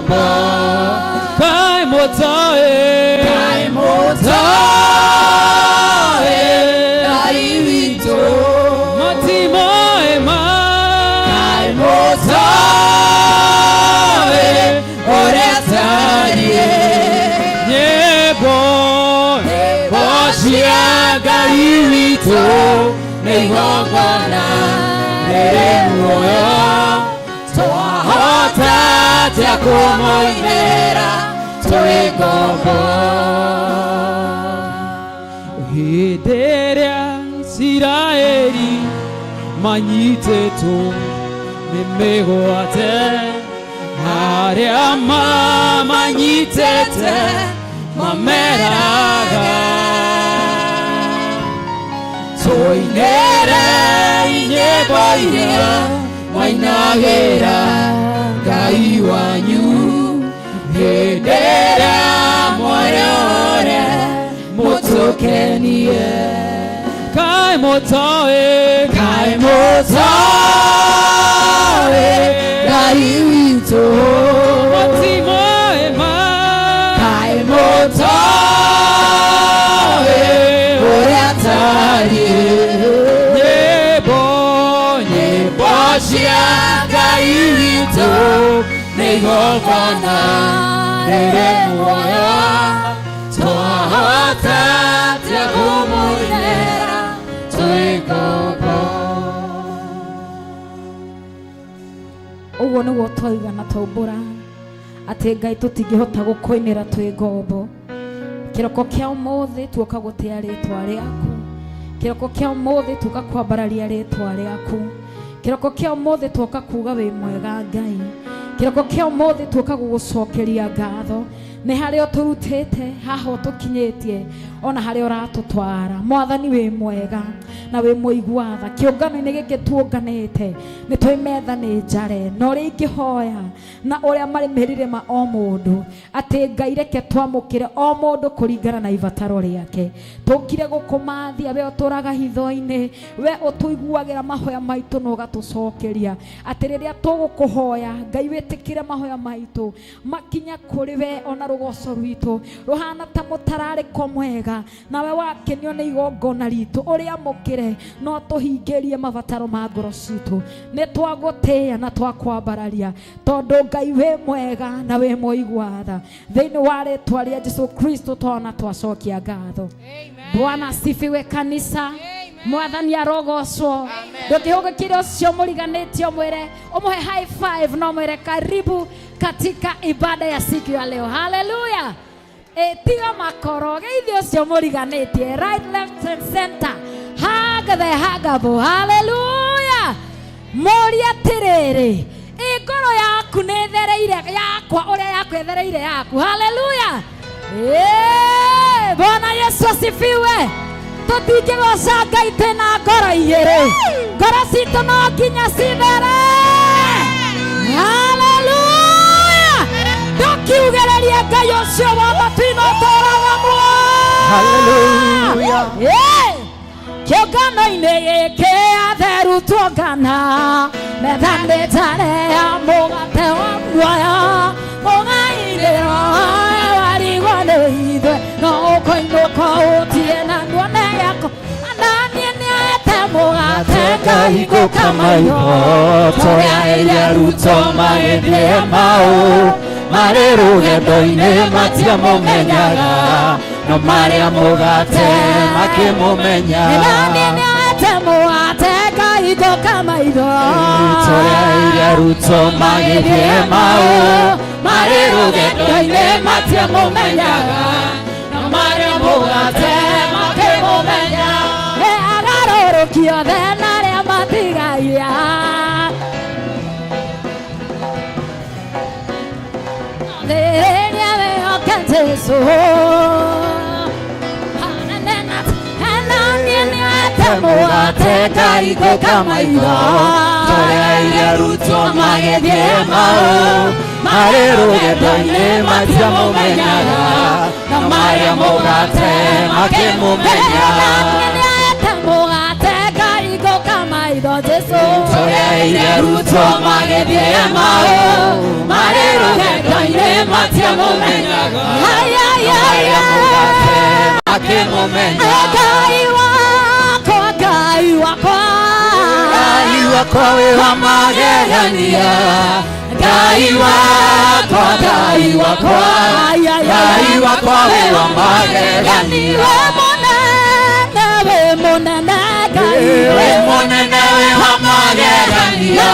ngombo. Kaĩ mũtoĩ, Kaĩ mũtoĩ Ngai witũ. Matimoĩ ma. Kaĩ mũtoĩ ũrĩa atariĩ. Nyĩmbo, Nyĩmbo cia Ngai witũ nĩ igongona rĩrĩ muoyo. Twahota atĩa kũmũinĩra twĩ ngombo? Hĩndĩ ĩrĩa Isiraeli manyitĩtwo nĩ mĩgwate, arĩa mamanyitĩte mameraga, tũinĩre nyĩmbo iria mwainagĩra Ngai wanyu hĩndĩ ĩrĩa mwarĩ mũtũkenie. Kaĩ mũtoĩ, Kaĩ mũtoĩ Ngai witũ. Matimoĩ ma. Kaĩ mũtoĩ ũrĩa atariĩ. Nyĩmbo, Nyĩmbo cia Ngai witũ nĩ igongona rĩrĩ muoyo. Twahota atĩa kũmũinĩra twĩ ngombo? Ũguo nĩguo twauga na twaumbũra atĩ Ngai tũtingĩhota gũkũinĩra twĩ ngombo. Kĩroko kĩa ũmũthĩ tuoka gũtĩa rĩtwa rĩaku. Kĩroko kĩa ũmũthĩ tuoka kwambararia rĩtwa rĩaku. Kĩroko kĩa ũmũthĩ tuoka kuga wĩ mwega Ngai. Kĩroko kĩa ũmũthĩ tuoka gũgũcokeria ngatho nĩ harĩa ũtũrutĩte, haha ũtũkinyĩtie, ona harĩa ũratũtwara. Mwathani, wĩ mwega na wĩ mũigua tha. Kĩũngano-inĩ gĩkĩ tuũnganĩte nĩ twĩ metha nĩ njare, na ũrĩa ingĩhoya na ũrĩa marĩ mĩrĩre ma o mũndũ, atĩ Ngai reke twamũkĩre o mũndũ kũringana na ibataro rĩake. Tũkire gũkũmathia we ũtũraga hitho-inĩ, we ũtũiguagĩra mahoya maitũ na ũgatũcokeria, atĩ rĩrĩa tũgũkũhoya Ngai wĩtĩkĩre mahoya maitũ makinya kũrĩ we, ona rũgoco rwitũ rũhana ta mũtararĩko mwega, nawe wakenio nĩ igongona ritũ ũrĩamũkĩre no tũhingĩrie mabataro ma ngoro citũ. Nĩ twagũtĩĩa na twakwambararia tondũ Ngai wĩ mwega na wĩ mũigua tha. Thĩinĩ wa rĩtwa rĩa Jesu Kristo twana twacokia ngatho. Bwana asifiwe, kanisa. Mwathani arogocwo. Ndũngĩhũgĩkire ũcio mũriganĩtie ũmwĩre, ũmũhe high five no mwĩre karibu katika ibada ya siku ya leo. Haleluya! E, tiga makoro geithio ũcio mũriganĩtie, right, left and center, hug the huggable. Haleluya! Mũrie atĩrĩrĩ, ĩ ngoro yaku nĩ ĩthereire yakwa ũrĩa yakwa ĩthereire yaku? Haleluya! Ĩ, Bwana Yesu asifiwe. Tũtingĩgoca Ngai twĩna ngoro igĩrĩ. Ngoro citũ no nginya cithere. Haleluya! Ndũkiugĩrĩrie Ngai ũcio wa matu-inĩ ũtũũraga muoyo. Hallelujah. Ĩ, kĩũngano-inĩ gĩkĩ atheru tuongana, metha nĩ tare ya mũgate wa muoyo, mũgairĩro warigwo nĩ ithuĩ no ũkũinũka ũtie na nuone yako ananiĩ nĩaete mũgate ngahingũka maitho. Tũrĩa arutwo magĩthiĩ mau marĩ rũgendo-inĩ matiamũmenyaga, no marĩa mũgate makĩmũmenya. Nani nĩaete mũgate ngahingũka maitho. Tũrĩa arutwo magĩthiĩ mau marĩ rũgendo-inĩ matiamũmenyaga, no marĩa mũgate makĩmũmenya. Agarũrũkio othe na arĩa matigagia thĩrĩria wĩhoke Jesũ. Naniĩ nĩaete mũgate ngahingũka maitho. Tũrĩa arutwo magĩthiĩ mau marĩ rũgendo-inĩ matiamũmenyaga, no marĩa mũgate makĩmũmenya. Nĩaete mũgate ngahingũka maitho, Jesũ. Tũrĩa arutwo magĩthiĩ mau marĩ rũgendo-inĩ. matiamũmenyaga. Ay, ay, Na ay, marĩa ay. mũgate makĩmũmenya. Ngai wakwa, Ngai wakwa. Ngai wakwa wĩ wa magegania. Ngai wakwa, Ngai wakwa. Ay, ay, ay, Ngai ay. wakwa wĩ wa magegania. We mũnene, we mũnene, Ngai. Wĩ mũnene wĩ wa magegania.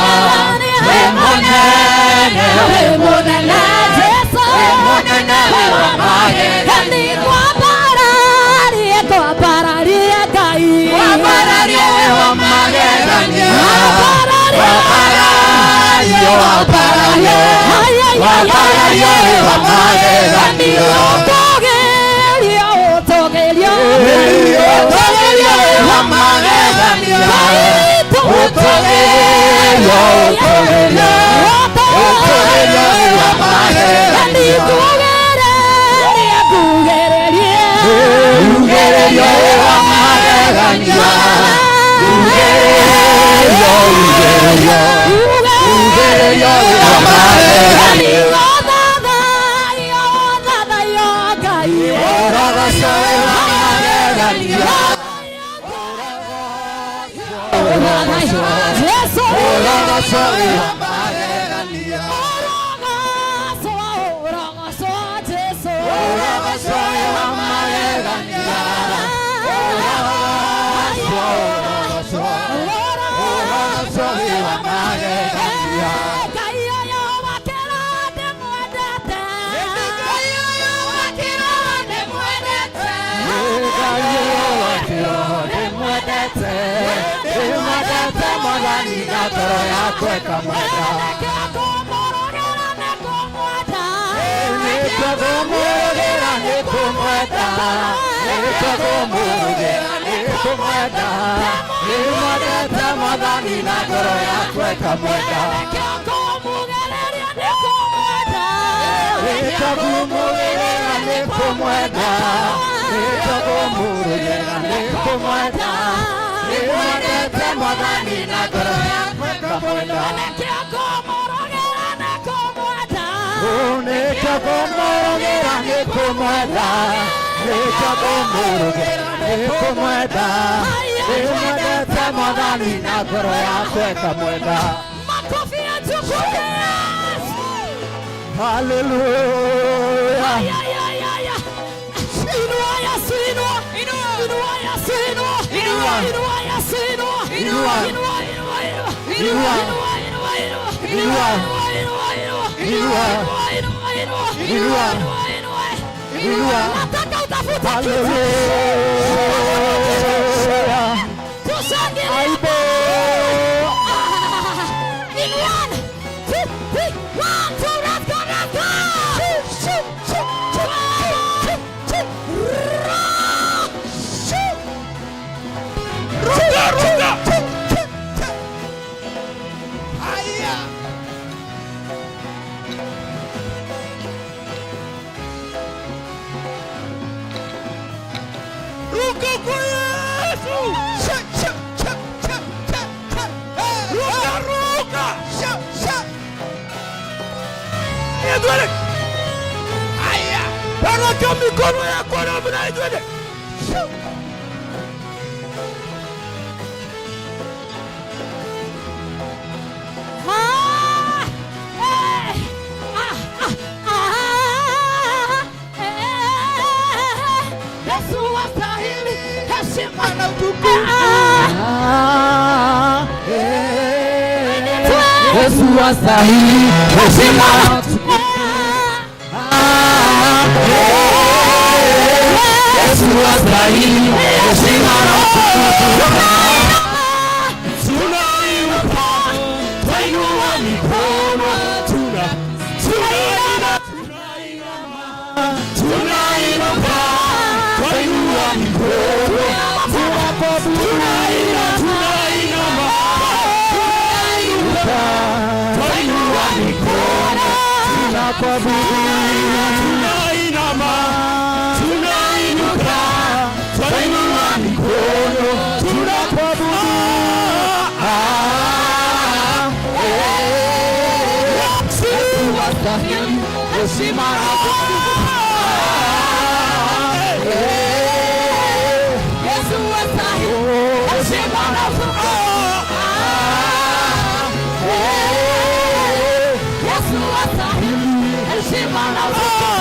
Wĩ mũnene, wĩ mũnene. Jesu. Wĩ mũnene wĩ wa magegania. Kwambararia, kwambararia Ngai. Wambararie wĩ wa magegania. Wambararie. Wambararie, wambararie. Ay, ay, ay, ay. Wambararie wĩ wa magegania. Ũtũgĩrio, ũtũgĩrio. Ũtũgĩrio wĩ wa magegania. Ũtũgĩrio, ũtũgĩrio. Ũtũgĩrio wĩ wa magegania. Ngugĩrĩria, ngugĩrĩria. Ugĩrĩrio wĩ wa magegania. Ugĩrĩrio, ugĩrĩrio. Ugĩrĩrio wĩ wa magegania. Ũrogoco wĩ wa magegania. Ũrogoco wĩ wa magegania. Ũrogoco wĩ wa magegania. Ũrogoco, ũrogoco. Ũrogoco wĩ wa magegania. Ngai ũyũ wakĩra ndĩmwendete. Ngai ũyũ wakĩra ndĩmwendete. Ndĩmwendete Mwathani na ngoro yakwa ĩkamwenda. Nĩkĩo ngũmũrũgĩra nĩ kũmwenda. Nĩkĩo ngũmũrũgĩra nĩ kũmwenda. Nĩkĩo ngũmũrũgĩra nĩ kũmwenda. Ndĩmwendete Mwathani na ngoro yakwa ĩkamwenda. Nĩkĩo ngũmugĩrĩria nĩ kũmwenda. Nĩkĩo ngũmũrũgĩra nĩ kũmwenda. Nĩkĩo ngũmũrũgĩra nĩ kũmwenda. Ndĩmwendete Mwathani na ngoro yakwa ĩkamwenda. Nĩkĩo ngũmũrũgĩra nĩ kũmwenda. Nĩkĩo ngũmũrũgĩra nĩ kũmwenda. Nĩkĩo ngũmũrũgĩra nĩ kũmwenda. Ndĩmwendete Mwathani na ngoro yakwa ĩkamwenda. Makofi yachukuke Yesu. Haleluya. Ay, ay, ay, ay, ay. Inua Yesu, inua. Inua Yesu, inua. Inua. Inua Yesu, inua. Inua. Inua, inua, inua. Inua. Inua, inua, inua. Inua. Inua, inua, Inua. inua. Inua, inua, inua. Inua. Inua, inua. Inua. Nataka utafute kitu. Haleluya. Tushangilie. Aibo. Ah, in one, two, three, one, two, let's go, let's go. Shoo, shoo, shoo, shoo, shoo, ra, shoo. Ruka, ruka. Haya. Ruka kwa Yesu. Sha, sha, sha, sha, sha, sha. Ruka, ruka. Sha, sha. Twende. Haya. Baraka mikono yako namna hii twende. Sha. Ah, eh, ah, ah, ah, eh, Yesu wastahili heshima na utukufu. Ah, Yesu wastahili heshima. ah, Yesu wastahili heshima na utukufu. Tunainuka, twainua mikono, tunainama, tunainuka, twainua mikono, tunainama, tunainuka, twainua mikono, tunainama, tunainuka, twainua mikono, tunakuabudu. Ah, eh, Yesu wastahili. Heshima na utukufu. Yesu wastahili heshima na utukufu. Yesu wastahili heshima na utukufu.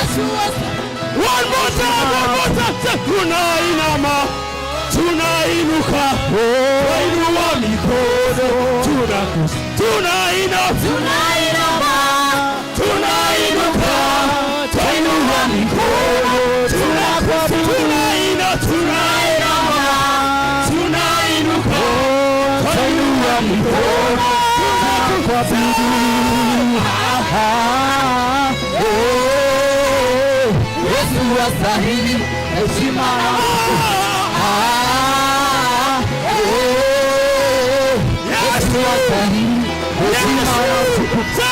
Yesu wastahili. One more time, one more time. Tunainama, tunainuka, twainua mikono, tunainama, Tunainama, tunainuka, twainua mikono, tunaina, tunainama, tunainuka, twainua mikono, Tunakuabudu. Yesu wastahili heshima na utukufu. Yesu wastahili heshima na utukufu.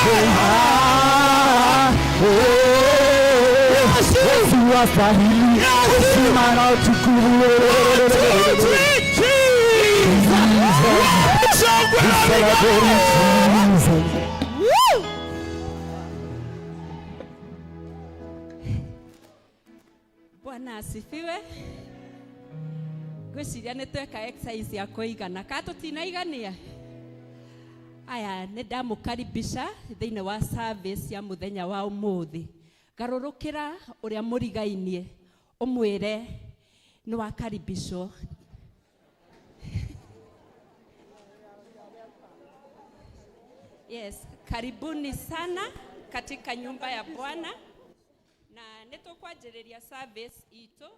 Yesu wastahili heshima na utukufu. Shangwe We na celebrate Jesus. Bwana asifiwe. Ngwĩciria nĩ tweka exercise ya kũigana ka tũtinaigania. Aya, nĩ ndamũkaribisha thĩinĩ wa service ya mũthenya wa ũmũthĩ. Garũrũkĩra ũrĩa mũrigainie ũmwĩre nĩ wakaribishwo. Yes, karibuni sana katika nyumba ya Bwana na nĩ tũkwanjĩrĩria service itũ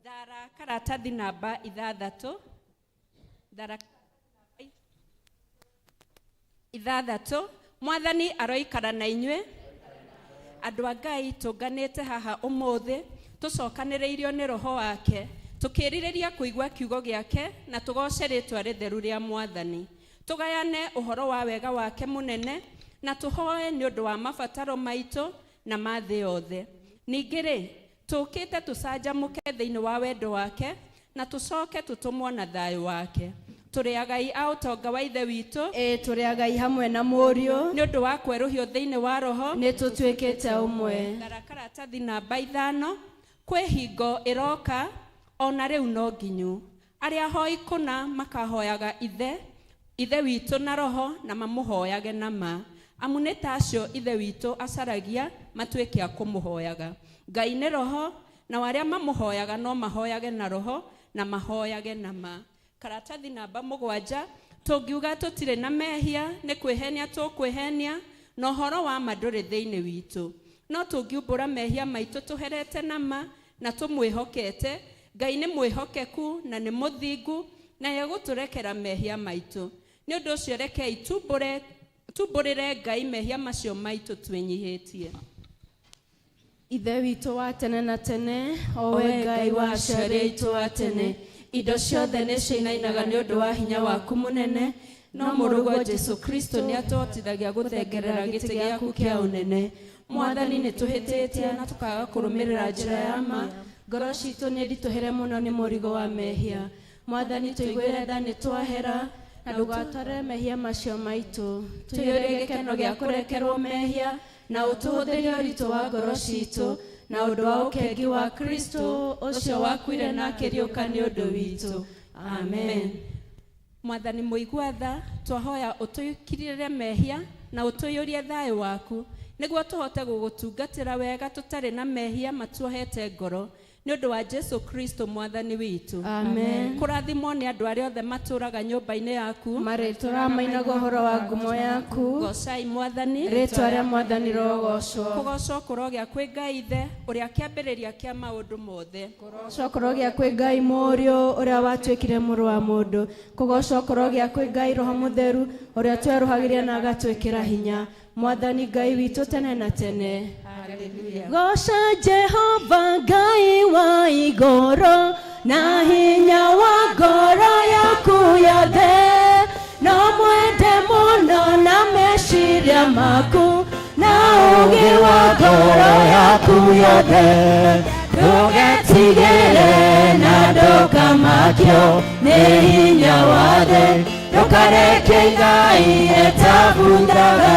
thara karatathi namba ithathatũ, thara ithathatũ. Mwathani aroikara na inyuĩ. Andũ a Ngai, tũnganĩte haha ũmũthĩ tũcokanĩrĩirio nĩ roho wake, tũkĩrirĩria kũigua kiugo gĩake na tũgoce rĩtwa rĩtheru rĩa Mwathani, tũgayane ũhoro wa wega wake mũnene na tũhoe nĩ ũndũ wa mabataro maitũ na ma thĩ yothe. Ningĩ rĩ, tũkĩte tũcanjamũke thĩinĩ wa wendo wake na tũcoke tũtũmwo na thayũ wake. Tũrĩ agai a ũtonga wa Ithe witũ. Ĩ, tũrĩ agai hamwe na Mũriũ. Nĩ ũndũ wa kwerũhio thĩinĩ wa roho nĩ tũtuĩkĩte ũmwe. Thara karatathi namba 5. Kwĩ hingo ĩroka ona rĩu no nginyu arĩa ahoi kũna makahoyaga ithe witũ na roho na mamũhoyage na ma, amu nĩ ta acio Ithe witũ acaragia matuĩke a kũmũhoyaga. Ngai nĩ roho, na arĩa mamũhoyaga no mahoyage na roho na mahoyage na ma. Karatathi namba 7. Tũngiuga tũtirĩ na mehia nĩ kwĩhenia tũkwĩhenia, na ũhoro wa ma ndũrĩ thĩinĩ witũ. No tũngiumbũra mehia maitũ tũherete na ma na tũmwĩhokete, Ngai nĩ mwĩhokeku na nĩ mũthingu na egũtũrekera mehia maitũ. Nĩ ũndũ ũcio rekei tumbũrĩre Ngai mehia macio maitũ twĩnyihĩtie. Ithe witũ wa tene na tene, o we Ngai wa aciari aitũ a tene, indo ciothe nĩ ciinainaga nĩ ũndũ wa hinya waku mũnene, no mũrũguo Jesu Kristo nĩ atũhotithagia gũthengerera gĩtĩ gĩaku kĩa ũnene. Mwathani, nĩ tũhĩtĩtie na tũkaga kũrũmĩrĩra njĩra ya ma. Ngoro citũ nĩ nditũhĩre mũno nĩ mũrigo wa mehia. Mwathani, tũiguĩre tha nĩ twahera, na ndũgatware mehia macio maitũ. Tũiyũrie gĩkeno gĩa kũrekerwo mehia na ũtũhũthĩrie ũritũ wa ngoro citũ na ũndũ wa ũkengi wa Kristo ũcio wakuire na akĩriũka nĩ ũndũ witũ. Amen. Mwathani mũigua tha, twahoya ũtũkirĩre mehia na ũtũiyũrie thayũ waku nĩguo tũhote gũgũtungatĩra wega tũtarĩ na mehia matuohete ngoro, nĩ ũndũ wa Jesu Kristo Mwathani witũ. Amen. Kũrathimwo nĩ andũ arĩa othe matũũraga nyũmba-inĩ yaku, marĩtũraga mainaga ũhoro wa ngumo yaku. Gocai Mwathani. Rĩtwa rĩa Mwathani rogocwo. Kũgocwo kũrogĩa kwĩ Ngai Ithe ũrĩa kĩambĩrĩria kĩa maũndũ mothe. Kũgocwo kũrogĩa kwĩ Ngai Mũriũ ũrĩa watuĩkire mũrũ wa mũndũ. Kũgocwo kũrogĩa kwĩ Ngai Roho Mũtheru ũrĩa twerũhagĩria na agatwĩkĩra hinya. Mwathani Ngai witũ tene na tene. Hallelujah. Goca Jehova Ngai wa igũrũ na hinya wa ngoro yaku yothe, no mwende mũno na meciria maku na ũũgĩ wa ngoro yaku yothe. Ndũgetigĩre na ndũkamakio nĩ hinya wa thĩ. Ndũkareke igai rĩtabuthaga.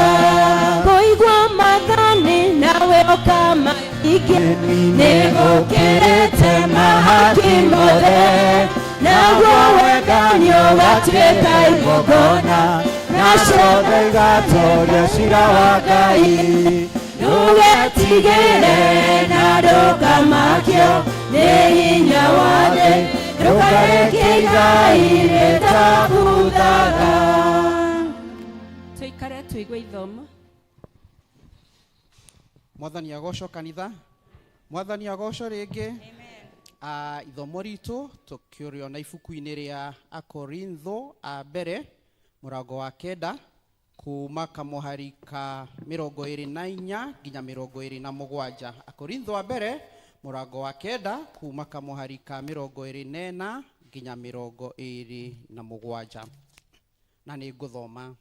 Kũigua maathani nawe ũkamahingia nĩgũkĩrĩte mahaki mothe. Naguo wendani ũgatuĩka igongona, nacio Ciothe igatoria cira wa Ngai. Ndũgetigĩre na ndũkamakio nĩ hinya wa thĩ, ndũkareke igai rĩtabuthaga. Tũikare tũigue ithomo. Mwathani agocwo kanitha. Mwathani agocwo rĩngĩ. Ithomo ritũ tũkĩrĩona ibuku-inĩ rĩa Akorintho a mbere mũrango wa 9 kuma kamũhari ka 24 nginya 27. Akorintho a mbere mũrango wa 9 kuma kamũhari ka 24 nginya 27. Na nĩ ngũthoma.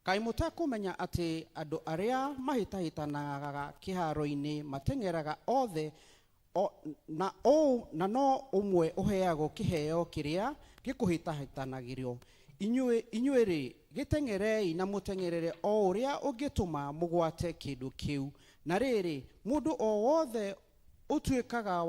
Kaĩ mũtekũmenya atĩ andũ arĩa mahĩtahĩtanaga kĩharo-inĩ mateng'eraga othe na no ũmwe ũheagwo kĩheo kĩrĩa gĩkũhĩtahĩtanagĩrio. Inyuĩ-rĩ, gĩteng'erei na mũteng'erere o ũrĩa ũngĩtũma mũgwate kĩndũ kĩu. Na rĩrĩ, mũndũ o wothe ũtuĩkaga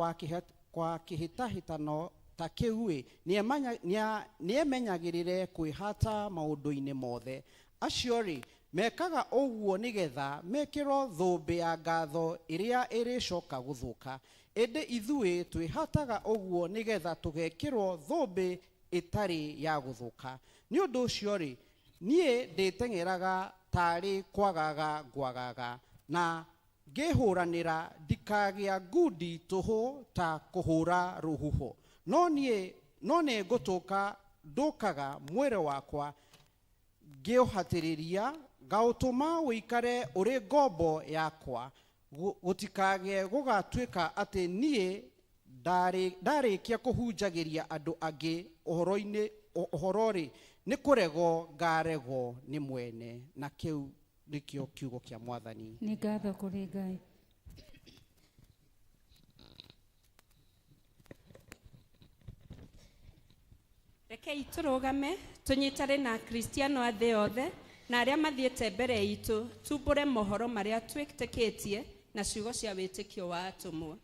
wa kĩhĩtahĩtano ta kĩu-ĩ, nĩemenyagĩrĩre kwĩhata maũndũ-inĩ mothe. Acio-rĩ, mekaga ũguo nĩgetha mekĩrwo thũmbĩ ya ngatho ĩrĩa ĩrĩcoka gũthũka. Ĩndĩ ithuĩ twĩhataga ũguo nĩgetha tũgekĩrwo thũmbĩ ĩtarĩ ya gũthũka. Nĩ ũndũ ũcio-rĩ, niĩ ndĩteng'eraga tarĩ kwagaga ngwagaga, na ngĩhũranĩra ndikagĩa ngundi tũhũ ta kũhũra rũhuho. No nĩ ngũtũka ndũkaga mwĩrĩ wakwa ngĩũhatĩrĩria, ngaũtũma ũikare ũrĩ ngombo yakwa, gũtikagĩe gũgatuĩka atĩ niĩ ndarĩkia kũhunjagĩria andũ angĩ ũhoro-rĩ, nĩ kũregwo ngaregwo nĩ mwene. Na kĩu nĩkĩo kiugo kĩa Mwathani. Nĩ ngatho kũrĩ Ngai. Rekei tũrũgame tũnyitane na Akristiano a thĩ yothe na arĩa mathiĩte mbere itũ, tumbũre mohoro marĩa twĩtĩkĩtie na ciugo cia wĩtĩkio wa atũmwo.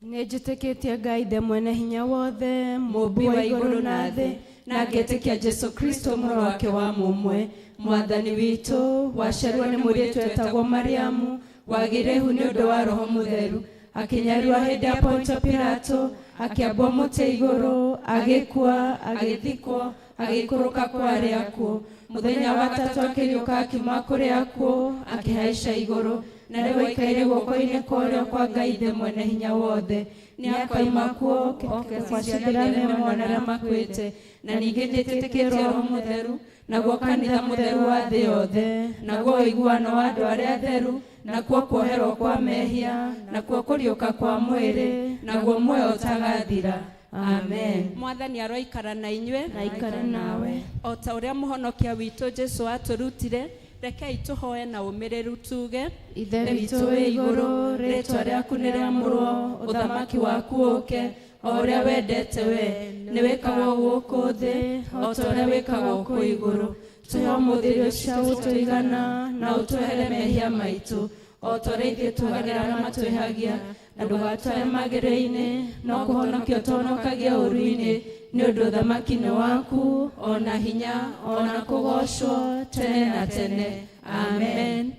Nĩ njĩtĩkĩtie Ngai Ithe mwene hinya wothe, mũũmbi wa igũrũ na thĩ, na ngetĩkia Jesũ Kristo mũrũ wake wa mũmwe, Mwathani witũ, waciarirwo nĩ mũirĩtu wetagwo Mariamu, wagĩire ihu nĩ ũndũ wa Roho Mũtheru, akĩnyarirwo hĩndĩ ya Pontio Pilato, akĩambwo mũtĩ igũrũ, agĩkua, agĩthikwo, agĩikũrũka kwa arĩa akuũ. Mũthenya wa gatatũ akĩriũka akiuma kũrĩ akuũ, akĩhaica igũrũ, na rĩu aikaire guoko-inĩ kwa ũrĩo kwa Ngai Ithe mwene hinya wothe. Nĩakoima kuo oke gwacithĩra arĩa me muoyo na arĩa makuĩte. Na ningĩ nĩtĩtĩkĩtie Roho Mũtheru, naguo kanitha mũtheru wa thĩ yothe, naguo ũiguano wa andũ arĩa atheru, nakuo kuoherwo kwa mehia, nakuo kũriũka kwa mwĩrĩ, naguo muoyo ũtagathira. Amen. Mwathani aroikara na inyuĩ. Na aikare nawe. O ta ũrĩa mũhonokia witũ Jesũ atũrutire, rekei tũhoe na ũmĩrĩru tuge: Ithe witũ wĩ igũrũ, rĩĩtwa rĩaku nĩrĩamũrwo, ũthamaki waku ũũke, o ũrĩa wendete we, nĩwĩkagwo gũkũ thĩ, o ta ũrĩa wĩkagwo kũu igũrũ. Tũhe ũmũthĩ irio cia gũtũigana, na ũtwehere mehia maitũ, o ta ũrĩa ithuĩ tuohagĩra arĩa matwĩhagia, na ndũgatware magerio-inĩ, no kũhonokia ũtũhonokagia ũũru-inĩ, nĩ ũndũ ũthamaki nĩ waku, o na hinya, o na kũgoocwo tene na tene. Amen.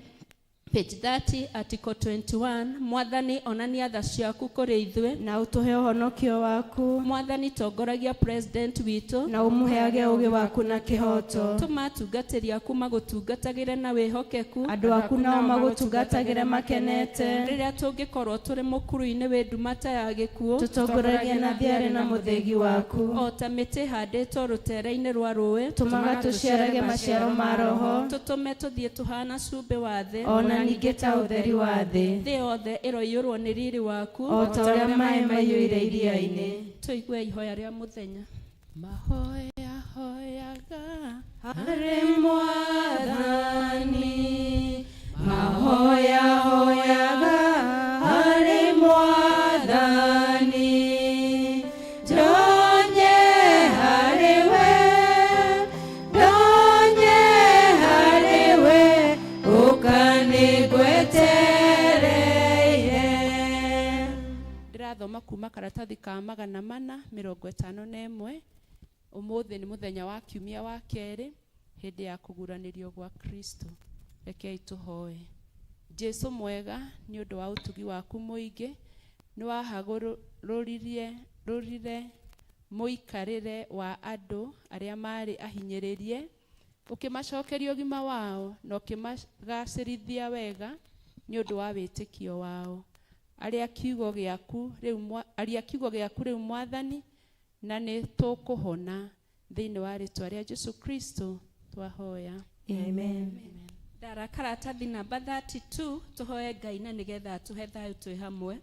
Page 30, Article 21. Mwathani onania tha ciaku kũrĩ ithuĩ, na ũtũhe ũhonokio waku. Mwathani tongoragia president witũ, na ũmũheage ũũgĩ waku na kĩhooto. Tũma atungatĩri aku magũtungatagĩre na wĩhokeku, andũ aku nao magũtungatagĩre makenete. Rĩrĩa tũngĩkorwo tũrĩ mũkuru-inĩ wĩ nduma ta ya gĩkuũ, tũtongoragie na thiarĩ na mũthĩgi waku. O ta mĩtĩ ĩhandĩtwo rũtere-inĩ rwa rũĩ, tũmaga tũciarage maciaro ma Roho, tũtũme tũthiĩ tũhana cumbĩ wa thĩ, ona ningĩ ta ũtheri wa thĩ. Thĩ yothe ĩroiyũrwo nĩ riri waku, o ta ũrĩa maĩ maiyũire iria-inĩ. Tũigue ihoya rĩa mũthenya. Mahoya hoyaga harĩ Mwathani, mahoya hoyaga harĩ Mwathani, njonye harĩ we Kuma karatathi ka 451. Ũmũthĩ nĩ mũthenya wa kiumia wa kerĩ, hĩndĩ ya kũguranĩrio gwa Kristo. Rekei tũhoe. Jesu mwega, nĩ ũndũ wa ũtugi waku mũingĩ, nĩ wahagũrũririe rũrire mũikarĩre wa andũ arĩa marĩ ahinyĩrĩrie, ũkĩmacokeria ũgima wao na ũkĩmagacĩrithia wega nĩ ũndũ wa wĩtĩkio wao. Aria kiugo gĩaku rĩu, aria kiugo gĩaku rĩu Mwathani, na nĩ tũkũhona thĩinĩ wa rĩtwa rĩa Jesu Kristo twahoya. Amen. Ndara karatathi namba 32, tũhoe Ngai na nĩgetha atũhe thayũ twĩ hamwe.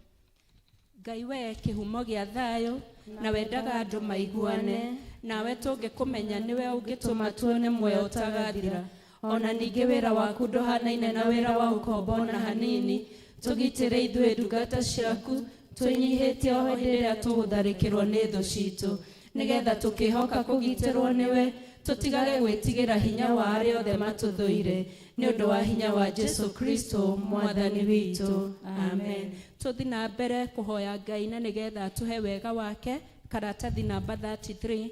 Ngai we kĩhumo gĩa thayũ, na wendaga andũ maiguane, nawe tũngĩkũmenya nĩwe ũngĩtũma tuone muoyo ũtagathira. Ona ningĩ wĩra waku ndũhanaine na wĩra wa ũkombo ona hanini. Tũgitĩre ithuĩ ndungata ciaku, twĩnyihĩtie o hĩndĩ ĩrĩa tũgũtharĩkĩrwo nĩ thũ citũ, nĩgetha tũkĩhoka kũgitĩrwo nĩwe, tũtigage gwĩtigĩra hinya wa arĩa othe matũthũire, nĩ ũndũ wa hinya wa Jesu Kristo Mwathani witũ. Amen. Tũthi na mbere kũhoya Ngai na nĩgetha atũhe wega wake. Karatathi namba 33.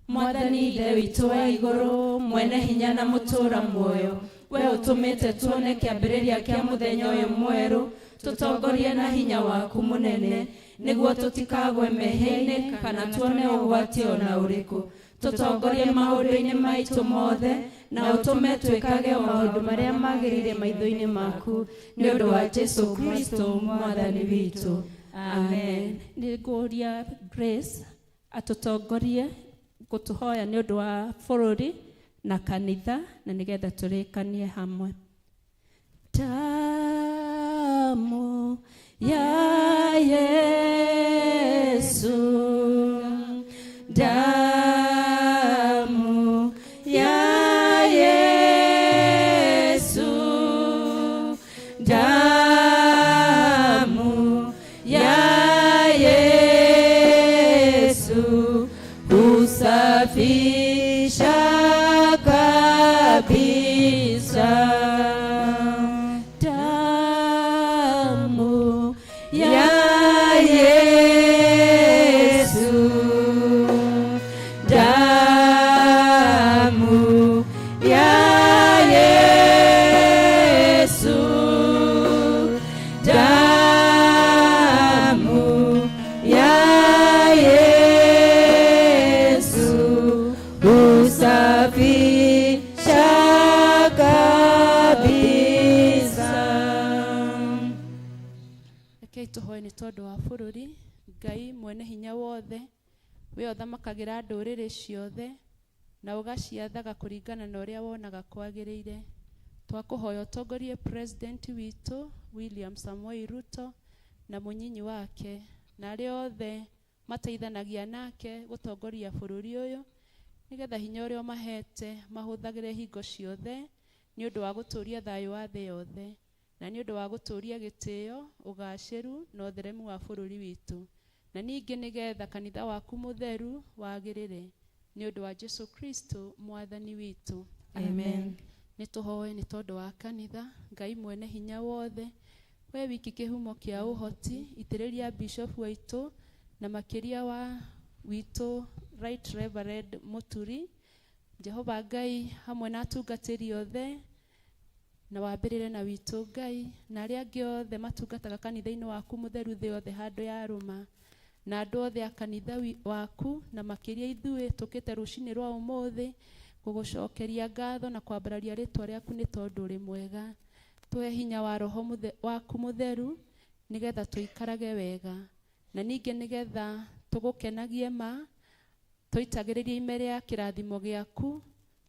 Mwathani Ithe witũ wa igũrũ, mwene hinya na mũtũũra muoyo, we ũtũmĩte tuone kĩambĩrĩria kĩa mũthenya ũyũ mwerũ, tũtongorie na hinya waku mũnene, nĩguo tũtikagwe mehia-inĩ kana tuone ũgwati ona ũrĩkũ. Tũtongorie maũndũ-inĩ maitũ mothe, na ũtũme twĩkage o maũndũ marĩa magĩrĩire maitho-inĩ maku, nĩ ũndũ wa Jesu Kristo Mwathani witũ. Amen. Nĩngũria Grace atũtongorie gũtũhoya nĩ ũndũ wa bũrũri na kanitha, na nĩgetha tũrĩkanie hamwe. Damu ya Yesu, damu ya Yesu, damu ya Yesu husafisha kabisa. Damu ya Yesu, damu ya Yesu, damu ya Yesu husafisha kabisa. Rekei tũhoe nĩ tondũ wa bũrũri. Ngai mwene hinya wothe, we ũthamakagĩra ndũrĩrĩ ciothe na ũgaciathaga kũringana na ũrĩa wonaga kwagĩrĩire, twakũhoya ũtongorie president witũ William Samoei Ruto na mũnyinyi wake na arĩa othe mateithanagia nake gũtongoria bũrũri ũyũ, nĩgetha hinya ũrĩa ũmahete mahũthagĩre hingo ciothe nĩ ũndũ wa gũtũũria thayũ wa thĩ yothe, na nĩ ũndũ wa gũtũũria gĩtĩo, ũgacĩru na ũtheremu wa bũrũri witũ, na ningĩ nĩgetha kanitha waku mũtheru wagĩrĩre, nĩ ũndũ wa Jesu Kristo Mwathani witũ. Amen. Nĩ tũhoe nĩ tondũ wa kanitha. Ngai mwene hinya wothe, we wiki kĩhumo kĩa ũhoti, itĩrĩria bishop waitũ na makĩria wa witũ Right Reverend Mũturi, Jehova Ngai, hamwe na atungatĩri othe, na wambĩrĩre na witũ Ngai na arĩa angĩ othe matungataga kanitha-inĩ waku mũtheru thĩ yothe handũ ya rũma, na andũ othe a kanitha waku, na makĩria ithuĩ tũkĩte rũcinĩ rwa ũmũthĩ gũgũcokeria ngatho na kwambararia rĩtwa rĩaku nĩ tondũ ũrĩ mwega. Tũhe hinya wa roho waku mũtheru nĩgetha tũikarage wega, na ningĩ nĩgetha tũgũkenagie ma tũitagĩrĩrie ime rĩa kĩrathimo gĩaku.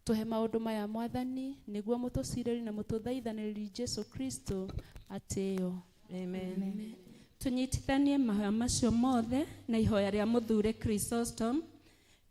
Tũhe maũndũ maya Mwathani, nĩguo mũtũcirĩri na mũtũthaithanĩrĩri Jesu Kristo atĩo. Amen. Tũnyitithanie mahoya macio mothe na ihoya rĩa mũthure Chrysostom.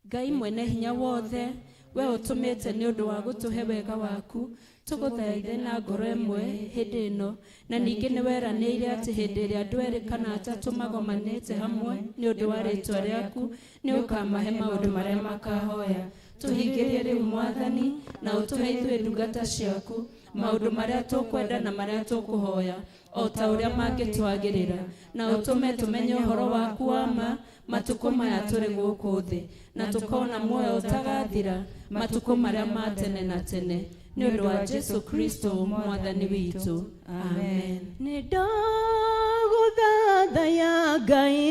Ngai mwene hinya wothe, we ũtũmĩte nĩ ũndũ wa gũtũhe wega waku, tũgũthaithe na ngoro ĩmwe hĩndĩ ĩno, na ningĩ nĩ weranĩire atĩ hĩndĩ ĩrĩa andũ erĩ kana atatũ magomanĩte hamwe nĩ ũndũ wa rĩtwa rĩaku, nĩ ũkamahe maũndũ marĩa makahoya. Tũhingĩrie rĩu Mwathani, na ũtũhe ithuĩ ndungata ciaku Maũndũ marĩa tũkwenda na marĩa tũkũhoya o ta ũrĩa mangĩtwagĩrĩra, na ũtũme tũmenye ũhoro waku wa ma matukũ maya tũrĩ gũkũ thĩ, na tũkona muoyo ũtagathira matukũ marĩa ma tene na tene, nĩ ũndũ wa Jesu Kristo mwathani witũ. Amen. Nĩ ndagũthathaya Ngai,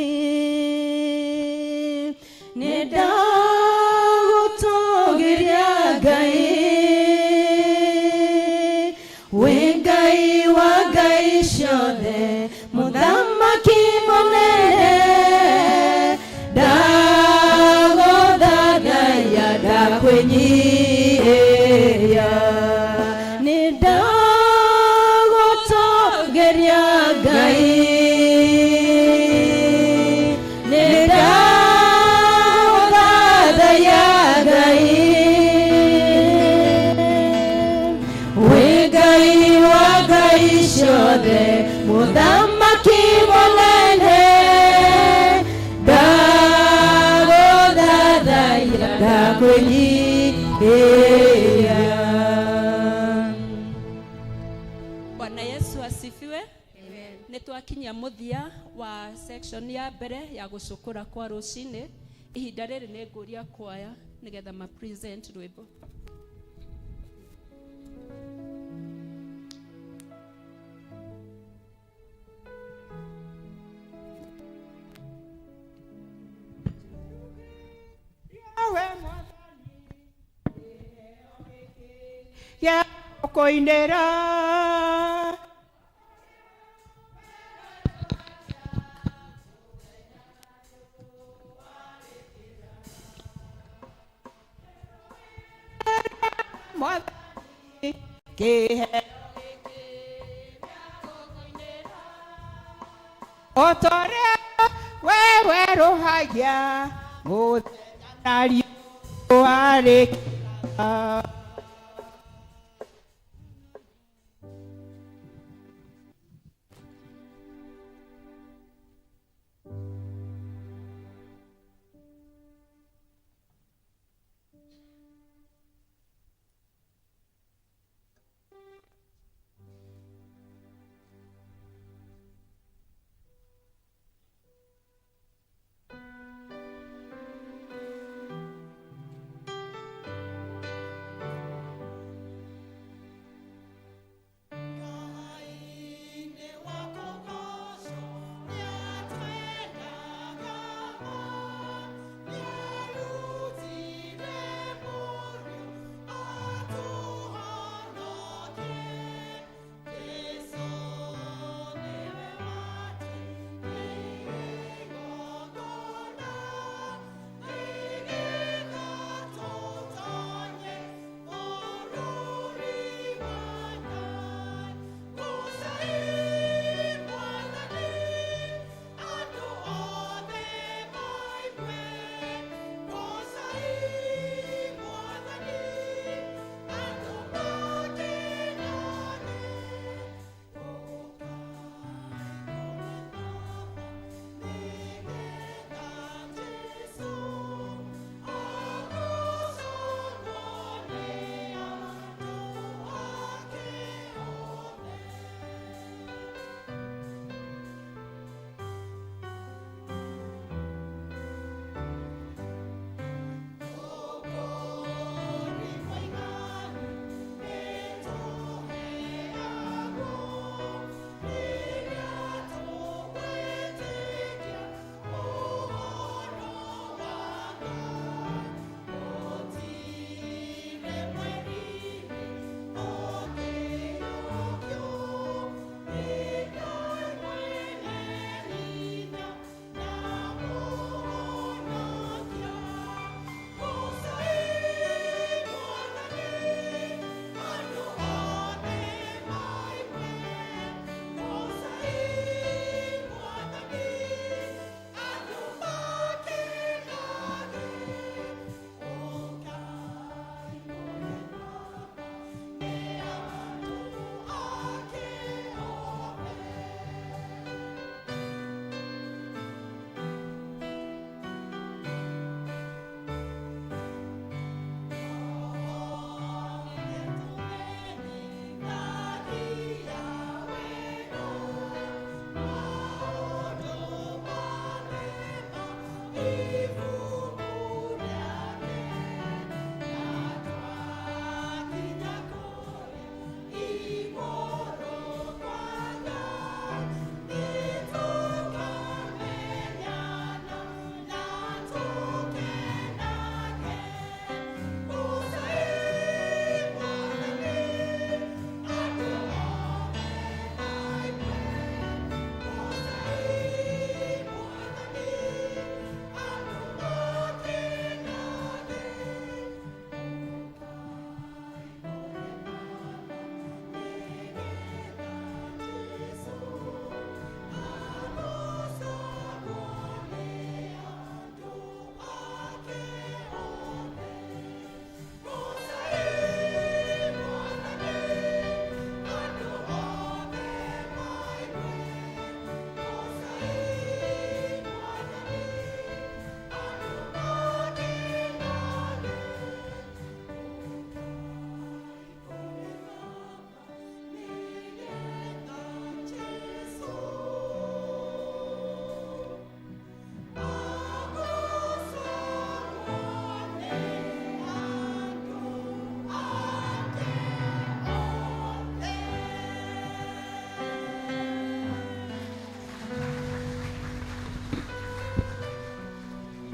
nĩ ndagũtũgĩria Ngai, wĩ Ngai wa ngai ciothe, mũthamaki mũnene, ndagũthathaya ndakwĩnyiihia. Nĩ ndagũtũgĩria Ngai, nĩ ndagũthathaya Ngai, wĩ Ngai wa ngai ciothe, mũthamaki mũnene, ndagũthathaya ndakwĩnyiihia. Bwana Yesu asifiwe. Nĩ twakinyia mũthia wa section ya mbere ya gũcũkũra kwa rũcinĩ. Ihinda rĩrĩ nĩ ngũria kwaya nĩgetha ma present rwĩmbo. Ya koinera mwathani kĩheo o ta ũrĩa we werũhagia mũthenya na riũa rĩkĩra.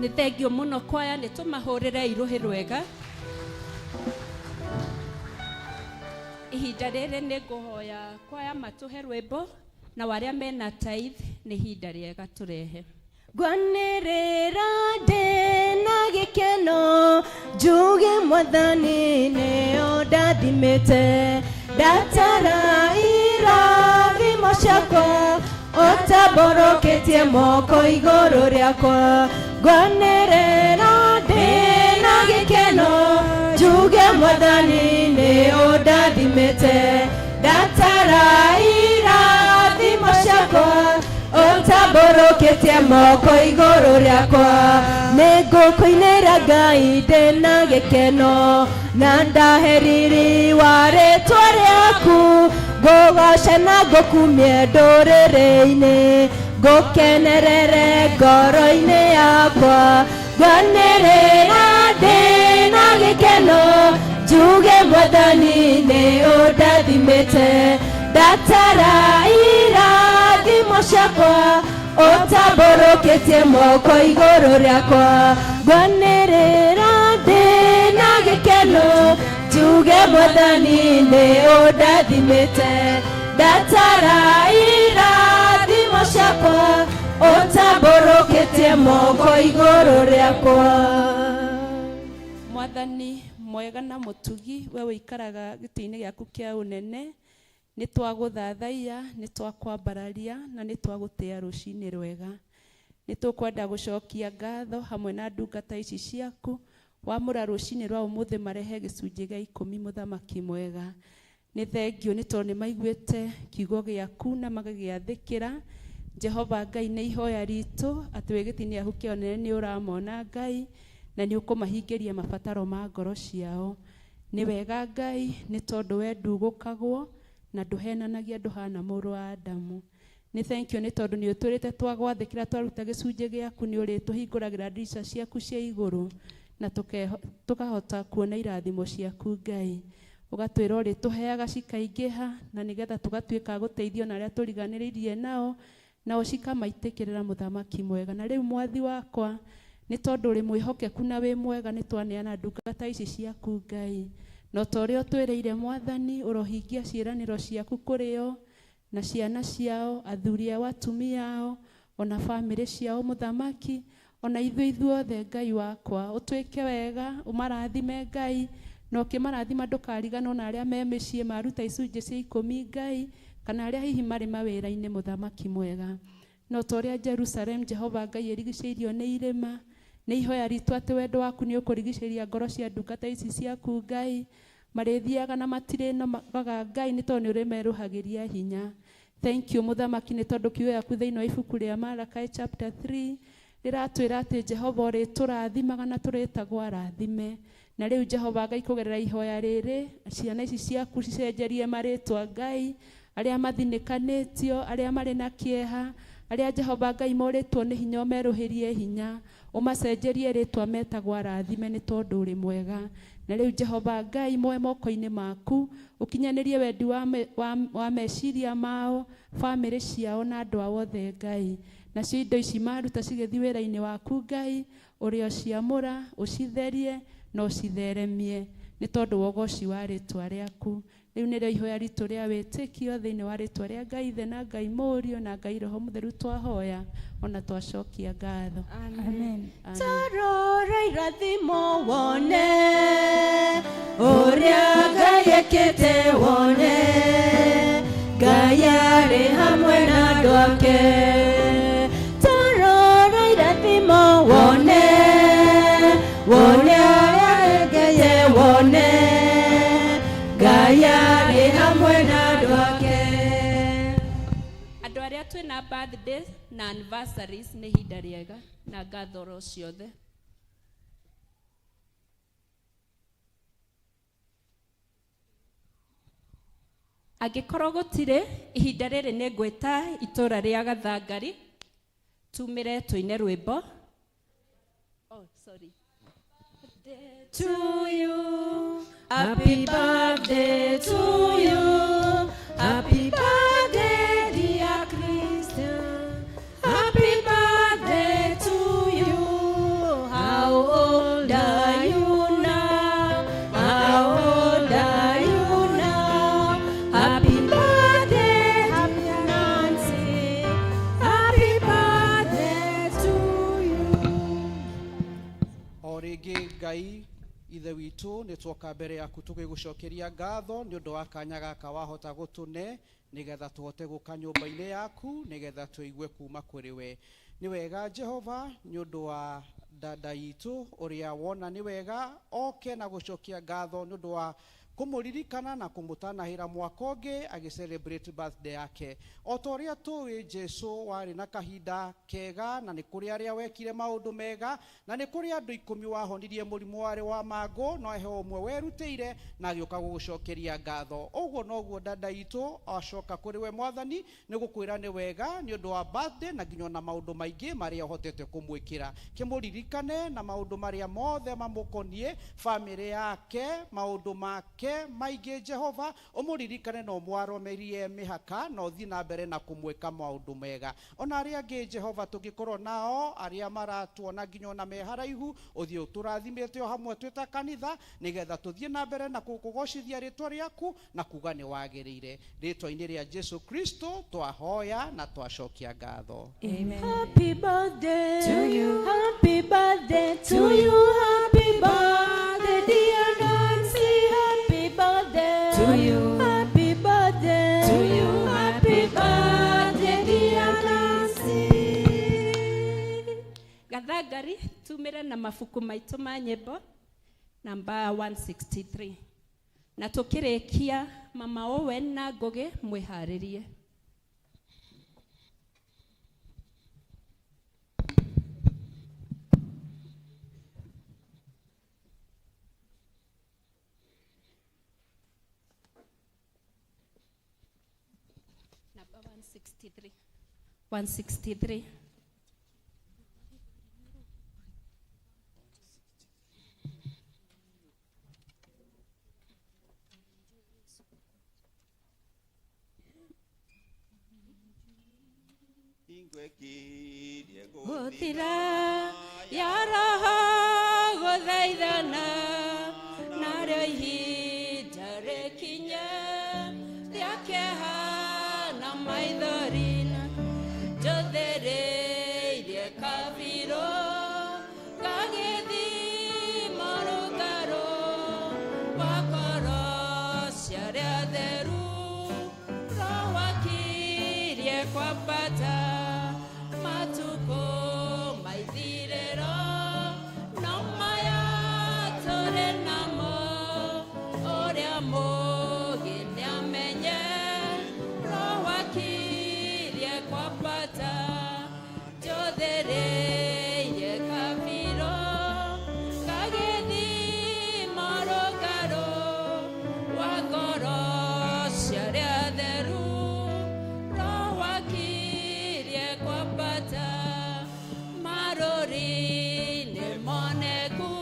Nĩ thengio mũno kwaya, nĩ tũmahũrĩre irũhĩ rwega. Ihinda rĩrĩ nĩ ngũhoya kwaya matũhe rwĩmbo, na arĩa mena tithe nĩ ihinda rĩega tũrehe. Ngwanĩrĩra ndĩna gĩkeno, njuge Mwathani nĩo ndathimĩte, ndatara irathimo ciakwa, ũtambũrũkĩtie moko igũrũ rĩakwa. Ngwanĩrĩra ndĩna gĩkeno, njuge Mwathani nĩo ndathimĩte, ndatara irathimo ciakwa, ũtambũrũkĩtie moko igũrũ rĩakwa. Nĩngũkũinĩra Ngai ndĩna gĩkeno, na ndahe riri wa rĩtwa rĩaku, ngũgoce na ngũkumie ndũrĩrĩ-inĩ, ngũkenerere ngoro-inĩ yakwa. Ngwanĩrĩra ndĩna gĩkeno, njuge Mwathani nĩ ũndathimĩte, ndatara irathimo ciakwa, ũtambũrũkĩtie moko igũrũ rĩakwa. Ngwanĩrĩra ndĩna gĩkeno, njuge Mwathani nĩ ũndathimĩte, ndatara irathimo ciakwa, ũtambũrũkĩtie moko igũrũ rĩakwa. Mwathani mwega na mũtugi, we ũikaraga gĩtĩ-inĩ gĩaku kĩa ũnene, nĩ twagũthathaiya, nĩ twakwambararia na nĩ twagũtĩa rũcinĩ rwega. Nĩ tũkwenda gũcokia ngatho hamwe na ndungata ici ciaku, wamũra rũcinĩ rwa ũmũthĩ marehe gĩcunjĩ gĩa ikũmi, mũthamaki mwega. Nĩ thengio nĩ tondũ nĩ maiguĩte kiugo gĩaku na magagĩathĩkĩra. Jehova Ngai, nĩ ihoya ritũ atĩ wĩ gĩtĩ-inĩ gĩaku kĩa ũnene nĩ ũramona Ngai, na nĩ ũkũmahingĩria mabataro ma ngoro ciao. Nĩ wega Ngai, nĩ tondũ we ndugũkagwo na ndũhenanagia, ndũhana mũrũ wa Adamu. Nĩ thank you nĩ tondũ nĩ ũtwĩrĩte twagwathĩkĩra, twaruta gĩcunjĩ gĩaku, nĩ ũrĩtũhingũragĩra ndirica ciaku cia igũrũ na tũkahota kuona irathimo ciaku Ngai. Ũgatwĩra ũrĩtũheaga cikaingĩha, na nĩgetha tũgatuĩka a gũteithio na arĩa tũriganĩrĩirie nao, nao cikamaitĩkĩrĩra, mũthamaki mwega. Na rĩu mwathi wakwa, nĩ tondũ ũrĩ mwĩhokeku na wĩ mwega, nĩ twaneana ndungata ici ciaku Ngai, na ta ũrĩa ũtwĩrĩire Mwathani, ũrohingia ciĩranĩro ciaku kũrĩ o na ciana ciao, athuri ao, atumia ao, ona bamĩrĩ ciao, mũthamaki, ona ithuĩ ithuothe Ngai wakwa, ũtwĩke wega, ũmarathime Ngai, na ũkĩmarathima ndũkariganwo na arĩa me mĩciĩ maruta icunjĩ cia ikũmi Ngai, kana arĩa hihi marĩ mawĩra-inĩ, mũthamaki mwega. No ta ũrĩa Jerusalem, Jehova Ngai, ĩrigicĩirio nĩ irĩma, nĩ ihoya ritũ atĩ wendo waku nĩ ũkũrigicĩria ngoro cia ndungata ici ciaku Ngai, marĩthiaga na matirĩnogaga Ngai, nĩ tondũ nĩ ũrĩmerũhagĩria hinya. Thank you mũthamaki, nĩ tondũ kiugo gĩaku thĩinĩ wa ibuku rĩa Malachi chapter 3 rĩratwĩra atĩ Jehova ũrĩtũrathimaga na tũrĩtagwo arathime. Na rĩu Jehova Ngai, kũgerera ihoya rĩrĩ, ciana ici ciaku cicenjerie marĩtwa Ngai, arĩa mathinĩkanĩtio, arĩa marĩ na kĩeha, arĩa Jehova Ngai morĩtwo nĩ hinya, ũmerũhĩrie hinya, ũmacenjerie rĩtwa metagwo arathime, nĩ tondũ ũrĩ mwega. Na rĩu Jehova Ngai, moe moko-inĩ maku, ũkinyanĩrie wendi wa, me, wa, wa meciria mao, bamĩrĩ ciao na andũ ao othe Ngai. Nacio indo ici maruta cigĩthiĩ wĩra-inĩ waku Ngai, ũrĩa ũciamũra, ũcitherie na ũcitheremie, nĩ tondũ wa ũgoci wa rĩtwa rĩaku. Rĩu nĩrĩo ihoya ritũ rĩa wĩtĩkio thĩinĩ wa rĩtwa rĩa Ngai Ithe na Ngai Mũriũ na Ngai Roho Mũtheru twahoya ona twacokia ngatho. Amen. Amen. Tarora irathimo wone ũrĩa Ngai ekĩte, wone Ngai arĩ hamwe na andũ ake. Tarora irathimo wone, wone ũrĩa ekĩte, wone Ngai arĩ hamwe na andũ ake. Andũ arĩa twĩna birthdays na anniversaries, nĩ ihinda rĩega na ngatho oro ciothe. Angĩkorwo gũtirĩ, ihinda rĩrĩ nĩ ngwĩta itũra rĩa Gathangari tumĩre tũine rwĩmbo. Oh, sorry. To you. Happy birthday to you. Happy birthday, dear Christian. Happy birthday to you. Ngai Ithe witũ, nĩ tuoka mbere yaku tũgĩgũcokeria ngatho nĩ ũndũ wa kanya gaka wahota gũtũne nĩgetha tũhote gũka nyũmba-inĩ yaku nĩgetha tũigue kuma kũrĩ we. Nĩ wega Jehova nĩ ũndũ wa dada itũ ũrĩa wona nĩ wega oke na gũcokia ngatho nĩ ũndũ wa kũmũririkana na kũmũtanahĩra mwaka ũngĩ agĩ celebrate birthday yake. O ta ũrĩa tũĩ Jesu warĩ na kahinda kega, na nĩ kũrĩ arĩa wekire maũndũ mega, na nĩ kũrĩ andũ 10 wahonirie mũrimũ warĩ wa mangũ, no he ũmwe werutĩire na agĩũka gũgũcokeria ngatho. Ũguo noguo dada itũ acoka kũrĩ we Mwathani nĩ gũkwĩra nĩ wega nĩ ũndũ wa birthday na nginya ona maũndũ maingĩ marĩa ũhotete kũmwĩkĩra. Kĩmũririkane na maũndũ marĩa mothe mamũkoniĩ, bamĩrĩ yake, maũndũ make maingĩ Jehova, ũmũririkane na ũmwaromerie mĩhaka na ũthiĩ na mbere na kũmwĩka maũndũ mega. Ona arĩa angĩ Jehova tũngĩkorwo nao arĩa maratuona nginya ona me haraihu, ũthiĩ ũtũrathimĩte o hamwe twĩ ta kanitha nĩgetha tũthiĩ na mbere na gũkũgocithia rĩtwa rĩaku na kuga nĩ wagĩrĩire. Rĩtwa-inĩ rĩa Jesu Kristo twahoya na twacokia ngatho. Amen. Happy birthday To you. Happy birthday to To you. Happy birthday, dear Nancy. Happy birthday To you. Happy birthday To you. Happy birthday, dear Nancy. Gathangari tumire na mabuku maitũ ma nyĩmbo namba 163 na tũkĩrĩkia Mama Owen na Ngũgĩ mwĩharĩrie. Namba 163. 163. Gũthira ya roho gũthaithana narĩo ihinda rĩkinye rĩa kĩeha na maithori njũthĩrĩirie kabirũ gagĩthima rũngaro wa ngoro cia arĩa atheru roho akirie kwambata matukũ maithirĩro no maya tũrĩ namo ũrĩa mũũgĩ nĩamenye roho akirie kwambata njũthĩrĩirie kabirũ gagĩthima rũngaro wa ngoro cia arĩa atheru roho akirie kwambata marũri-inĩ moneku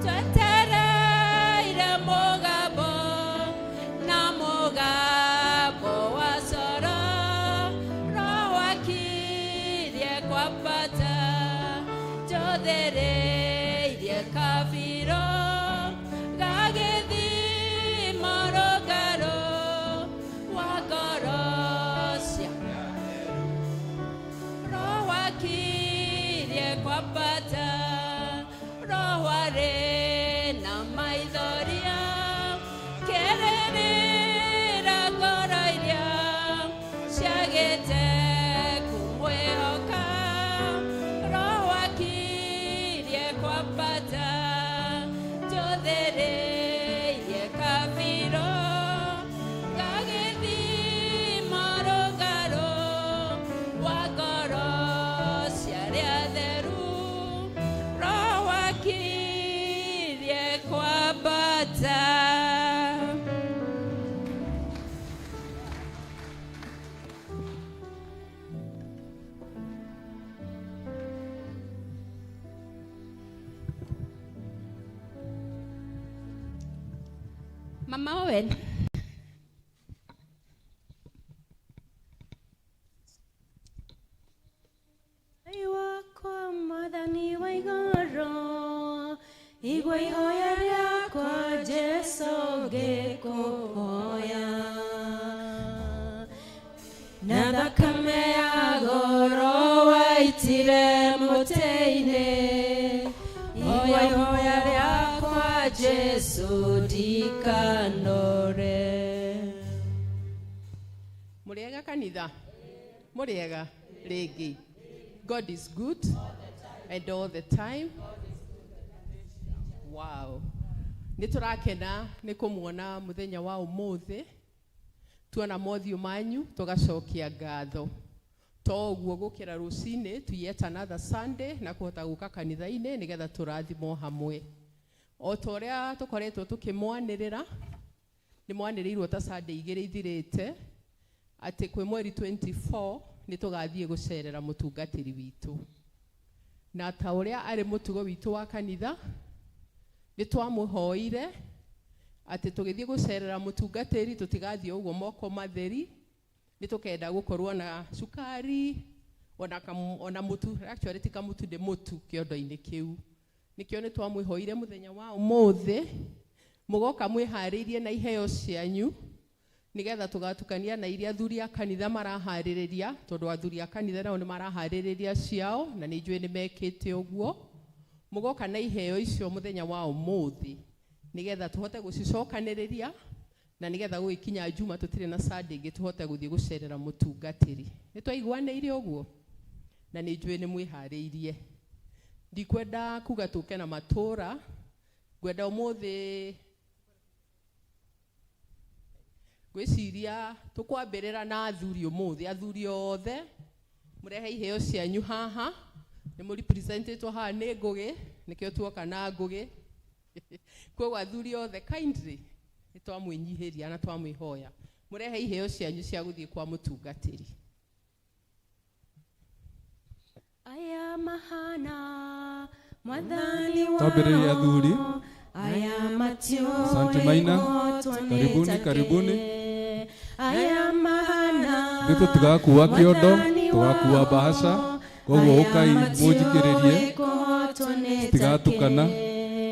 twetereire mũgambo na mũgambo wa coro roho akirie kwambata njũthĩrĩirie kabirũ gagĩthima rũngaro wa ngoro cia roho akirie kwambata roho arĩ na maithoria kĩrĩrĩra ngoro iria ciagĩte kũmwĩhoka roho akirie kwambata njũthĩrĩirie kabirũ gagĩthima rũngaro wa ngoro cia arĩa atheru roho akirie kwambata. Mama Owen. Ngai wakwa Mwathani wa igũrũ, igua ihoya rĩakwa Jesũ ngĩkũhoya. Na thakame ya goro waitire mũtĩ-inĩ, igua ihoya Mũtikanore. Mũrĩega kanitha, mũrĩega rĩngĩ. God is good and all the time. Wow, nĩ tũrakena nĩ kũmuona mũthenya wa ũmũthĩ. Tuona mothiũ manyu tũgacokia ngatho to ũguo gũkĩra rũcinĩ to yet another Sunday na kũhota gũka kanitha-inĩ nĩgetha tũrathimwo hamwe o ta ũrĩa tũkoretwo tũkĩmwanĩrĩra. Nĩ mwanĩrĩirwo ta Sunday igĩrĩ ithirĩte atĩ kwĩ mweri 24 nĩ tũgathiĩ gũcerera mũtungatĩri witũ, na ta ũrĩa arĩ mũtugo witũ wa kanitha, nĩ twamũhoire atĩ tũgĩthiĩ gũcerera mũtungatĩri tũtigathiĩ ũguo moko matheri, nĩ tũkenda gũkorwo na cukari ona, ona mũtu, actually ti kamũtu, nĩ mũtu kĩondo-inĩ kĩu. Nĩkĩo nĩ twamwĩhoire mũthenya wa ũmũthĩ mũgoka mwĩharĩirie na iheo cianyu, nĩgetha tũgatukania na iria athuri a kanitha maraharĩrĩria, tondũ athuri a kanitha nao nĩ maraharĩrĩria ciao na nĩ njũĩ nĩ mekĩte ũguo. Mũgoka na iheo icio mũthenya wa ũmũthĩ nĩgetha tũhote gũcicokanĩrĩria, na nĩgetha gũgĩkinya Juma tũtirĩ na Sunday ĩngĩ, tũhote gũthiĩ gũcerera mũtungatĩri. Nĩ twaiguanĩire ũguo na nĩ njũĩ nĩ mwĩharĩirie. Ndikwenda kuga tũke na matũra, ngwenda ũmũthĩ ngwĩciria tũkwambĩrĩra na athuri ũmũthĩ. Athuri othe mũrehe iheo cianyu haha, nĩ mũrepresentĩtwo haha nĩ Ngũgĩ, nĩkĩo tuoka na Ngũgĩ. Koguo athuri othe kindly nĩ twamwĩnyihĩria na twamwĩhoya mũrehe iheo cianyu cia gũthiĩ kwa mũtungatĩri. Aya mahana mwathani wao. Twambĩrĩrie athuri. Aya matiũĩ Asante Maina. kũhotwo nĩ Karibuni, take. Karibuni. Aya mahana Ithuĩ tũtigakua kĩondo, mwathani tũgakua wao. bahasha, koguo Aya ũkai mũnjikĩrĩrie matiũĩ kũhotwo nĩ tũtigatukana. take.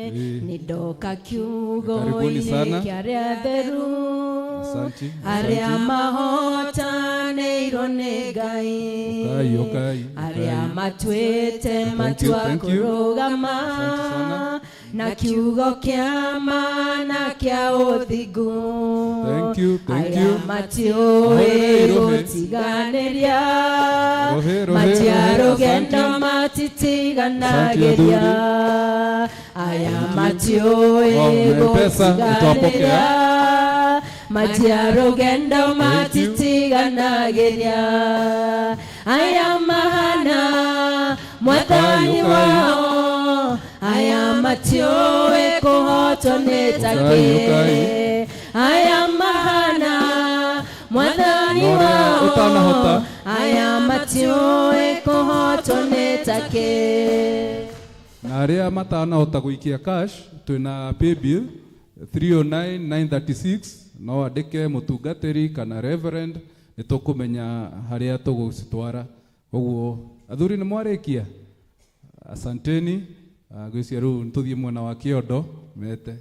Ĩĩ. Nĩ ndoka Karibuni kiugo-inĩ sana. kĩa arĩa atheru, Asanti, arĩa asanti. mahotanĩirwo nĩ Ngai, Ũkai, ũkai, arĩa ũkai. matuĩte Thank you, matua thank you. kũrũgama Asante sana. Na kiugo kĩa ma na kĩa ũthingu. Thank you, thank Arĩa you. matiũĩ Rohe, rohe. gũtiganĩria, Rohe, rohe, matia rohe, rũgendo asante. matitiganagĩria, aya matiũĩ Oh, na M-Pesa, nitawapokea. gũtiganĩria, matia rũgendo Thank you. matitiganagĩria, aya mahana mwathani Ũkai, ũkai. wao, aya matiũĩ kũhotwo nĩ Ũkai, ũkai. take, aya mahana mwathani Na ũrĩa wao, ũtanahota. Aya matiũĩ kũhotwo nĩ take. Na arĩa matanahota gũikia cash, twĩna paybill 309936, no andĩke mũtungatĩri kana reverend, nĩ tũkũmenya harĩa tũgũcitwara. Ũguo athuri nĩ mwarĩkia, asanteni. Ah, ngwĩciria rĩu tũthiĩ mwena wa kĩondo mete.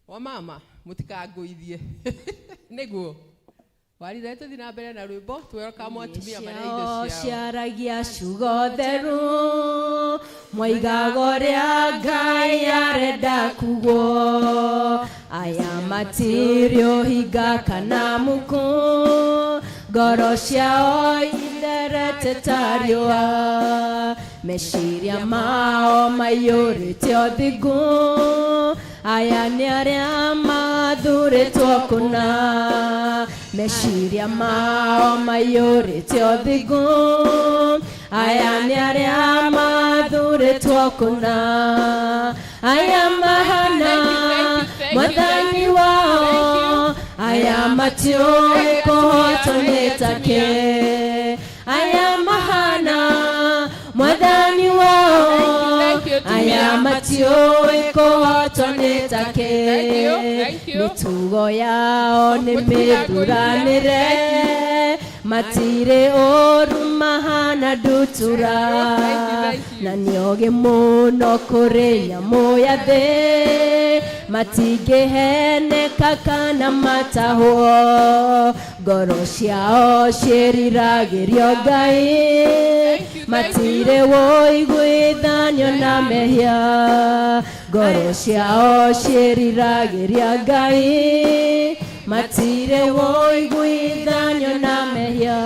Wamama mũtikangũithie nĩguo warire tũthiĩ na mbere na rwĩmbo tweroka atumia marĩa indo ciao ciao. Ciaragia ciugo theru, moigaga ũrĩa Ngai arenda kugwo, aya matirĩ ũhinga kana muku, ngoro ciao itherete ta riũa, meciria mao maiyũrĩte ũthingu, aya nĩ arĩa mathurĩtwo kũna, meciria mao maiyũrĩte ũthingu, aya nĩ arĩa mathurĩtwo kũna, aya mahana mwathani wao, aya matiũĩ kũhotwo nĩ take, aya mahana mwathani wao, aya matiũĩ kũhotwo nĩ take, mĩtugo yao nĩ mĩthuranĩre, matirĩ ũru mahana ndutura, na nĩogĩ mũno kũrĩ nyamũ ya thĩ, matingĩheneka kana matahwo, ngoro ciao ciĩriragĩrio Ngai, matirĩ wũiguithanio na mehia. Ngoro ciao ciĩriragĩria Ngai, matirĩ woiguithanio na mehia.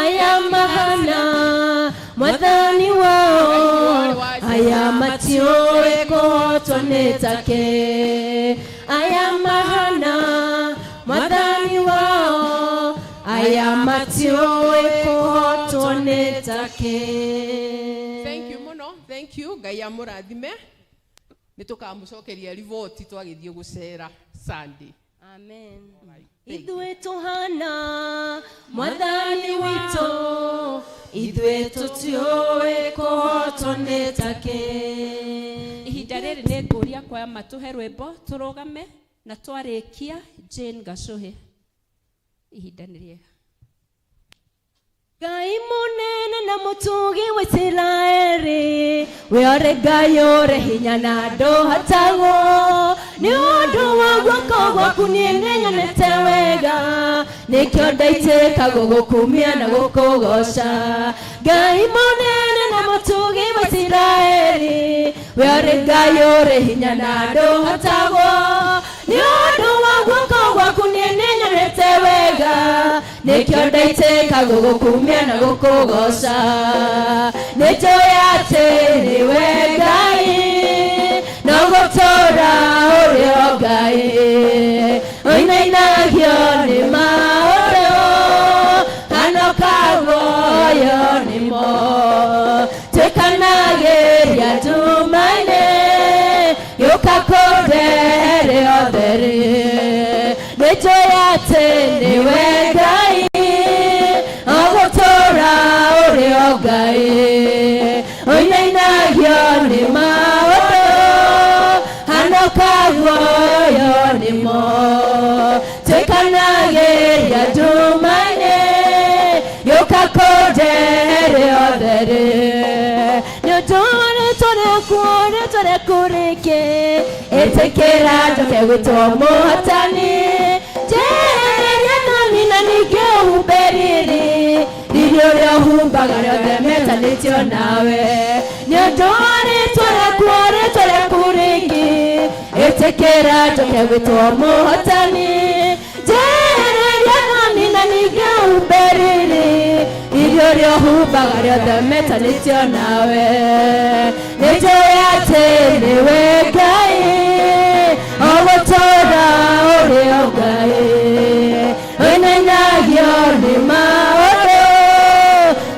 Aya mahana mwathani wao, aya matiũĩ kũhotwo nĩ take. Aya mahana mwathani wao, aya matiũĩ kũhotwo nĩ take. Thank you muno, thank you. Ngai amũrathime. Nĩ tũkamũcokeria riboti twagĩthiĩ gũcera Sunday. Amen. Ithuĩ tũhana mwathani witũ, ithuĩ tũtiũĩ kũhotwo nĩ take. Ihinda rĩrĩ nĩ ngũria kwaya matũhe rwĩmbo tũrũgame na twarĩkia Jane Gacũhĩ. Ihinda nĩ rĩega. Ngai mũnene na mũtugi wa Isiraeli, we ũrĩ Ngai ũrĩ hinya na ndũhotagwo. Nĩ ũndũ wa guoko gwaku niĩ nĩnyonete wega, nĩkĩo ndaitĩka gũgũkumia na gũkũgoca. Ngai mũnene na mũtugi wa Isiraeli, we ũrĩ Ngai ũrĩ hinya na ndũhotagwo. Nĩ ũndũ wa guoko gwaku niĩ nĩnyonete wega, nĩkĩo ndaitĩka gũgũkumia na gũkũgoca. Nĩnjũĩ atĩ nĩwe Ngai, no gũtũũra ũrĩ o Ngai. Ũinainagio nĩ maũndũ, kano kaguoyo nĩmo. Tuĩkanagĩria nduma-inĩ, gĩũka kũndehere ũtheri. Nĩnjũĩ atĩ nĩwe Ngai, o gũtũũra ũrĩ o Ngai. Ũinainagio nĩ maũndũ, hano kaguoyo nĩmo. Tuĩkanagĩria nduma-inĩ, gĩũka kũndehere ũtheri. Nĩ ũndũ wa rĩtwa rĩaku, rĩtwa rĩaku rĩngĩ, ĩtĩkĩra njoke gwĩtwo mũhotani. Njehereria thoni na ningĩ ũhumbe riri, riri ũrĩa ũhumbaga rĩothe metanĩtio nawe. Nĩ ũndũ wa rĩtwa rĩaku, rĩtwa rĩaku rĩngĩ, ĩtĩkĩra njoke gwĩtwo mũhotani. Njehereria thoni na ningĩ ũhumbe riri, riri ũrĩa ũhumbaga rĩothe metanĩtio nawe. Nĩnjũĩ atĩ nĩwe Ngai, o gũtũũra ũrĩ o Ngai. Ũinainagio nĩ maũndũ,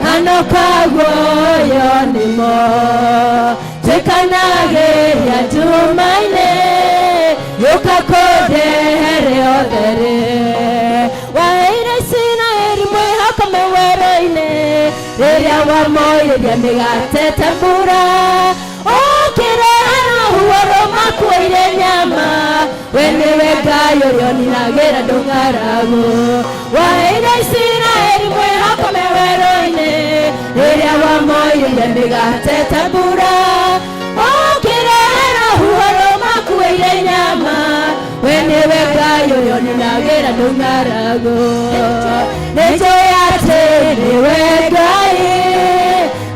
hano kaguoyo nĩmo. Tuĩkanagĩria nduma-inĩ, gĩũka kũndehere ũtheri. Waheire Isiraeli mwĩhoko me werũ-inĩ, rĩrĩa wamoirĩria mĩgate ta mbura. Ũkĩrehe rũhuho rũmakuĩire nyama, we nĩwe Ngai ũrĩa ũninagĩra andũ ng'aragu. Waheire Isiraeli mwĩhoko me werũ-inĩ, rĩrĩa wamoirĩria mĩgate ta mbura. Ũkĩrehe rũhuho rũmakuĩire nyama, we nĩwe Ngai ũrĩa ũninagĩra andũ ng'aragu. Nĩnjũĩ atĩ nĩwe Ngai,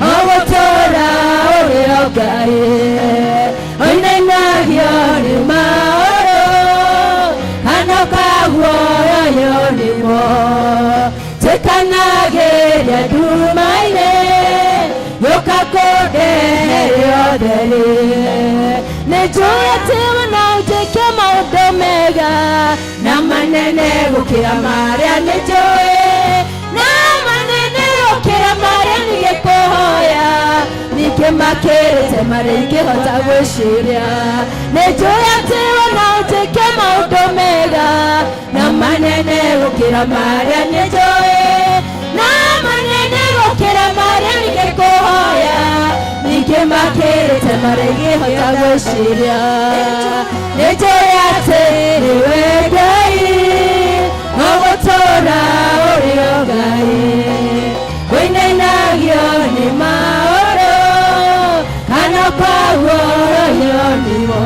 o gũtũũra ũrĩ o Ngai. Ũinainagio nĩ maũndũ, hano kaguoyo nĩmo. Tuĩkanagĩria nduma-inĩ, gĩũka kũndehere ũtheri. Nĩnjũĩ atĩ we no ũnjĩke maũndũ mega na manene gũkĩra marĩa nĩnjũĩ, na manene gũkĩra marĩa ningĩkũhoya, ningĩ makĩrĩte marĩa ingĩhota gwĩciria. Nĩnjũĩ atĩ we no ũnjĩke maũndũ mega na manene gũkĩra marĩa nĩnjũĩ, na manene gũkĩra marĩa ningĩkũhoya, ningĩ makĩrĩte marĩa ingĩhota gwĩciria. Nĩnjũĩ atĩ nĩwe Ngai, o gũtũũra ũrĩ o Ngai. Ũinainagio nĩ maũndũ, kana kaguoyo nĩmo.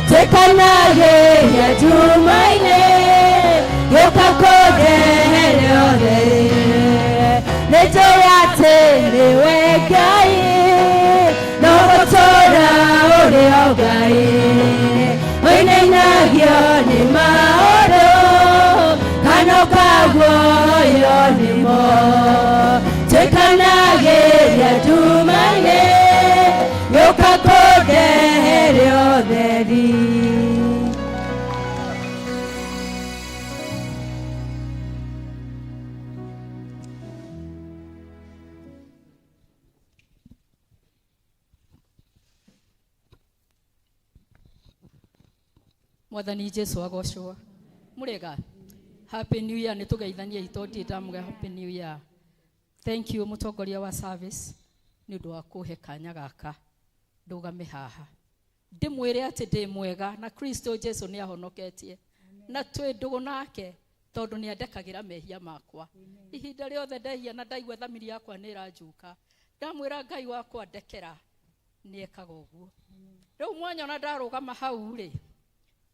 Tuĩkanagĩria nduma-inĩ, gĩũka kũndehere ũtheri. Nĩnjũĩ atĩ nĩwe Ngai, no gũtũũra Tũiyũrio nĩmo twĩkanagĩria nduma-inĩ gĩũka kũndehere ũtheri. Mwathani Jesu agocwo. Murega. Happy New Year. Nĩ tũgeithanie itũ ndirĩ ndamũge Happy New Year. Thank you mũtongoria wa service nĩ ũndũ wa kũhe kanya gaka ndũgame haha ndĩmwĩre atĩ ndĩ mwega na Kristo Jesu nĩ ahonoketie na twĩ ndũgũ nake tondũ nĩ andekagĩra mehia makwa ihinda rĩothe ndehia na ndaigua thamiri yakwa nĩ ĩranjuka ndamwĩra Ngai wakwa ndekera nĩ ekaga ũguo. Rĩu mwanyona ndarũgama hau rĩ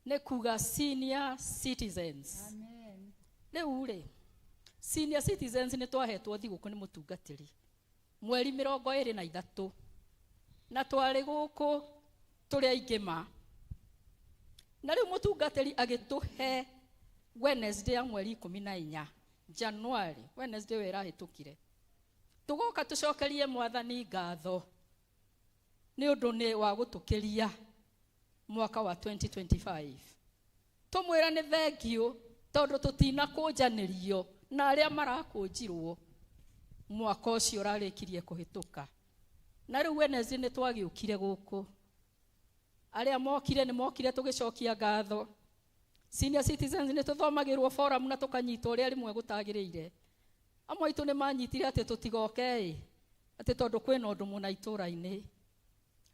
nĩ kuga senior citizens. Rĩu rĩ senior citizens nĩ twahetwo thigũkũ nĩ mũtungatĩri mweri 23 na twarĩ gũkũ tũrĩ aingĩ ma na rĩu mũtungatĩri agĩtũhe Wednesday ya mweri 14 January, Wednesday ĩyo ĩrahĩtũkire, tũgoka tũcokerie mwathani ngatho nĩ ũndũ nĩ wa gũtũkĩria mwaka wa 2025. Tũmwĩra nĩ thengiũ tondũ tũtinakũnjanĩrio na arĩa marakũnjirwo mwaka ũcio ũrarĩkirie kũhĩtũka. Na rĩu Wednesday nĩ twagĩũkire gũkũ, arĩa mokire nĩ mokire tũgĩcokia ngatho. Senior citizens nĩ tũthomagĩrwo forum na tũkanyitwo ũrĩa rĩmwe gũtagĩrĩire. Amwe aitũ nĩ manyitire atĩ tũtigoke ĩ, atĩ tondũ kwĩna ũndũ mũna itũũra-inĩ,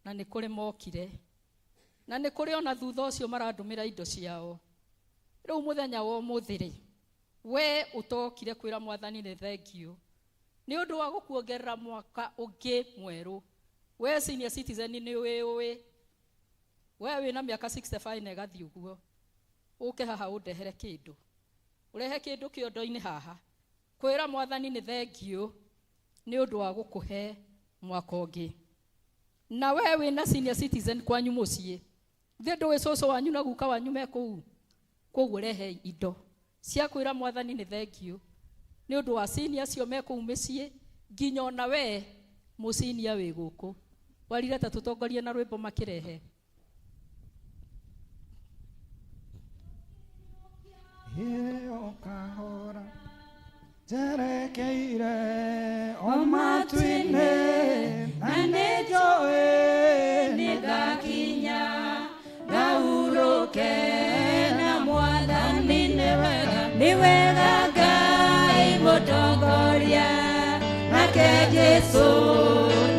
na nĩ kũrĩ mokire, na nĩ kũrĩ ona thutha ũcio marandũmĩra indo ciao. Rĩu mũthenya wa ũmũthĩ rĩ, we ũtokire kwĩra mwathani nĩ thengiũ nĩ ũndũ wa gũkuongerera mwaka ũngĩ mwerũ. We senior citizen nĩ wĩũĩ, we wĩna mĩaka 65 na ĩgathiĩ ũguo, ũke haha ũndehere kĩndũ, ũrehe kĩndũ kĩondo-inĩ haha kwĩra mwathani nĩ thengiũ nĩ ũndũ wa gũkũhe mwaka ũngĩ. Na we wĩna senior citizen kwanyu mũciĩ, thĩ ndũĩ cũcũ wanyu na guka wanyu me kũu, koguo rehe indo cia kwĩra mwathani nĩ thengiũ nĩ ũndũ wa senior acio me kũu mĩciĩ, nginya ona we mũcinia wĩ gũkũ. Warire ta tũtongorie na rwĩmbo makĩrehe. Ĩyo kahora njerekeire o matu-inĩ na nĩ njũĩ nĩ ngakinya ngahurũke na mwathani. Nĩ wega, nĩ wega Ngai mũtongoria, nake Jesu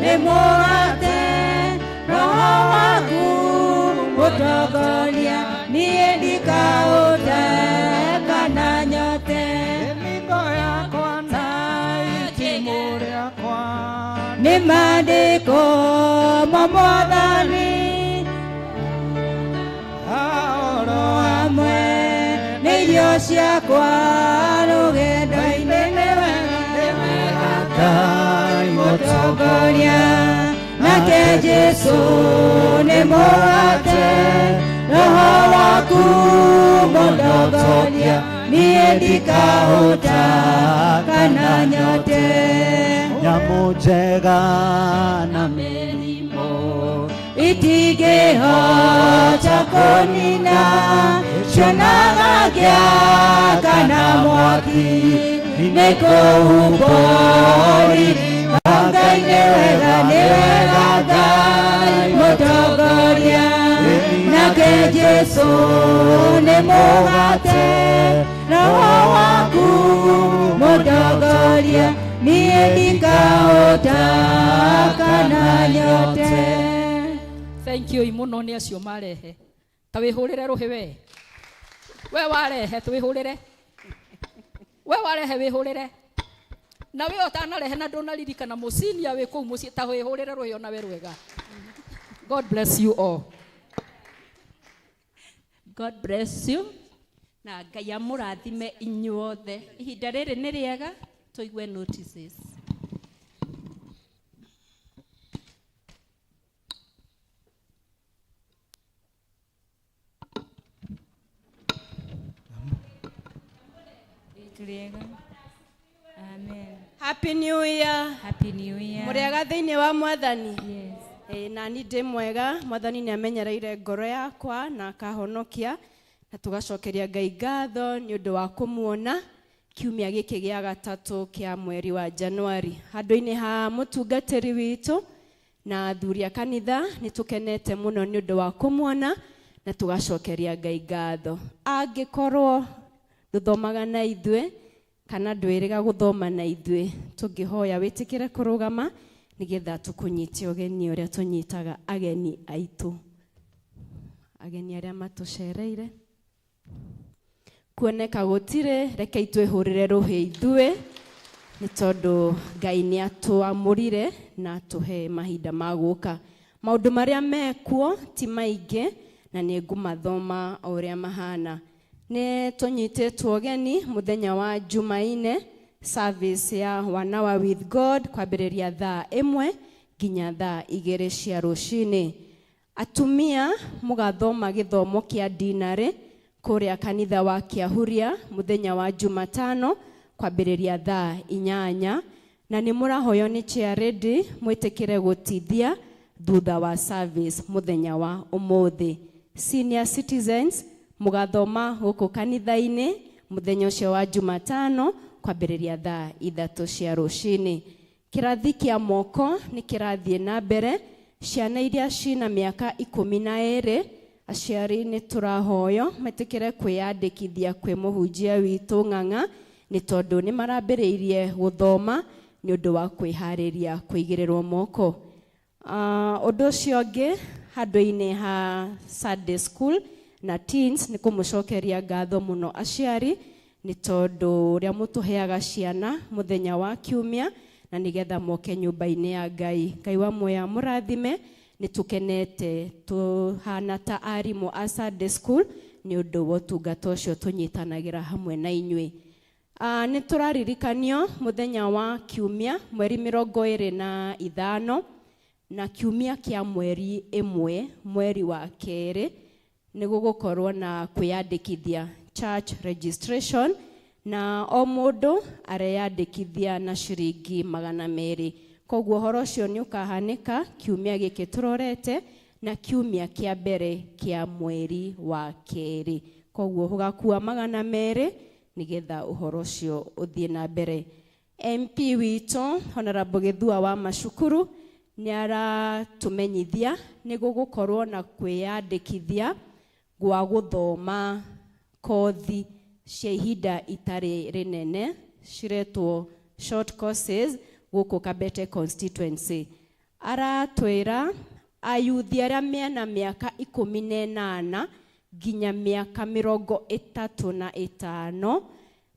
nĩ mũrate, roho waku mũtongoria, niĩ ndikaũte kana nyote. Mĩhingo yakwa na itimũ rĩakwa nĩ maandĩko ma mwathani, oro hamwe nĩ irio ciakwa rũgendo-inĩ. Nĩ wega, nĩ wega Ngai mũtongoria, nake Jesu nĩ mũrate, roho waku mũtongoria, niĩ ndikahũta kana nyote. Nyamũ njega na mĩrimũ itingĩhota kũnina, cionaga ngĩa kana mwaki nĩ kũhumbwo riri wa Ngai. Nĩ wega, nĩ wega Ngai mũtongoria, nake Jesu nĩ mũgate, roho waku mũtongoria, niĩ ndikahũta kana nyote. Thank you mũno nĩ acio marehe. Ta wĩhũrĩre rũhĩ we. We warehe twĩhũrĩre. We warehe wĩhũrĩre. Na we ũtanarehe na ndũnaririkana mũcinia wĩ kũu mũciĩ, ta wĩhũrĩre rũhĩ ona we rwega. God bless you all. God bless you. Na Ngai amũrathime inyuothe. Ihinda rĩrĩ nĩ rĩega tũigue notices. Rĩega. Happy New Year. Happy New Year. Mũrĩega thĩinĩ wa Mwathani? Yes. Ĩĩ, nani ndĩ mwega. Mwathani nĩ amenyereire ngoro yakwa na akahonokia, na tũgacokeria Ngai ngatho nĩ ũndũ wa kũmuona kiumia gĩkĩ gĩa gatatũ kĩa mweri wa Januari. Handũ-inĩ ha mũtungatĩri witũ na athuri a kanitha, nĩ tũkenete mũno nĩ ũndũ wa kũmuona na tũgacokeria Ngai ngatho. Angĩkorwo ndũthomaga na ithuĩ kana ndwĩrĩga gũthoma na ithuĩ, tũngĩhoya wĩtĩkĩre kũrũgama nĩgetha tũkũnyite ũgeni ũrĩa tũnyitaga ageni aitũ, ageni arĩa matũcereire. Kuoneka gũtirĩ, rekei twĩhũrĩre rũhĩ ithuĩ, nĩ tondũ Ngai nĩ atũamũrire na atũhe mahinda ma gũka. Maũndũ marĩa mekuo ti maingĩ na nĩ ngũmathoma o ũrĩa mahana. Nĩ tũnyitĩtwo ũgeni mũthenya wa Jumaine, service ya One Hour with God kwambĩrĩria thaa 1 nginya thaa 2 cia rũcinĩ. Atumia mũgathoma gĩthomo kĩa dinarĩ kũrĩa kanitha wa Kĩahuria mũthenya wa Jumatano kwambĩrĩria thaa 8, na nĩ mũrahoywo nĩ chair lady mwĩtĩkĩre gũtithia thutha wa service mũthenya wa ũmũthĩ. Senior citizens mũgathoma gũkũ kanitha-inĩ mũthenya ũcio wa Jumatano kwambĩrĩria thaa 3 cia rũcinĩ. Kĩrathi kĩa moko nĩ kĩrathiĩ na mbere. Ciana iria cina mĩaka 12, aciari nĩ tũrahoywo metĩkĩre kwĩyandĩkithia kwĩ mũhunjia witũ Ng'ang'a, nĩ tondũ nĩ marambĩrĩirie gũthoma nĩ ũndũ wa kwĩharĩria kũigĩrĩrwo moko. Ũndũ ũcio ũngĩ, handũ-inĩ ha Sunday school na teens, nĩ kũmũcokeria ngatho mũno aciari nĩ tondũ ũrĩa mũtũheaga ciana mũthenya wa kiumia na nĩgetha moke nyũmba-inĩ ya Ngai. Ngai wa muoyo amũrathime. Nĩ tũkenete tũhana ta arimũ a Sunday school nĩ ũndũ wa ũtungata ũcio tũnyitanagĩra hamwe na inyuĩ. Nĩ tũraririkanio mũthenya wa kiumia mweri 25 na kiumia kĩa mweri 1 mweri wa 2 nĩ gũgũkorwo na kwĩyandĩkithia church registration, na o mũndũ areyandĩkithia na ciringi 200. Koguo ũhoro ũcio nĩ ũkahanĩka kiumia gĩkĩ tũrorete na kiumia kĩa mbere kĩa mweri wa 2. Koguo ũgakua 200 nĩgetha ũhoro ũcio ũthiĩ na mbere. MP witũ Honorable Gĩthua wa Macukuru nĩ aratũmenyithia nĩ gũgũkorwo na kwĩyandĩkithia gwa gũthoma kothi cia ihinda itarĩ rĩnene ciretwo short courses gũkũ Kabete constituency. Aratwĩra ayuthi arĩa mena mĩaka 18 nginya mĩaka 35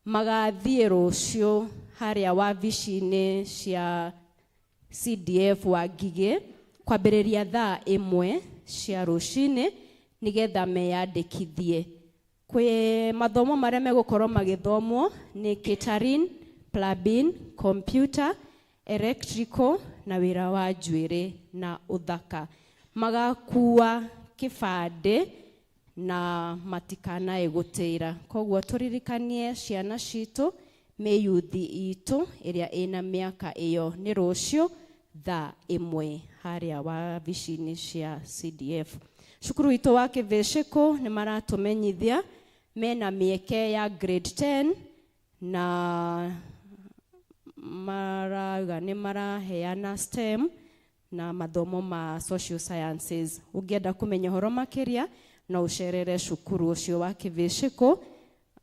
magathiĩ rũciũ harĩa wabici-inĩ cia CDF wa Ngigĩ kwambĩrĩria thaa 1 cia rũcinĩ nĩgetha meyandĩkithie. Kwĩ mathomo marĩa megũkorwo magĩthomwo nĩ catering, plumbing, computer, electrical na wĩra wa njuĩrĩ na ũthaka. Magakua kĩbandĩ na matikanae gũtĩra. Koguo tũririkanie ciana citũ, mĩyuthi itũ ĩrĩa ĩna mĩaka ĩyo nĩ rũciũ thaa 1 harĩa wabici-inĩ cia CDF. Cukuru witũ wa Kĩvĩcĩkũ nĩ maratũmenyithia mena mĩeke ya grade 10 na marauga nĩ maraheana STEM na mathomo ma social sciences. Ũngĩenda kũmenya ũhoro makĩria no ũcerere cukuru ũcio wa Kĩvĩcĩkũ,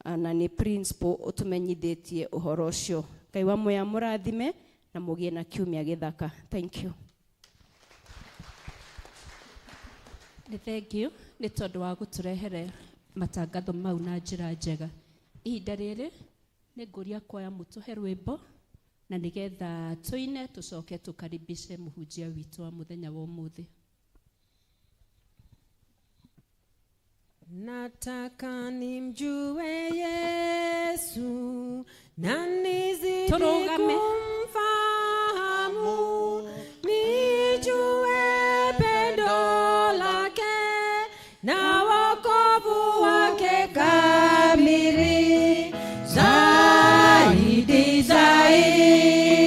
na nĩ principal ũtũmenyithĩtie ũhoro ũcio. Ngai wa muoyo amũrathime na mũgĩe na kiumia gĩthaka. Thank you. Nĩ thank you nĩ tondũ wa gũtũrehere matangatho mau na njĩra njega. Ihinda rĩrĩ nĩ ngũria kwaya mũtũhe rwĩmbo na nĩgetha tũine tũcoke tũkaribishe mũhunjia witũ wa mũthenya wa ũmũthĩ. Nataka nimjue Yesu na nizidi kumfahamu, nijue pendo lake na wokovu wake kamili, zaidi zaidi.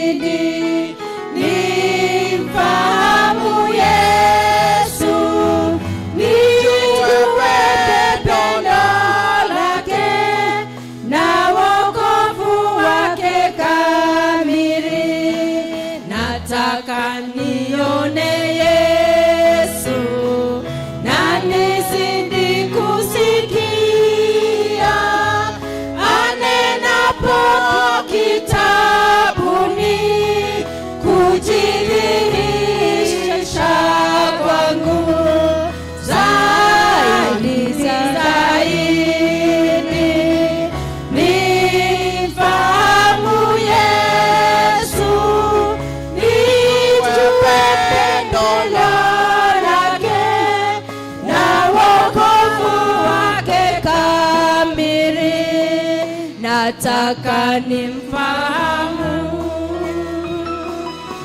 Nataka nimfahamu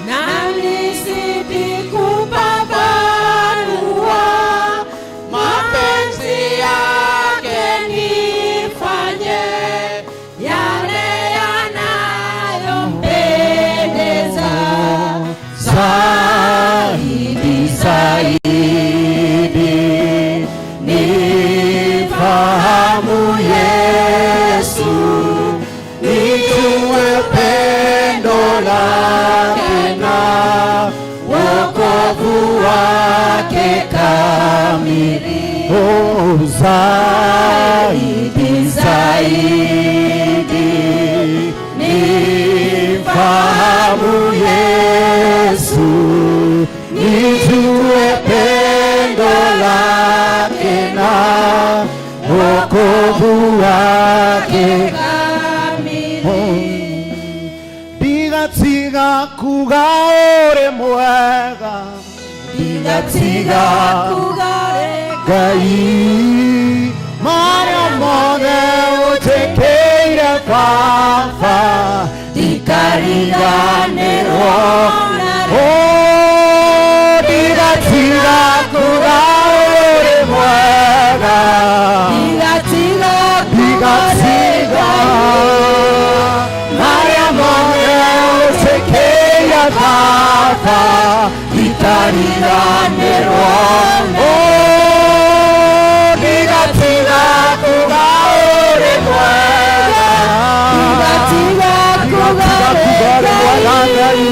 na nizidi kupambanua mapenzi yake, nifanye yale yanayompendeza zaidi zaidi nifahamu Yesu, nijue pendo lake na wokovu wake kamili. Oh, zaidi zaidi nifahamu Yesu, nijue pendo lake na wokovu wake. Ndigatiga kuga ũrĩ mwega, ndigatiga Ngai, marĩa mothe ũnjĩkĩire Baba, ndikariganĩrwo. Oh, ndigatiga kuga ũrĩ mwega, Ndigatiga ndigatiga marĩa mothe ũnjĩkĩire Baba, ndikariganĩrwo. Oh, ndigatiga kuga ũrĩ mwega, Ndigatiga kuga ũrĩ mwega Ngai,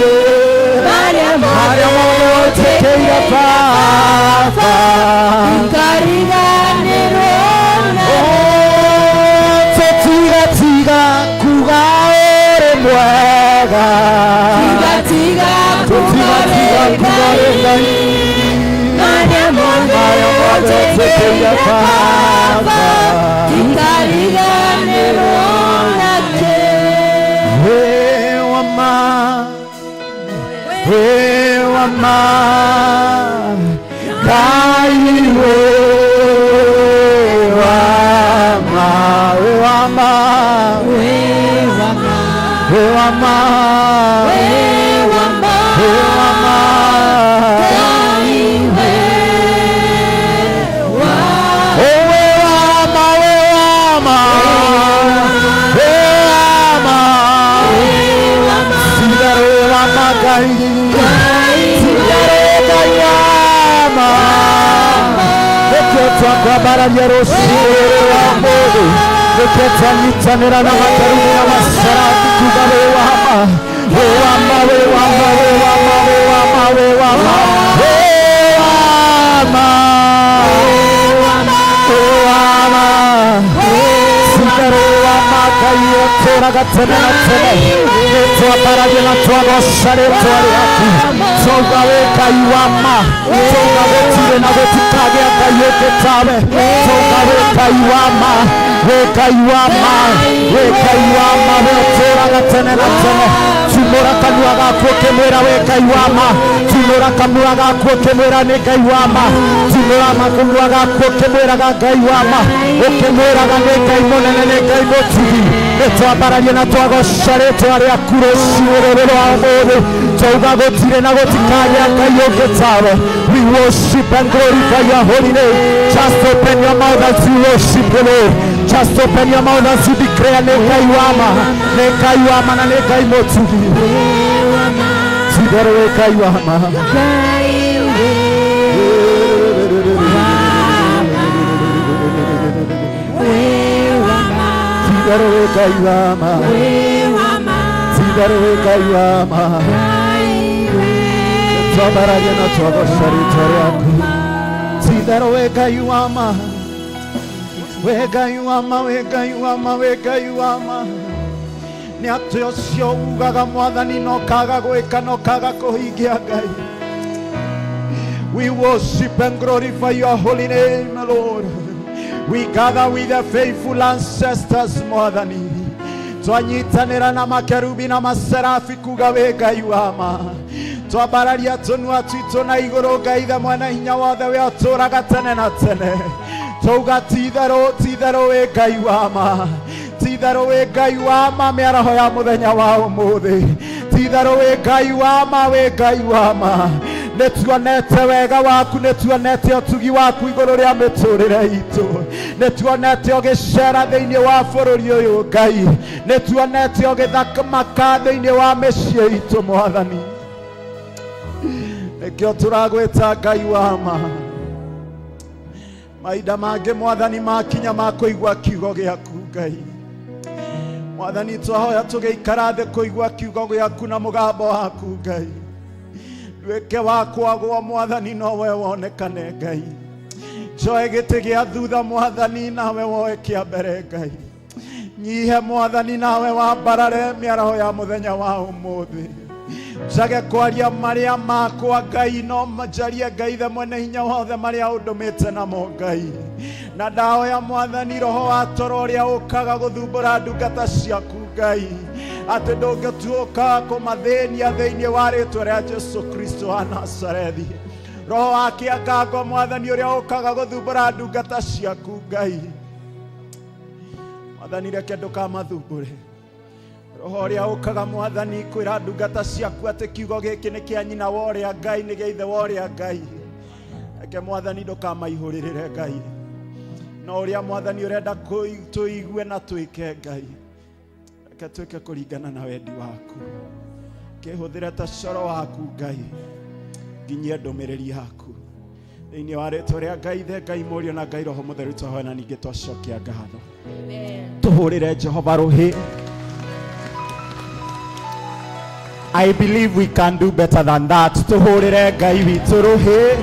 marĩa marĩa mothe ũnjĩkĩire Baba, ndikariganĩrwo. Tũtigatiga kuga ũrĩ mwega, Ndigatiga tũtigatiga kuga ũrĩ Ngai, marĩa mothe marĩa mothe ũnjĩkĩire Baba, ndikariganĩrwo nake. Wĩ wa ma, wĩ wa ma, Ngai wĩ wa ma, wĩ wa ma, Wĩ wa ma, wĩ wa ma, wĩ wa ma, wĩ wa ma, Ngai wĩ wa Oh, wĩ wa ma, wĩ wa ma, wĩ wa ma, Sigaro wĩ wa ma Ngai, Sigaro Ngai wa ma, nĩkĩo twakwambararia rũciũ rũrũ rwa ũmũthĩ, nĩkĩo twanyitanĩra na makerubi na macerathi kuga wĩ wa ma, wĩ wa ma, wĩ wa ma, wĩ wa ma, wĩ wa ma, wĩ wa ma, wĩ wa ma, wĩ wa ma, Sigaro wa ma Ngai ũtũũraga tene na tene, nĩtwambararia na twagoca rĩtwa rĩaku, twauga wĩ Ngai wa ma, twauga gũtirĩ na gũtikagĩa Ngai ũngĩ tawe, twauga wĩ Ngai wa ma, wĩ Ngai wa ma, wĩ Ngai wa ma, we ũtũũraga tene na tene. Tumũra kanua gaku ũkĩmwĩra wĩ Ngai wa ma, tumũra kanua gaku ũkĩmwĩra nĩ Ngai wa ma, tumũra kanua gaku ũkĩmwĩraga Ngai wa ma, ũkĩmwĩraga nĩ Ngai mũnene, nĩ Ngai mũtugi. Nĩtwambararia na twagoca rĩtwa rĩaku rũciũ rũrũ rwa ũmũthĩ, twauga gũtirĩ na gũtikagĩa Ngai ũngĩ tawe. We worship and glorify your holy name. Just open your mouth as you worship the Lord. Just open your mouth as you declare nĩ Ngai wa ma, nĩ Ngai wa ma na nĩ Ngai mũtugi. Tigero wĩ Ngai wa ma. Tigero wĩ Ngai wa ma. Tigero wĩ Ngai wa ma. Twambararia na twagoca rĩtwa rĩaku. Tigero wĩ Ngai wa ma. Wĩ Ngai wa ma, wĩ Ngai wa ma, wĩ Ngai wa ma. Nĩ atĩ ũcio ugaga Mwathani no kaga gwĩka no kaga kũhingia Ngai. We worship and glorify your holy name, Lord. We gather with the faithful ancestors, Mwathani. Twanyitanĩra na makerubi na maserafi kuga wĩ Ngai wa ma. Twambararia tũnua twitũ na igũrũ Ngai the mwene hinya wothe we ũtũũraga tene na tene. Twauga ti itherũ, ti itherũ wĩ Ngai wa ma. Ti Ti-itherũ wĩ Ngai wa ma mĩaraho ya mũthenya wa ũmũthĩ. Ti-itherũ wĩ Ngai wa ma, wĩ Ngai wa ma. Nĩ tuonete wega waku, nĩ tuonete ũtugi waku igũrũ rĩa mĩtũrĩre itũ. Nĩ tuonete ũgĩcera thĩinĩ wa bũrũri ũyũ Ngai. Nĩ tuonete ũgĩthamaka thĩinĩ wa mĩciĩ itũ Mwathani. Nĩkĩo tũragwĩta Ngai wa ma. Mahinda mangĩ Mwathani makinya ma kũigua kiugo gĩaku Ngai. Mwathani twahoya tũgĩikara thĩ kũigua kiugo gĩaku na mũgambo waku Ngai. Nduĩke wa kwagwo Mwathani no we wonekane Ngai. Njoe gĩtĩ gĩa thutha Mwathani nawe woe kĩa mbere Ngai. Nyihe Mwathani nawe wambarare mĩaraho ya mũthenya wa ũmũthĩ. Njage kwaria marĩa makwa Ngai, no njarie Ngai the mwene hinya wothe marĩa ũndũmĩte namo Ngai. Na ndahoya Mwathani roho wa toro ũrĩa ũkaga gũthumbũra ndungata ciaku Ngai, atĩ ndũngĩtuũka kũmathĩnia thĩinĩ wa rĩtwa rĩa Jesu Kristo wa Nazarethi. Roho wa kĩangango Mwathani ũrĩa ũkaga gũthumbũra ndungata ciaku Ngai, Mwathani reke ndũkamathumbũre. Roho ũrĩa ũkaga Mwathani kwĩra ndungata ciaku atĩ kiugo gĩkĩ nĩ kĩa nyina wa ũrĩa Ngai, nĩ gĩa ithe wa ũrĩa Ngai. Reke Mwathani ndũkamaihũrĩrĩre Ngai, no ũrĩa Mwathani ũrenda tũigue na twĩke Ngai, reke twĩke kũringana na wendi waku. Kĩhũthĩre ta coro waku Ngai, nginyie ndũmĩrĩri yaku thĩinĩ wa rĩtwa rĩa Ngai Ithe, Ngai Mũriũ na Ngai Roho Mũtheru. Twahoya na ningĩ twacokia ngatho. Tũhũrĩre Jehova rũhĩ. I believe we can do better than that. Tũhũrĩre Ngai witũ rũhĩ.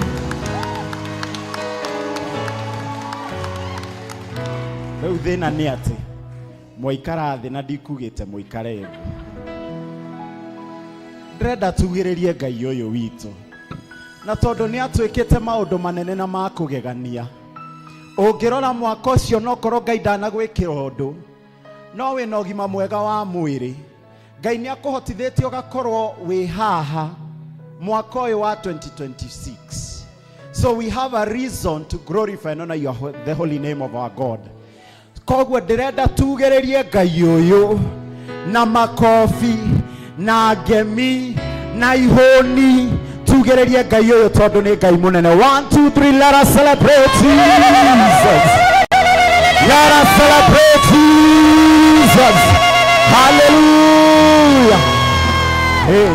Rĩu thĩna nĩ atĩ mwaikara thĩ na ndikugĩte mũikare thĩ. Ndĩrenda tugĩrĩrie Ngai ũyũ witũ, na tondũ nĩ atwĩkĩte maũndũ manene na ma kũgegania. Ũngĩrora mwaka ũcio no korwo Ngai ndanagwĩkĩra ũndũ, no wĩna ũgima mwega wa mwĩrĩ. Ngai nĩ akũhotithĩtie ũgakorwo wĩ haha mwaka ũyũ wa 2026. So we have a reason to glorify and honor the holy name of our God. Koguo ndĩrenda tugĩrĩrie Ngai ũyũ na makobi na ngemi na ihũni. Tugĩrĩrie Ngai ũyũ tondũ nĩ Ngai mũnene. 1 2 3, let us celebrate Jesus. Let us celebrate Jesus. Hallelujah. Hey.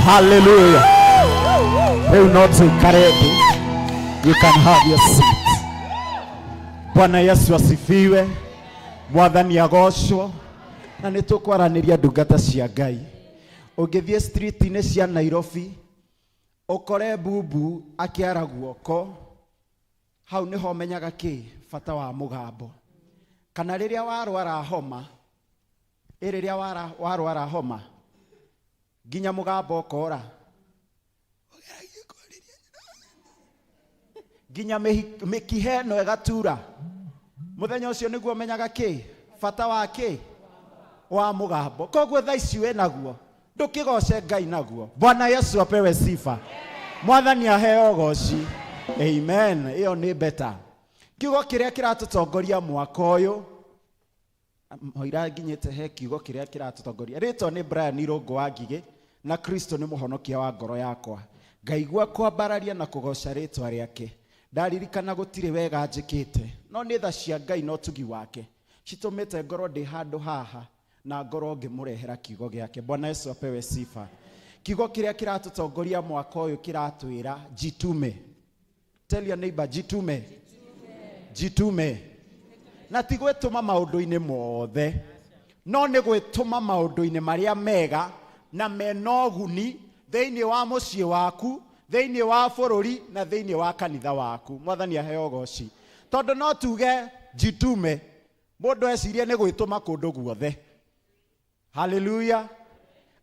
Hallelujah. Rĩu no tũikare thĩ. You can have your seat. Bwana Yesu asifiwe. Mwathani agocwo. Na nĩ tũkwaranĩria ndungata cia Ngai. Ũngĩthiĩ street-inĩ cia Nairobi ũkore bubu akĩara guoko, hau nĩho ũmenyaga kĩ bata wa mũgambo. Kana rĩrĩa warwara homa, ĩ rĩrĩa warwara homa nginya mũgambo ũkora, nginya mĩkiha ĩno ĩgatura. Mũthenya ũcio nĩguo ũmenyaga kĩ bata wa kĩ wa mũgambo. Koguo thaa ici wĩ naguo, ndũkĩgoce Ngai naguo. Bwana Yesu apewe sifa. Mwathani aheo ũgoci. Amen. Ĩyo nĩ beta. Kiugo kĩrĩa kĩratũtongoria mwaka ũyũ, mũira nginyĩte he kiugo kĩrĩa kĩratũtongoria. Rĩtwa nĩ Brian Irũngũ wa Ngigĩ, na Kristo nĩ mũhonokia wa ngoro yakwa. Ngaigua kwambararia na kũgoca rĩtwa rĩake. Ndaririkana gũtirĩ wega njĩkĩte, no nĩ tha cia Ngai na ũtugi wake citũmĩte ngorwo ndĩ handũ haha na ngorwo ngĩmũrehera kiugo gĩake. Bwana Yesu apewe sifa. Kiugo kĩrĩa kĩratũtongoria mwaka ũyũ kĩratwĩra jitume. Tell your neighbor, jitume. Jitume. Na ti gwĩtũma maũndũ-inĩ mothe, no nĩ gwĩtũma maũndũ-inĩ marĩa mega na mena ũguni thĩinĩ wa mũciĩ waku, thĩinĩ wa bũrũri na thĩinĩ wa kanitha waku. Mwathani aheo ũgoci. Tondũ no tuge jitume, mũndũ ecirie nĩ gwĩtũma kũndũ guothe. Haleluya.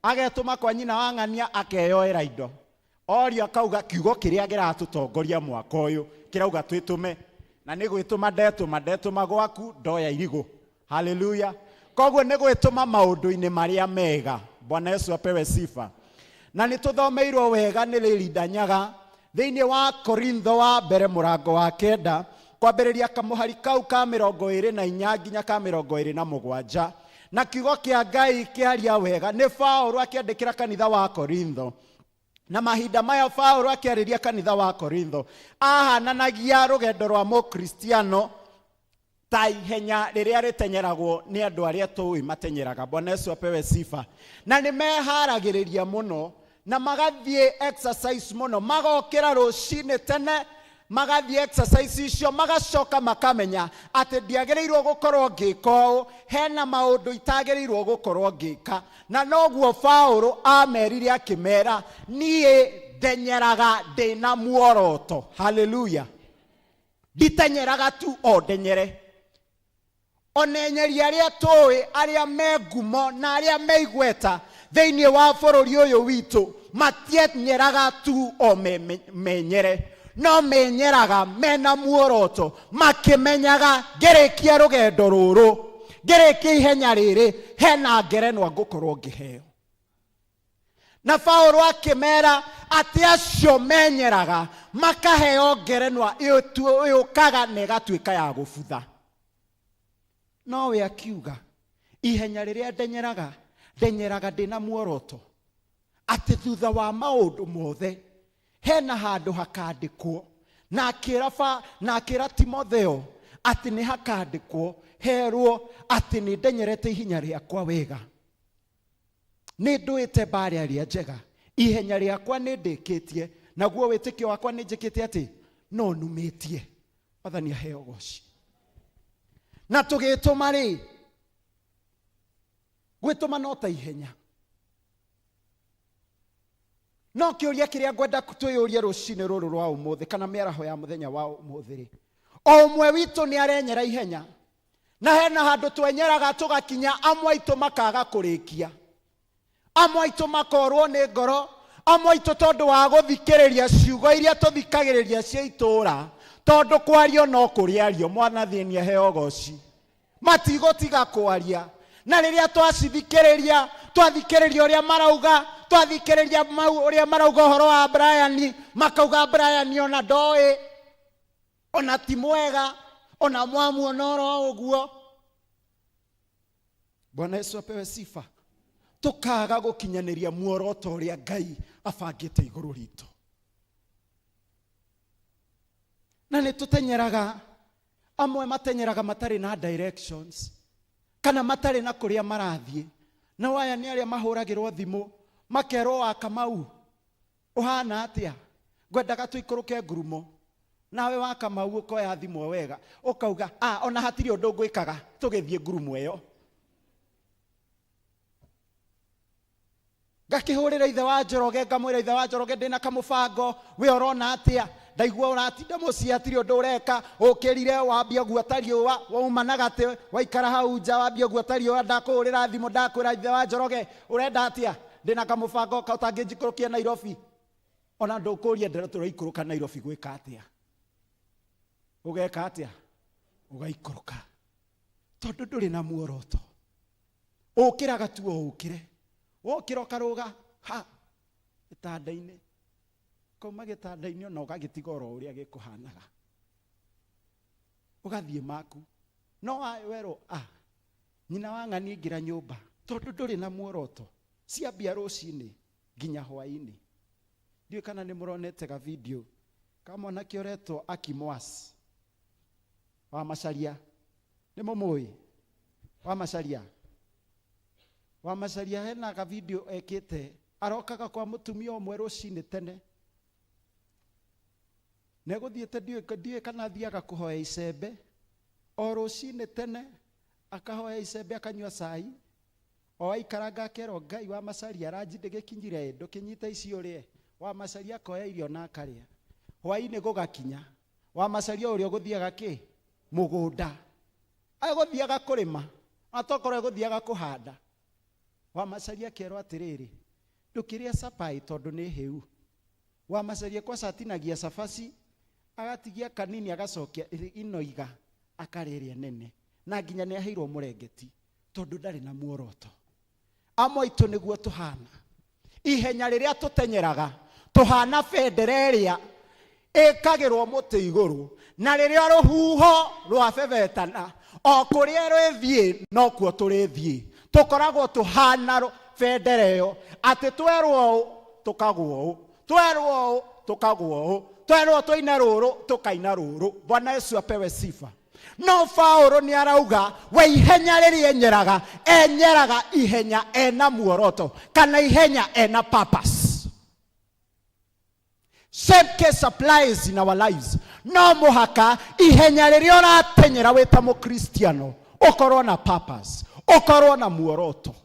Agetũma kwa nyina wa ng'ania akeyoera indo. Orio akauga kiugo kĩrĩa kĩratũtongoria mwaka ũyũ kĩrauga twĩtũme, na nĩ gwĩtũma ndetũma, ndetũma gwaku ndoya irigũ. Haleluya. Koguo nĩ gwĩtũma maũndũ-inĩ marĩa mega. Bwana Yesu apewe sifa. Na nĩ tũthomeirwo wega nĩ Lĩrinda Nyaga thĩinĩ wa Korintho wa mbere mũrango wa 9 Kwambĩrĩria kamũhari kau ka 24 nginya ka 27. Na kiugo kĩa Ngai kĩaria wega nĩ Paũlũ akĩandĩkĩra kanitha wa Korintho. Na mahinda maya Paũlũ akĩarĩria kanitha wa Korintho ahananagia rũgendo rwa Mũkristiano ta ihenya rĩrĩa rĩtenyeragwo nĩ andũ arĩa tũĩ matenyeraga. Bwana Yesu apewe sifa. Na nĩ meharagĩrĩria mũno na magathiĩ exercise mũno, magokĩra rũcinĩ tene magathiĩ exercise icio, magacoka makamenya atĩ ndiagĩrĩirwo gũkorwo ngĩka ũũ, hena maũndũ itagĩrĩirwo gũkorwo ngĩka. Na noguo Paũlũ amerire akĩmera, niĩ ndenyeraga ndĩna muoroto. Haleluya. Nditenyeraga tu o ndenyere. Ona enyeri arĩa tũĩ, arĩa me ngumo na arĩa me igweta thĩinĩ wa bũrũri ũyũ witũ, matienyeraga tu o menyere, no menyeraga mena muoroto, makĩmenyaga ngĩrĩkia rũgendo rũrũ, ngĩrĩkia ihenya rĩrĩ, hena ngerenwa ngũkorwo ngĩheo. Na Paũlũ akĩmera atĩ acio menyeraga makaheo ngerenwa ĩũkaga na ĩgatuĩka ya gũbutha. Nowe akiuga ihenya rĩrĩa ndenyeraga, ndenyeraga ndĩna muoroto, atĩ thutha wa maũndũ mothe hena handũ hakandĩkwo. Na akĩra Timotheo atĩ nĩ hakandĩkwo, herwo atĩ nĩ ndenyerete ihenya rĩakwa wega, nĩ ndũĩte mbara ĩrĩa njega, ihenya rĩakwa nĩ ndĩkĩtie, naguo wĩtĩkio wakwa nĩ njĩkĩte atĩ no numĩtie. Mwathani aheo ũgoci. Na tũgĩtũma rĩ, gwĩtũma no ta ihenya. No kĩũria kĩrĩa ngwenda twĩyũrie rũcinĩ rũrũ rwa ũmũthĩ, kana mĩaraho ya mũthenya wa ũmũthĩ rĩ, o ũmwe witũ nĩ arenyera ihenya, na hena handũ twenyeraga tũgakinya, amwe aitũ makaga kũrĩkia, amwe aitũ makorwo nĩ ngoro, amwe aitũ tondũ wa gũthikĩrĩria ciugo iria tũthikagĩrĩria cia itũũra, tondũ kwario no kũrĩario. Mwana thĩni aheo ũgoci, matigũtiga kwaria. Na rĩrĩa twacithikĩrĩria, twathikĩrĩria ũrĩa marauga, twathikĩrĩria mau ũrĩa marauga ũhoro wa Brian, makauga Brian ona ndoĩ, ona ti mwega, ona mwamuona oro ũguo. Bwana Yesu apewe sifa. Tũkaga gũkinyanĩria muoroto ũrĩa Ngai abangĩte igũrũ ritũ. Na nĩ tũtenyeraga, amwe matenyeraga matarĩ na directions, kana matarĩ na kũrĩa marathiĩ. Nao aya nĩ arĩa mahũragĩrwo thimũ, makerwo wa Kamau, ũhana atĩa? Ngwendaga tũikũrũke ngurumo. Nawe wa Kamau ũkoya thimũ wega, ũkauga, ona hatirĩ ũndũ ngwĩkaga, tũgĩthiĩ ngurumo ĩyo. Ngakĩhũrĩra ithe wa Njoroge, ngamwĩra ithe wa Njoroge ndĩna kamũbango, we ũrona atĩa? Ndaigua ũratinda mũciĩ hatirĩ ũndũ ũreka, ũkĩrire wambia guota riũa, wauma na gatĩ, waikara hau nja wambia guota riũa, ndakũhũrĩra thimũ ndakwĩra ithe wa Njoroge ũrenda atĩa? Ndĩna kamũbango ka ũtangĩnjikũrũkia Nairobi. Ona ndũkũria ndĩra tũraikũrũka Nairobi gwĩka atĩa? Ũgeka atĩa? Ũgaikũrũka. Tondũ ndũrĩ na muoroto. Ũkĩraga tu o ũkĩre. Wokĩra ũkarũga ha gĩtanda-inĩ. Kauma gĩtanda-inĩ ona ũgagĩtiga oro ũrĩa gĩkũhanaga. Ũgathiĩ maku. No werwo, nyina wa ng'ani ingĩra nyũmba. Tondũ ndũrĩ na muoroto. Ciambia rũcinĩ nginya hwaĩ-inĩ. Ndiũĩ kana nĩ mũronete ga video ka mwanake ũretwo Akimwas wa Macharia. Nĩ mũmũĩ? Wa Macharia. Wa Macharia hena ga video ekĩte, arokaga kwa mũtumia ũmwe rũcinĩ tene. Na egũthiĩte ndiũĩ kana athiaga kũhoya icembe. O rũcinĩ tene akahoya icembe akanyua cai. O aikaranga akerwo Ngai wa Macharia ranji ndĩgĩkinyire ĩ, ndũkĩnyite ici ũrĩe. Wa Macharia akoya irio na akarĩa. Hwaĩ-inĩ gũgakinya. Wa Macharia ũrĩa ũgũthiaga kĩ? Mũgũnda. Agũthiaga kũrĩma, na tokorwo egũthiaga kũhanda. Wa Macharia akerwo atĩrĩrĩ, ndũkĩrĩa cabai tondũ nĩ hĩu. Wa Macharia kwaca atinagia cabaci, agatigia kanini agacokia ino iga, akarĩa ĩrĩa nene. Na nginya nĩ aheirwo mũrengeti tondũ ndarĩ na muoroto. Amwe aitũ nĩguo tũhana. Ihenya rĩrĩa tũtenyeraga, tũhana bendera ĩrĩa Ĩkagĩrwo mũtĩ igũrũ na rĩrĩa rũhuho rwabebetana o kũrĩa rwĩthiĩ nokuo tũrĩthiĩ. Tũkoragwo tũhana bendera ĩyo atĩ twerwo ũũ tũkagwo ũũ, twerwo ũũ tũkagwo ũũ, twerwo tũine rũrũ tũkaina rũrũ. Bwana Yesu apewe sifa. No Paulo nĩ arauga we ihenya rĩrĩa enyeraga, enyeraga ihenya ena muoroto kana ihenya ena purpose. Same case applies in our lives. No mũhaka ihenya rĩrĩa ũratenyera wĩ ta mũkristiano ũkorwo na purpose, ũkorwo na muoroto,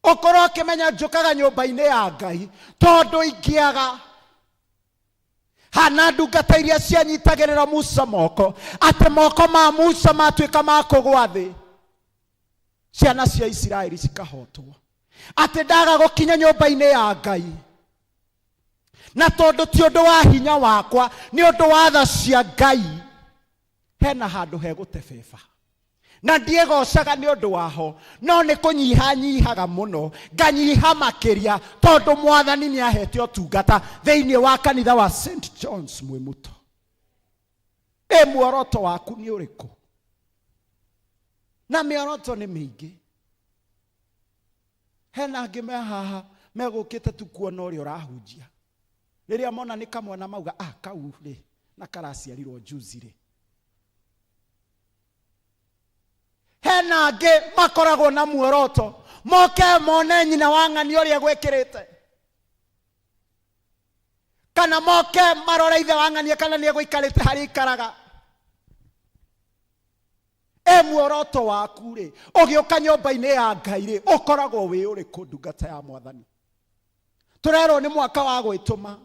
ũkorwo ũkĩmenya njũkaga nyũmba-inĩ ya Ngai tondũ ingĩaga hana ndungata iria cianyitagĩrĩra Musa moko, atĩ moko ma Musa matuĩka ma kũgwa thĩ, ciana cia Isiraeli cikahotwo, atĩ ndaga gũkinya nyũmba-inĩ ya Ngai na tondũ ti ũndũ wa hinya wakwa, nĩ ũndũ wa tha cia Ngai, hena handũ hegũtebeba na ndiĩgocaga nĩ ũndũ waho, no nĩ kũnyihanyihaga mũno, nganyiha makĩria tondũ mwathani nĩ ahete ũtungata thĩinĩ wa kanitha wa St John's Mwimuto. Ĩ muoroto waku nĩ ũrĩkũ? Na mĩoroto nĩ mĩingĩ. Hena angĩ me haha megũkĩte tu kuona ũrĩa ũrahunjia, rĩrĩa mona nĩ kamwana mauga, ah, kau rĩ na karaciarirwo juzi rĩ. Hena angĩ makoragwo na muoroto moke mone nyina wa ng'ani ũrĩa gwĩkĩrĩte, kana moke marore ithe wa ng'ania kana nĩ egũikarĩte harĩa aikaraga. Ĩ muoroto waku rĩ, ũgĩũka nyũmba-inĩ ya Ngai rĩ, ũkoragwo wĩ ũrĩkũ, ndungata ya mwathani? Tũrerwo nĩ mwaka wa gwĩtũma,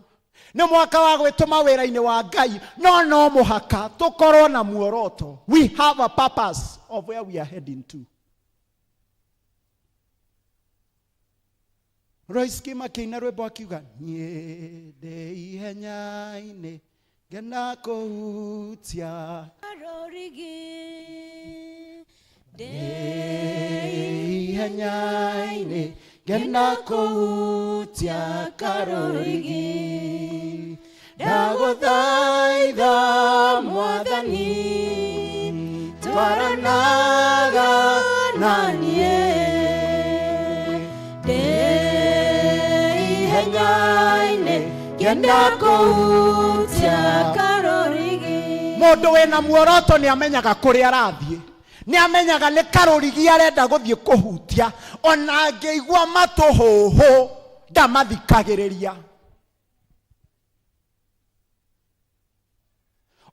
nĩ mwaka wa gwĩtũma wĩra-inĩ wa Ngai, no no mũhaka tũkorwo na muoroto. We have a purpose of where we are heading to. Royce Kim akĩina rwĩmbo akiuga, niĩ ndĩ ihenya-inĩ ngena kũhutia Rũrigi. Ndĩ ihenya-inĩ ngena kũhutia karũrigi, ndagũthaitha mwathani twaranaga na niĩ. Ndĩ ihenya-inĩ ngena kũhutia karũrigi. Mũndũ wĩna muoroto nĩ amenyaga kũrĩa arathiĩ, nĩ amenyaga nĩ karũrigi arenda gũthiĩ kũhutia, ona angĩigua matũhũhũ ndamathikagĩrĩria,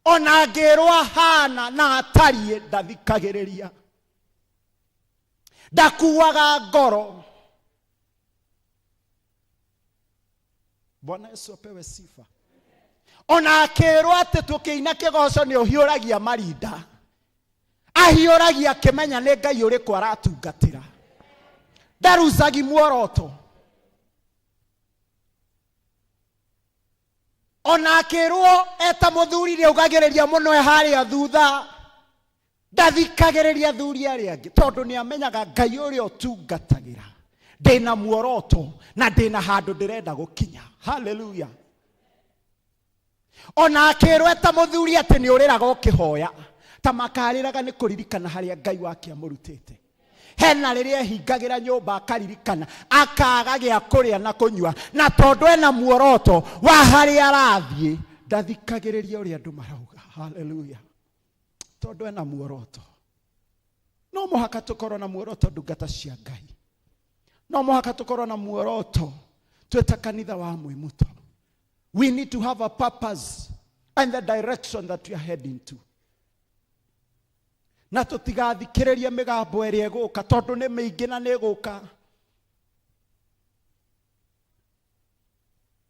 ona angĩrwo ahana na atariĩ ndathikagĩrĩria, ndakuaga ngoro. Bwana Yesu apewe sifa. Ona akĩrwo atĩ tũkĩina kĩgoco nĩ ũhiũragia marinda, ahiũragia akĩmenya nĩ Ngai ũrĩkũ aratungatĩra, ndarucagi muoroto. Ona akĩrwo eta mũthuri nĩ augagĩrĩria mũno e harĩa thutha, ndathikagĩrĩria athuri arĩa angĩ tondũ nĩ amenyaga Ngai ũrĩa ũtungatagĩra ndĩna muoroto na ndĩna handũ ndĩrenda gũkinya. Haleluya. Ona akĩrwo eta mũthuri atĩ nĩ ũrĩraga ũkĩhoya, ta makarĩraga nĩ kũririkana harĩa Ngai wake amũrutĩte. Hena rĩrĩa ehingagĩra nyũmba akaririkana, akaga gĩa kũrĩa na kũnyua, na tondũ ena muoroto wa harĩa arathiĩ ndathikagĩrĩria ũrĩa andũ marauga. Haleluya. Tondũ ena muoroto. No mũhaka tũkorwo na muoroto, ndungata cia Ngai. No mũhaka tũkorwo na muoroto twĩ ta kanitha wa Mwimuto. We need to have a purpose and the direction that we are heading to. Na tũtigathikĩrĩrie mĩgambo ĩrĩa ĩgũka tondũ nĩ mĩingĩ na nĩ ĩgũka.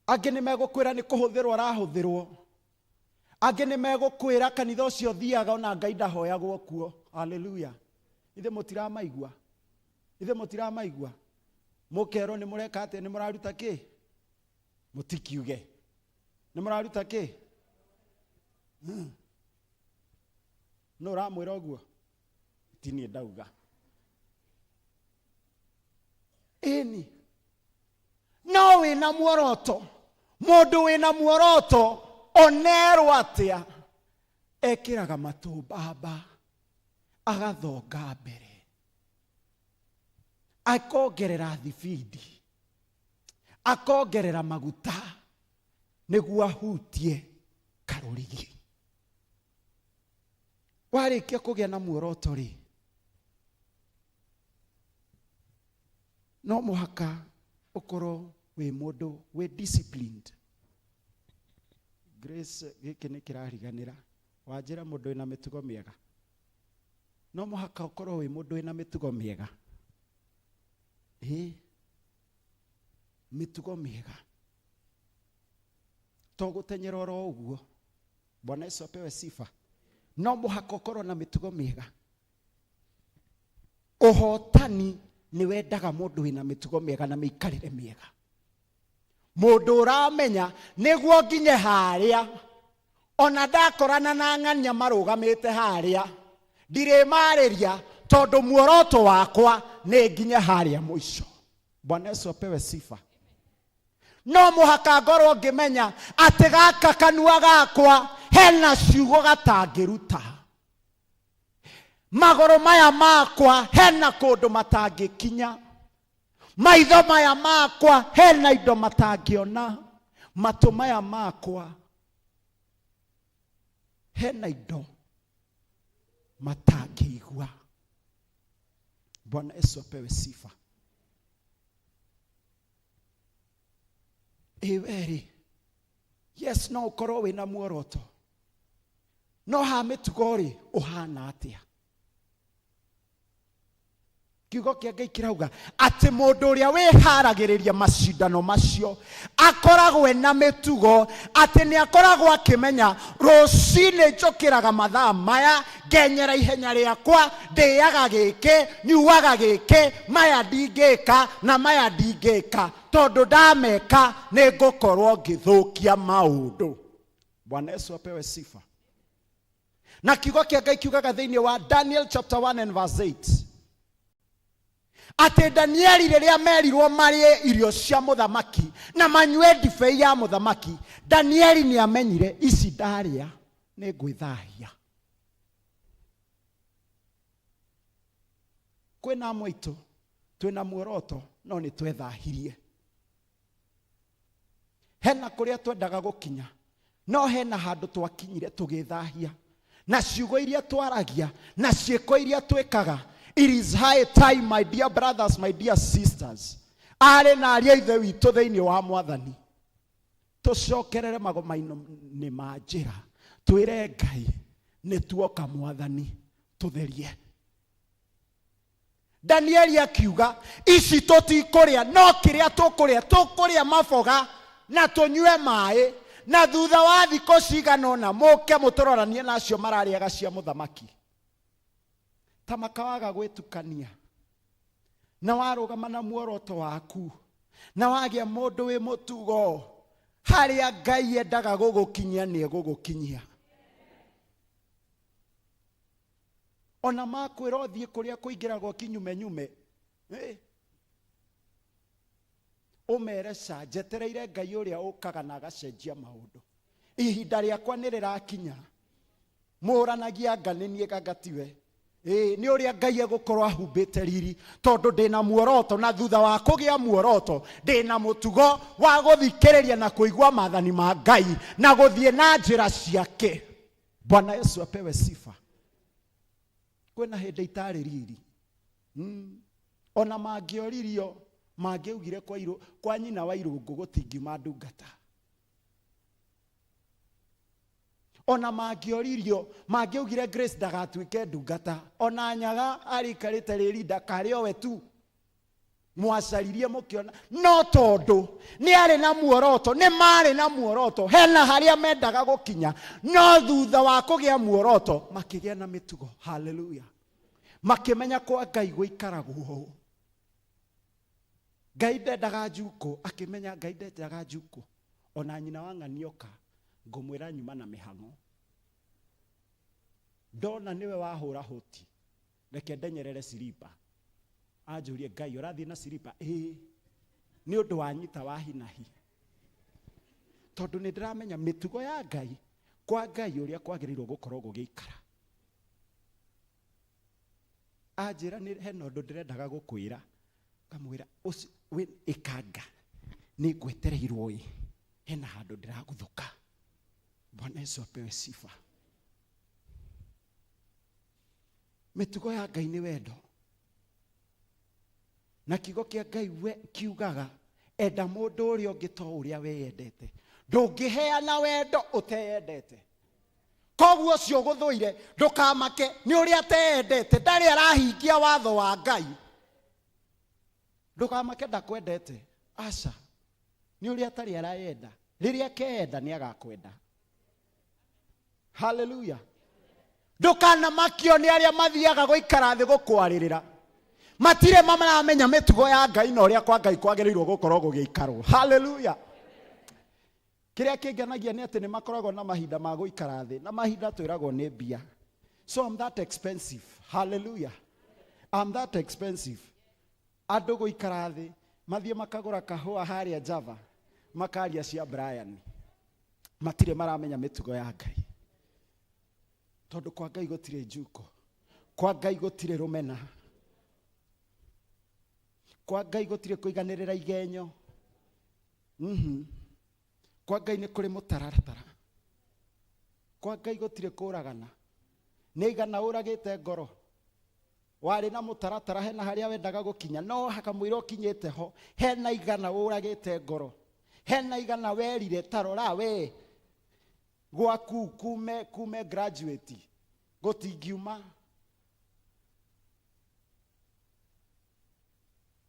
Angĩ nĩ megũkwĩra nĩ kũhũthĩrwo arahũthĩrwo, angĩ nĩ megũkwĩra kanitha ũcio ũthiaga ona Ngai ndahoyagwo kuo. Haleluya. Ithe mũtiramaigua, ithe mũtiramaigua, mũkerwo nĩ mũreka atĩa, nĩ mũraruta kĩ, mũtikiuge nĩ mũraruta kĩ. No ũramwĩra ũguo, ti niĩ ndauga. Ĩni no wĩna muoroto. Mũndũ wĩna muoroto onerwo atĩa ekĩraga matũ mbamba agathonga mbere akongerera thibindi akongerera maguta nĩguo ahutie karũrigi. Warĩkia kũgĩa na muoroto rĩ, no mũhaka ũkorwo wĩ mũndũ wĩ disciplined. Grace, gĩkĩ nĩ kĩrariganĩra. Wanjĩra mũndũ wĩna mĩtugo mĩega. No mũhaka ũkorwo wĩ mũndũ wĩna mĩtugo mĩega. Ĩĩ, mĩtugo mĩega. To gũtenyera oro ũguo. Bwana Yesu apewe sifa. No mũhaka ũkorwo na mĩtugo mĩega. Ũhotani nĩ wendaga mũndũ wĩna mĩtugo mĩega na mĩikarĩre mĩega. Mũndũ ũramenya nĩguo nginye harĩa ona ndakorana na ng'ania marũgamĩte harĩa ndirĩmarĩria tondũ muoroto wakwa nĩ nginye harĩa mũico. Bwana Yesu apewe sifa. No mũhaka ngorwo ngĩmenya atĩ gaka kanua gakwa hena ciugo gatangĩruta. Magũrũ maya makwa hena kũndũ matangĩkinya. Maitho maya makwa hena indo matangĩona. Matũ maya makwa hena indo matangĩigua. Bwana Yesu apewe sifa. Ĩ we rĩ, yes no ũkorwo wĩna muoroto no ha mĩtugo rĩ ũhana atĩa? Kiugo kĩa Ngai kĩrauga atĩ mũndũ ũrĩa wĩharagĩrĩria macindano macio akoragwo ena mĩtugo atĩ nĩ akoragwo akĩmenya rũcinĩ njũkĩraga mathaa maya ngenyera ihenya rĩakwa ndĩaga gĩkĩ nyuaga gĩkĩ maya ndingĩka na maya ndingĩka tondũ ndameka nĩ ngũkorwo ngĩthũkia maũndũ. Bwana Yesu apewe sifa. Na kiugo kĩa Ngai kiugaga thĩinĩ wa Daniel chapter 1 and verse 8 atĩ Danieli rĩrĩa merirwo marĩe irio cia mũthamaki na manyue ndibei ya mũthamaki, Danieli nĩ amenyire ici ndarĩa nĩ ngwĩthahia. Kwĩna amwe aitũ twĩna muoroto no nĩ twethahirie. Hena kũrĩa twendaga gũkinya no hena handũ twakinyire tũgĩthahia na ciugo iria twaragia na ciĩko iria twĩkaga. It is high time, my dear brothers, my dear sisters, arĩ na arĩa ithe witũ thĩinĩ wa mwathani, tũcokerere magoma-inĩ ma njĩra twĩre Ngai nĩ tuoka mwathani tũtherie. Danieli akiuga ici tũtikũrĩa no kĩrĩa tũkũrĩa tũkũrĩa maboga na tũnyue maĩ na thutha wa thikũ cigana ũna mũke mũtũroranie na acio mararĩaga cia mũthamaki. Ta makawaga gwĩtukania na warũgama na muoroto waku na wagĩa mũndũ wĩ mũtugo harĩa Ngai endaga gũgũkinyia nĩ egũgũkinyia. Ona makwĩra ũthiĩ kũrĩa kũingĩragwo kinyumenyume, ũmere ca njetereire Ngai ũrĩa ũkaga na agacenjia maũndũ. Ihinda rĩakwa nĩ rĩrakinya. Mũranagia nga nĩ niĩ ganga tiwe. Nĩ ũrĩa Ngai egũkorwo ahumbĩte riri tondũ ndĩna muoroto na thutha wa kũgĩa muoroto ndĩna mũtugo wa gũthikĩrĩria na kũigua maathani ma Ngai na gũthiĩ na njĩra ciake. Bwana Yesu apewe sifa. Kwĩna hĩndĩ itarĩ riri. Ona mangĩoririo mangĩaugire kwa nyina wa irũngũ gũtingiuma ndungata. Ona mangĩoririo mangĩaugire Grace ndagatuĩke ndungata. Ona nyaga arĩikarĩte rĩri ndakarĩ owe tu. Mwacaririe mũkĩona no tondũ nĩ arĩ na muoroto, nĩ marĩ na muoroto, hena harĩa mendaga gũkinya, no thutha wa kũgĩa muoroto makĩgĩa na mĩtugo. Haleluya. Makĩmenya kwa Ngai gũikaragwo ũũ. Ngai ndendaga njukũ, akĩmenya Ngai ndendaga njukũ. Ona nyina wa ng'anioka ngũmwĩra nyuma na mĩhang'o. Ndona nĩwe wahũra hoti, reke ndenyerere silipa. Anjũrie Ngai ũrathiĩ na silipa? Ĩĩ, nĩ ũndũ wa nyita wa hinahi. Tondũ nĩ ndĩramenya mĩtugo ya Ngai kwa Ngai ũrĩa kwagĩrĩirwo gũkorwo gũgĩikara. Anjĩra nĩ hena ũndũ ndĩrendaga gũkwĩra, ngamwĩra ũcio wĩ ĩkanga nĩ ngwetereirwo ĩ, hena handũ ndĩraguthũka. Bwana Yesu apewe sifa. Mĩtugo ya Ngai nĩ wendo. Na kiugo kĩa Ngai we kiugaga enda mũndũ ũrĩa ũngĩ to ũrĩa weyendete. Ndũngĩheana wendo ũteyendete. Koguo ũcio ũgũthũire ndũkamake nĩ ũrĩa ateyendete, ndarĩ arahingia watho wa Ngai. Ndũkamake ndakwendete, aca, nĩ ũrĩa atarĩ arayenda. Rĩrĩa akeyenda nĩ agakwenda. Haleluya. Ndũkanamakio nĩ arĩa mathiaga gũikara thĩ gũkwarĩrĩra. Matirĩ maramenya mĩtugo ya Ngai na ũrĩa kwa Ngai kwagĩrĩirwo gũkorwo gũgĩikarwo. Haleluya. Kĩrĩa kĩngenagia nĩ atĩ nĩ makoragwo na mahinda ma gũikara thĩ, na mahinda twĩragwo nĩ mbia. So I'm that expensive. Hallelujah. I'm that expensive. Andũ gũikara thĩ, mathiĩ makagũra kahũa harĩa Java, makaria cia Brian. Matirĩ maramenya mĩtugo ya Ngai. Tondũ kwa Ngai gũtirĩ njuko. Kwa Ngai gũtirĩ rũmena. Kwa Ngai gũtirĩ kũiganĩrĩra igenyo. Kwa Ngai nĩ kũrĩ mũtaratara. Kwa Ngai gũtirĩ kũragana. Nĩ igana ũragĩte ngoro. Warĩ na mũtaratara, hena harĩa wendaga gũkinya, no hakamwĩra ũkinyĩte ho, hena igana ũragĩte ngoro. Hena igana werire, ta rora we, gwaku kume graduate, gũtingiuma.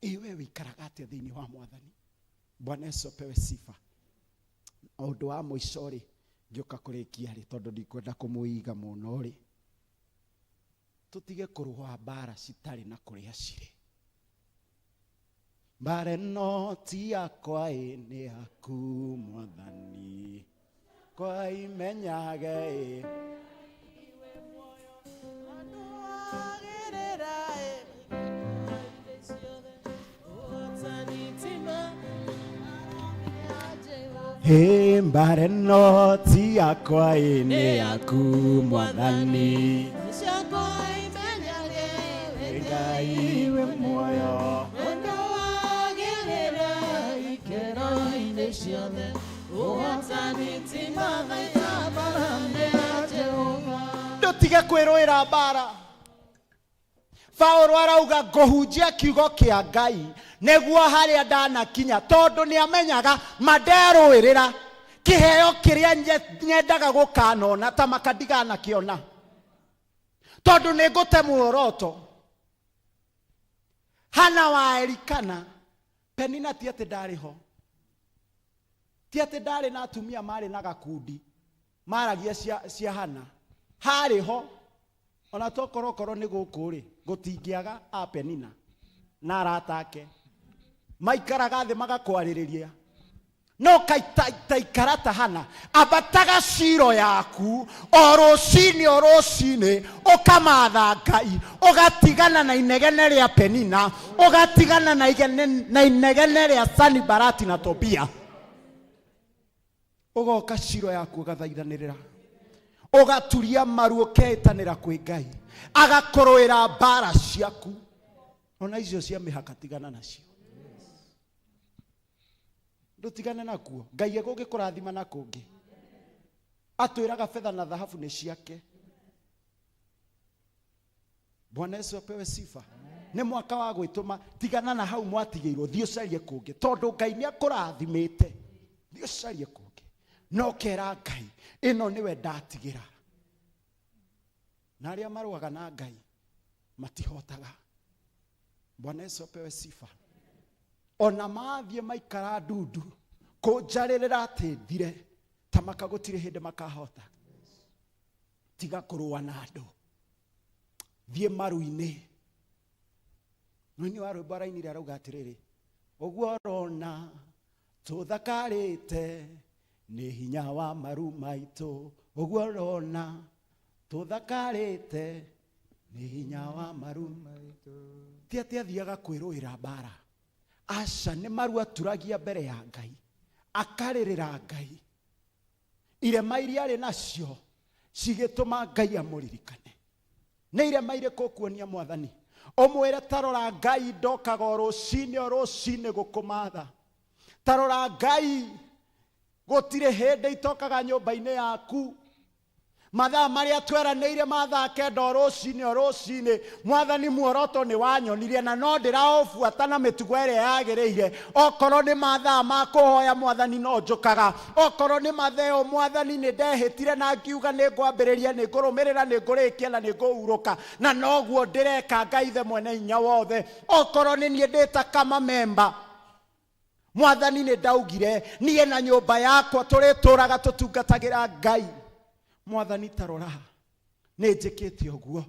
Ĩ we wĩikaraga atĩa thĩinĩ wa Mwathani? Bwana Yesu apewe sifa. Ũndũ wa mũico rĩ, ngĩũka kũrĩkia rĩ, tondũ ndikwenda kũmũiga mũno rĩ, tũtige kũrũa mbara citarĩ na kũrĩa cirĩ. Mbara ĩno ti yakwa ĩ, nĩ yaku Mwathani, kwa imenyage ĩ. Ĩ, mbara ĩno ti yakwa ĩ, nĩ yaku Mwathani, Ngai wĩ muoyo. Ndũtige kwĩrũĩra mbara. Paũlũ arauga ngũhunjia kiugo kĩa Ngai nĩguo harĩa ndanakinya, tondũ nĩ amenyaga manderũĩrĩra kĩheo kĩrĩa nyendaga gũkanona ta maka ndiganakĩona, tondũ nĩ ngũte muoroto. Hana wa Elikana, Penina ti atĩ ndarĩ ho, ti atĩ ndarĩ na atumia marĩ na gakundi maragia cia Hana, harĩ ho. Ona tokorwo korwo nĩ gũkũ rĩ, gũtingĩaga a Penina na arata ake maikaraga thĩ magakwarĩrĩria. No taikara ta Hana, ambataga ciro yaku o rũcinĩ o rũcinĩ, ũkamatha Ngai, ũgatigana na inegene rĩa Penina, ũgatigana na inegene rĩa Sanibalati na Tobia. Ũgoka ciro yaku ũgathaithanĩrĩra, ũgaturia maru ũkeĩtanĩra kwĩ Ngai, agakũrũĩra mbara ciaku. Ona icio cia mĩhaka tigana nacio, ndũtigane nakuo. Ngai egũgĩkũrathima na kũngĩ. Atwĩraga betha na thahabu nĩ ciake. Bwana Yesu apewe sifa. Nĩ mwaka wa gwĩtũma, tigana na hau mwatigĩirwo, thiĩ ũcarie kũngĩ, tondũ Ngai nĩ akũrathimĩte. Thiĩ ũcarie kũngĩ, na ũkera Ngai, ĩno nĩwe ndatigĩra. Na arĩa marũaga na Ngai matihotaga. Bwana Yesu apewe sifa. Ona mathiĩ maikara ndundu kũnjarĩrĩra atĩ thire, ta maka gũtirĩ hĩndĩ makahota. Tiga kũrũa na andũ, thiĩ maru-inĩ. Mũini wa rwĩmbo arainire arauga atĩrĩrĩ, ũguo ũrona tũthakarĩte nĩ hinya wa maru maitũ, ũguo ũrona tũthakarĩte nĩ hinya wa maru maitũ. Ti atĩ athiaga kwĩrũĩra mbara, aca, nĩ maru aturagia mbere ya Ngai, akarĩrĩra Ngai. Irema iria arĩ nacio cigĩtũma Ngai amũririkane. Nĩ irema irĩkũ ũkuonia Mwathani? Ũmwĩre ta rora Ngai ndokaga o rũcinĩ o rũcinĩ gũkũmatha. Ta rora Ngai gũtirĩ hĩndĩ itokaga nyũmba-inĩ yaku. Mathaa marĩa tweranĩire ma thaa kenda o rũcinĩ o rũcinĩ, Mwathani muoroto nĩ wanyonirie na no ndĩraũbuata na mĩtugo ĩrĩa yagĩrĩire. Okorwo nĩ mathaa ma kũhoya Mwathani no njũkaga, okorwo nĩ matheo Mwathani nĩ ndehĩtire na ngiuga nĩ ngwambĩrĩria, nĩ ngũrũmĩrĩra, nĩ ngũrĩkia na nĩ ngũhurũka, na noguo ndĩreka Ngai Ithe mwene hinya wothe. Okorwo nĩ niĩ ndĩ ta kama memba, Mwathani nĩ ndaugire niĩ na nyũmba yakwa tũrĩtũraga tũtungatagĩra Ngai. Mwathani ta rora, nĩ njĩkĩte ũguo,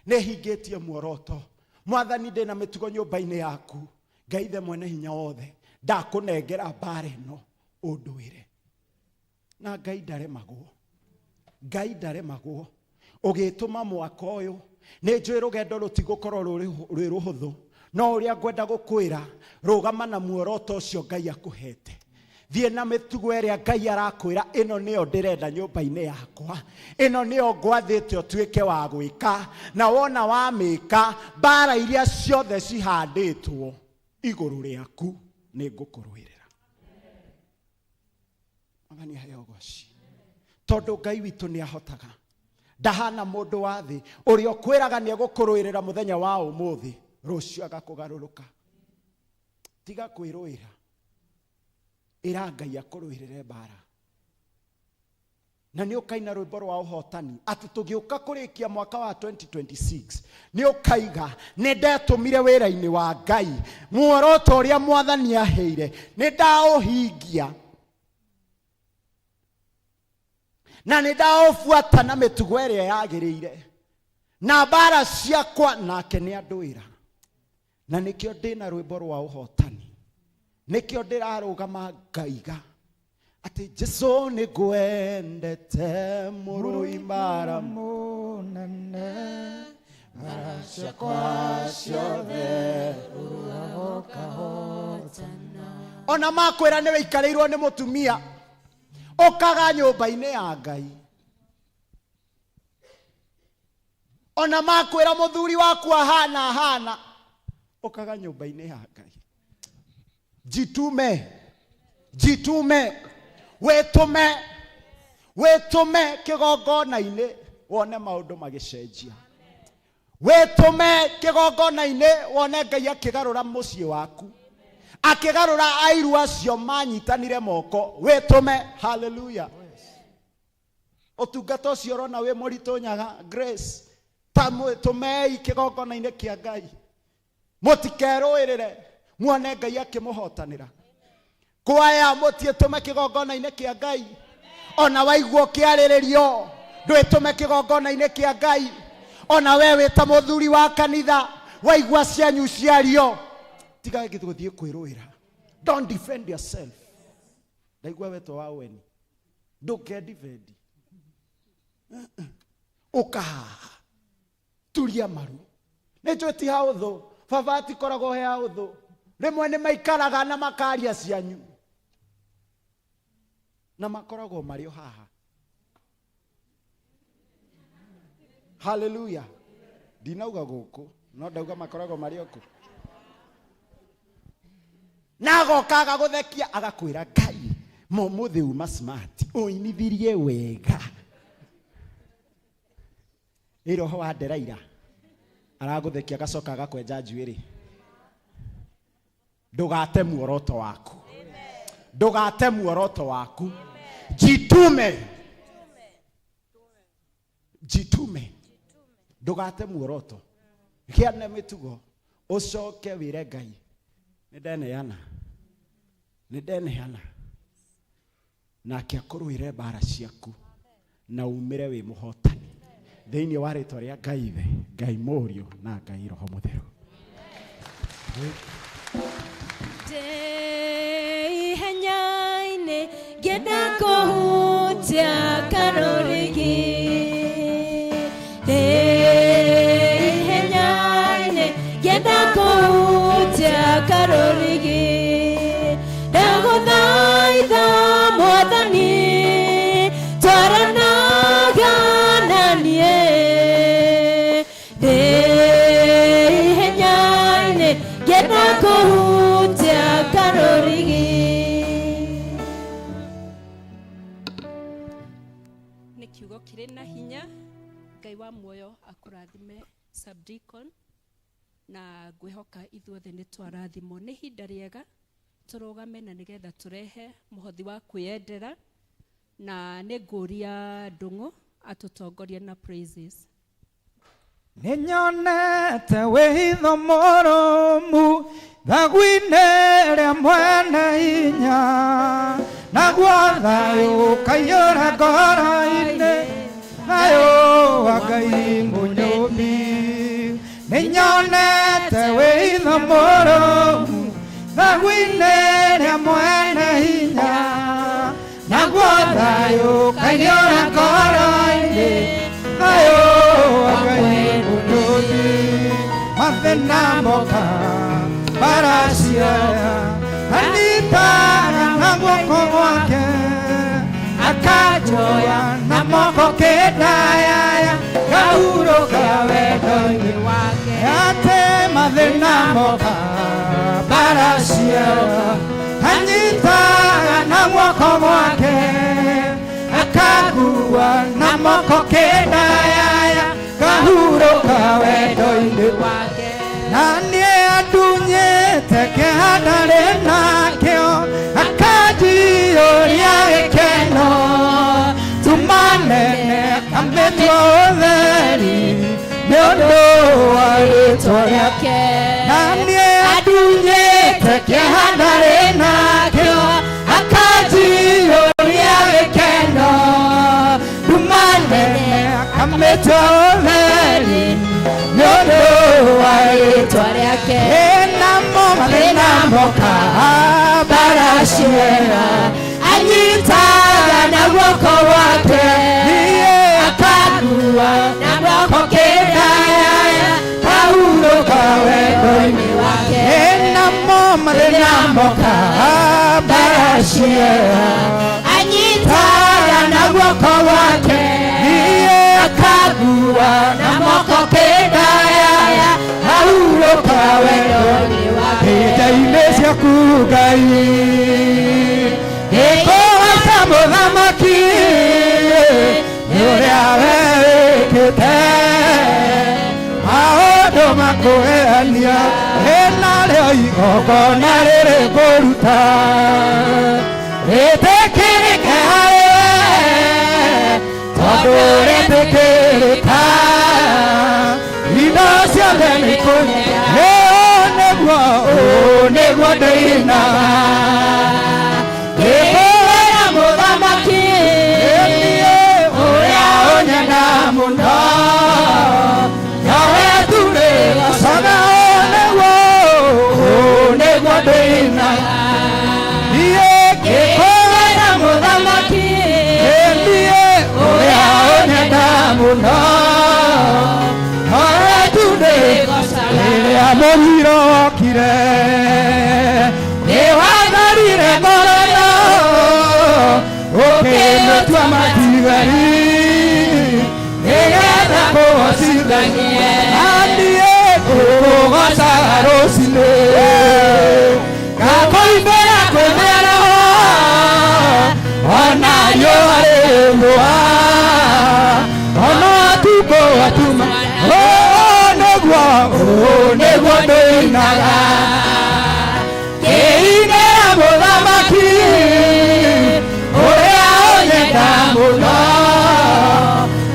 nĩ hingĩtie muoroto. Mwathani ndĩna mĩtugo nyũmba-inĩ yaku. Ngai Ithe mwene hinya wothe, ndakũnengera mbara ĩno ũndũĩre. Na Ngai ndaremagwo, Ngai ndaremagwo. Ũgĩtũma mwaka ũyũ, nĩ njũĩ rũgendo rũtigũkorwo rwĩ rũhũthũ, no ũrĩa ngwenda gũkwĩra, rũgama na muoroto ũcio Ngai akũhete. Thiĩ na mĩtugo ĩrĩa Ngai arakwĩra, ĩno nĩyo ndĩrenda nyũmba-inĩ yakwa, ĩno nĩyo ngwathĩte ũtuĩke wa gwĩka, na wona wamĩka, mbara iria ciothe cihandĩtwo igũrũ rĩaku nĩ ngũkũrũĩrĩra. Mwathani aheo ũgoci, tondũ Ngai witũ nĩ ahotaga, ndahana mũndũ wa thĩ ũrĩa ũkwĩraga nĩ egũkũrũĩrĩra mũthenya wa ũmũthĩ, rũciũ agakũgarũrũka. Tiga kwĩrũĩra, ĩra Ngai akũrũĩrĩre mbara, na nĩ ũkaina rwĩmbo rwa ũhotani atĩ tũgĩũka kũrĩkia mwaka wa 2026 nĩ ũkaiga nĩ ndetũmire wĩra-inĩ wa Ngai, muoroto ũrĩa Mwathani aheire nĩ ndaũhingia na nĩ ndaũbuata na mĩtugo ĩrĩa yagĩrĩire na mbara ciakwa nake nĩ andũĩra. Na nĩkĩo ndĩna rwĩmbo rwa ũhotani, nĩkĩo ndĩrarũgama ngaiga atĩ Jesu nĩ ngwendete mũrũi mbara mũnene, mbara ciakwa ciothe ũkahotana. Ona makwĩra nĩ wĩikarĩirwo nĩ mũtumia, ũkaga nyũmba-inĩ ya Ngai. Ona makwĩra mũthuri waku ahana ahana, ũkaga nyũmba-inĩ ya Ngai. Jitume, jitume, wĩtũme, wĩtũme kĩgongona-inĩ wone maũndũ magĩcenjia. Wĩtũme kĩgongona-inĩ wone Ngai akĩgarũra mũciĩ waku, akĩgarũra airu acio manyitanire moko. Wĩtũme. Hallelujah. Ũtungata ũcio ũrona wĩ mũritũ nyaga Grace, ta tũmei kĩgongona-inĩ kĩa Ngai, mũtikerũĩrĩre, muone Ngai akĩmũhotanĩra. Kwaya mũtiĩtũme kĩgongona-inĩ kĩa Ngai, ona waigua ũkĩarĩrĩrio ndwĩtũme kĩgongona-inĩ kĩa Ngai. Ona we wĩ ta mũthuri wa kanitha waigua cianyu ciario, tiga gũthiĩ kwĩrũĩra. Don't defend yourself. Ndaigua wetwo wa ũeni, ndũke defend. Ũkahaha, turia maru. Nĩ njũĩ ti haũthũ, baba atikoragwo he haũthũ. Rĩmwe nĩ maikaraga na makaria cianyu na makoragwo marĩ o haha. Hallelujah. Ndinauga gũkũ, no ndauga makoragwo marĩ o kũ. Na agoka agagũthekia agakwĩra Ngai mũmũthĩ uma smart, ũinithirie wega. Ĩ roho wa Nderaira aragũthekia agacoka agakwenja njuĩrĩ. Ndũgate muoroto waku, ndũgate muoroto waku. Jitume, jitume, ndũgate muoroto. Gĩa na mĩtugo, ũcoke wĩre Ngai nĩ ndeneana, nĩ ndeneana, nake akũrũĩre mbara ciaku na umĩre wĩ mũhotani thĩinĩ wa rĩtwa rĩa Ngai Ithe, Ngai Mũriũ na Ngai Roho Mũtheru. Ihenya-inĩ ngĩenda kũhutia karũrigi, ihenya-inĩ ngĩenda kũhutia karũrigi, ndagũthaitha Mwathani kũhutia karũrigi. Nĩ kiugo kĩrĩ na hinya. Ngai wa muoyo akũrathime, subdeacon, na ngwĩhoka ithuothe nĩ twarathimwo. Nĩ ihinda rĩega tũrũgame na nĩgetha tũrehe mũhothi wa kwĩyendera, na nĩ ngũria Ndũng'ũ atũtongorie na praises. Nĩnyonete wĩitho mũrũmu thagu-inĩ rĩa mwene hinya, naguo thayũ ũkaiyũra ngoro-inĩ, thayũ wa Ngai mũnyũmbi. Nĩnyonete wĩitho mũrũmu thagu-inĩ rĩa mwene hinya, naguo thayũ ũkaiyũra ngoro-inĩ, thayũ wa Ngai mũnyũmbi. Mathĩna moka baracioya, anyitaga na guoko gwake, akanjoya na moko kĩndayaya, ngahurũka wendo-inĩ wake. Atĩ mathĩna moka baracioya, anyitaga na guoko gwake, akangua na moko kĩndayaya, ngahurũka wendo-inĩ wake. Na niĩ andunyĩte kĩeha ndarĩ nakĩo, akanjiyũria gĩkeno, tuma nene akamĩtua ũtheri nĩ ũndũ wa rĩtwa rĩake. Na niĩ andunyĩte kĩeha ndarĩ nakĩo, akanjiyũria gĩkeno, tuma nene akamĩtua ũtheri nĩ ũndũ wa rĩtwa rĩake. Ĩnamo mathĩna moka baraciera, anyitaga na guoko gwake, akangua na moko kĩndayaya, kahurũka wendo-inĩ wake. Ĩnamo mathĩna moka baraciera, anyitaga na guoko gwake, akangua na moko kĩndayaya, kahurũka wendo-inĩ wake. Hĩndĩ-inĩ ciaku Ngai ngĩkũgooca mũthamaki, nĩ ũrĩa we wĩkĩte maũndũ makũgegania, ĩnarĩo igongona rĩrĩ ngũruta rĩtĩkĩrĩke harĩ we, tondũ rĩtĩkĩrĩka indo ciothe nĩ kũnyenda. Nĩguo ũũ nĩguo ndĩinaga ngĩkũhoya mũthamaki, ũrĩa ũnyenda mũno, nowe tu ndĩgocaga. Nĩguo ũũ nĩguo ndĩinaga ngĩkũhoya mũthamaki, ũrĩa ũnyenda mũno, nowe tu ndĩgocaga. Rĩrĩa mũthiro wokire nĩwatharire ngoro ĩno, ũkĩmĩtua matigari nĩgetha kũgocithanie. Na niĩ ngũkũgocaga rũcinĩ, ngakũinĩra kwĩ mĩaraho, ona riũa rĩthũa, ona ũtukũ watuma. Nĩguo ũũ nĩguo ndĩinaga ngĩinĩra mũthamaki, ũrĩa ũnyenda mũno,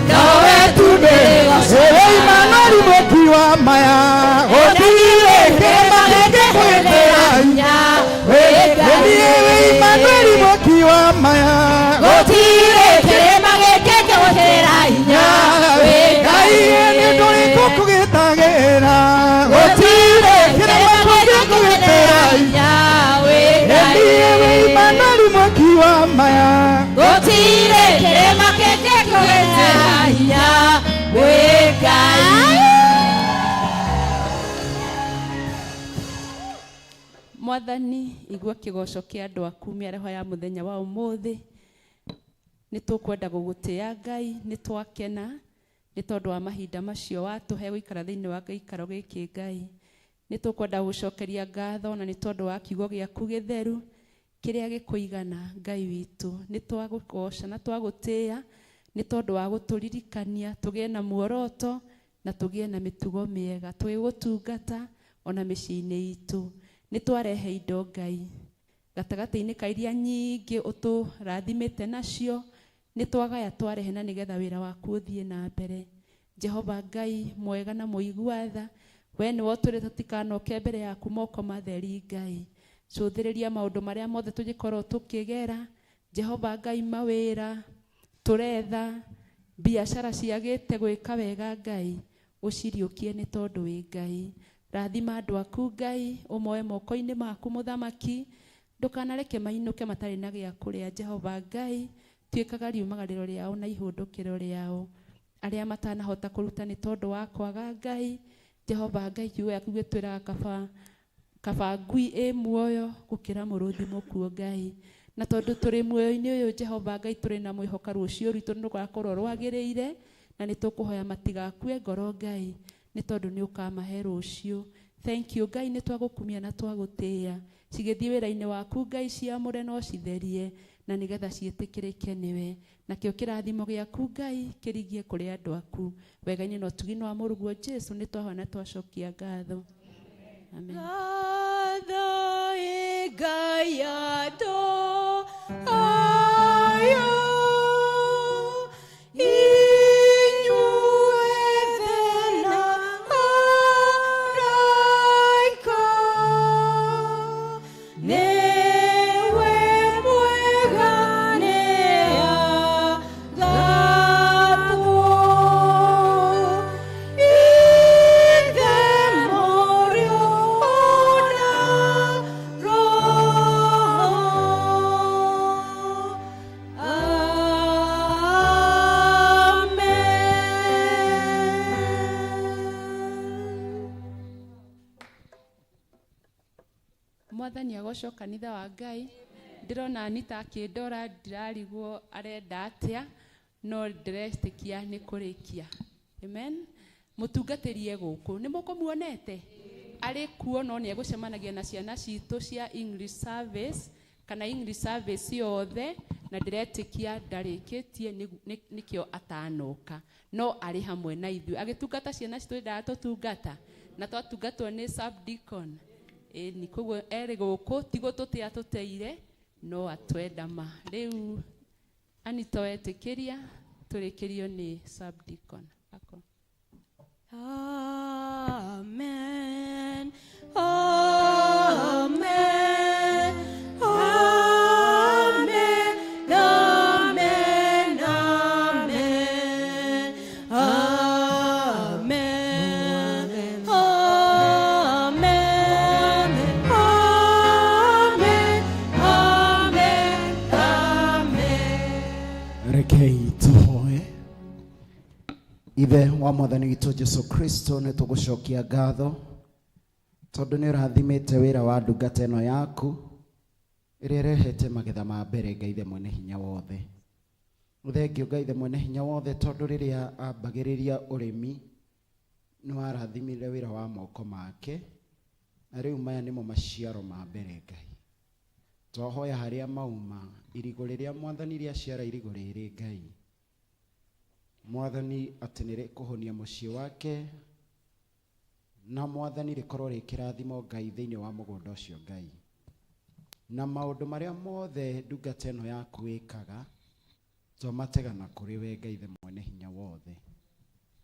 nowe tu ndĩgocaga. Imanueli mũki wa maya, gũtirĩ kĩrĩma kĩngĩkwĩtĩra hinya. Niĩ wĩ Imanueli mũki wa maya, gũtirĩ kĩrĩma gĩkĩngĩgũkĩra hinya. Ngai nĩ ũndũ ũrĩkũ kũgĩtagĩra, gũtirĩ kĩrĩma kĩngĩkũgĩtĩra hinya. Niĩ wĩ Imanueli mũki wa maya, gũtirĩ kĩrĩma kĩngĩkũgĩtĩra hinya wĩ Ngai. Mwathani, igua kĩgoco kĩa andũ aku mĩaraho ya mũthenya wa ũmũthĩ. Nĩ tũkwenda gũgũtĩa Ngai, nĩ twakena nĩ tondũ wa mahinda macio watũhe gũikara thĩinĩ wa gĩikaro gĩkĩ Ngai. Nĩ tũkwenda gũcokeria ngatho na nĩ tondũ wa kiugo gĩaku gĩtheru kĩrĩa gĩkũigana Ngai witũ. Nĩ twagũgoca na twagũtĩĩa nĩ tondũ wa gũtũririkania tũgĩe na muoroto na tũgĩe na mĩtugo mĩega tũgĩgũtungata ona mĩciĩ-inĩ itũ. Nĩ twarehe indo Ngai gatagatĩ-inĩ ka iria nyingĩ ũtũrathimĩte nacio, nĩ twagaya twarehe na nĩgetha wĩra waku ũthiĩ na mbere. Jehova Ngai mwega na mũigua tha, we nĩwe ũtwĩrĩte tũtikanoke mbere yaku moko matheri Ngai. Cũthĩrĩria maũndũ marĩa mothe tũngĩkorwo tũkĩgera, Jehova Ngai mawĩra tũretha, biacara ciagĩte gwĩka wega Ngai, ũciriũkie nĩ tondũ wĩ Ngai. Rathima andũ aku Ngai, ũmoe moko-inĩ maku mũthamaki, ndũkanareke mainũke matarĩ na gĩa kũrĩa Jehova Ngai, tuĩkaga riumagarĩro rĩao na ihũndũkĩro rĩao. Arĩa matanahota kũruta nĩ tondũ wa kwaga Ngai, Jehova Ngai kiugo gĩaku gĩtwĩraga kaba kaba ngui ĩ muoyo gũkĩra mũrũthi mũkuũ Ngai. Na tondũ tũrĩ muoyo-inĩ ũyũ Jehova Ngai tũrĩ na mwĩhoka rũciũ rwitũ nĩ rũgakorwo rwagĩrĩire, na nĩ tũkũhoya matigakue ngoro Ngai, nĩ tondũ nĩ ũkamahe rũciũ. Thank you Ngai, nĩ twagũkumia na twagũtĩĩa. Cigĩthiĩ wĩra-inĩ waku Ngai, ciamũre na ũcitherie, na nĩgetha ciĩtĩkĩrĩke nĩwe. Nakĩo kĩrathimo gĩaku Ngai kĩrigie kũrĩ andũ aku. Wega-inĩ na ũtugi-inĩ wa mũrũguo Jesu nĩ twahoya na twacokia ngatho. Amen. Ngatho ĩ Ngai andũ aya, inyuĩ na araika, nĩwe mwega nĩagathwo. Ithe, Mũriũ na Roho. Amen. Mwathani agocwo kanitha wa Ngai. Ndĩrona Anita akĩndora, ndirarigwo arenda atĩa, no ndĩretĩkia nĩ kũrĩkia. Amen. Mũtungatĩri e gũkũ, nĩ mũkũmuonete arĩ kuo, no nĩ egũcemanagia na ciana citũ cia English service kana English service yothe, na ndĩretĩkia ndarĩkĩtie nĩkĩo atanoka, no arĩ hamwe na ithuĩ agĩtungata ciana citũ. Endaga tũtungata na twatungatwo nĩ subdeacon ĩni, koguo erĩ gũkũ ti gũtũtĩa tũteire, no atwenda ma. Rĩu Anita wetĩkĩria tũrĩkĩrio nĩ subdeacon Ako. Amen. Amen. Amen. Amen. Amen. Amen. Amen. Amen. Amen. Amen. Rekei tuhoe. Ithe wa mwathani witũ Jesu Kristo, nĩ tũgũcokia ngatho tondũ nĩ ũrathimĩte wĩra wa ndungata ĩno yaku ĩrĩa ĩrehete magetha ma mbere. Ngai Ithe mwene hinya wothe, thengio Ngai Ithe mwene hinya wothe, tondũ rĩrĩa ambagĩrĩria ũrĩmi nĩ warathimire wĩra wa moko make, na rĩu maya nĩmo maciaro ma mbere. Ngai, twahoya harĩa mauma irigũ rĩrĩa mwathani rĩaciara irigũ rĩrĩ, Ngai mwathani, atĩ nĩ rĩkũhũnia mũciĩ wake, na mwathani rĩkorwo rĩ kĩrathimo Ngai thĩinĩ wa mũgũnda ũcio. Ngai, na maũndũ marĩa mothe ndungata ĩno yaku ĩkaga, twamategana kũrĩ we. Ngai Ithe mwene hinya wothe,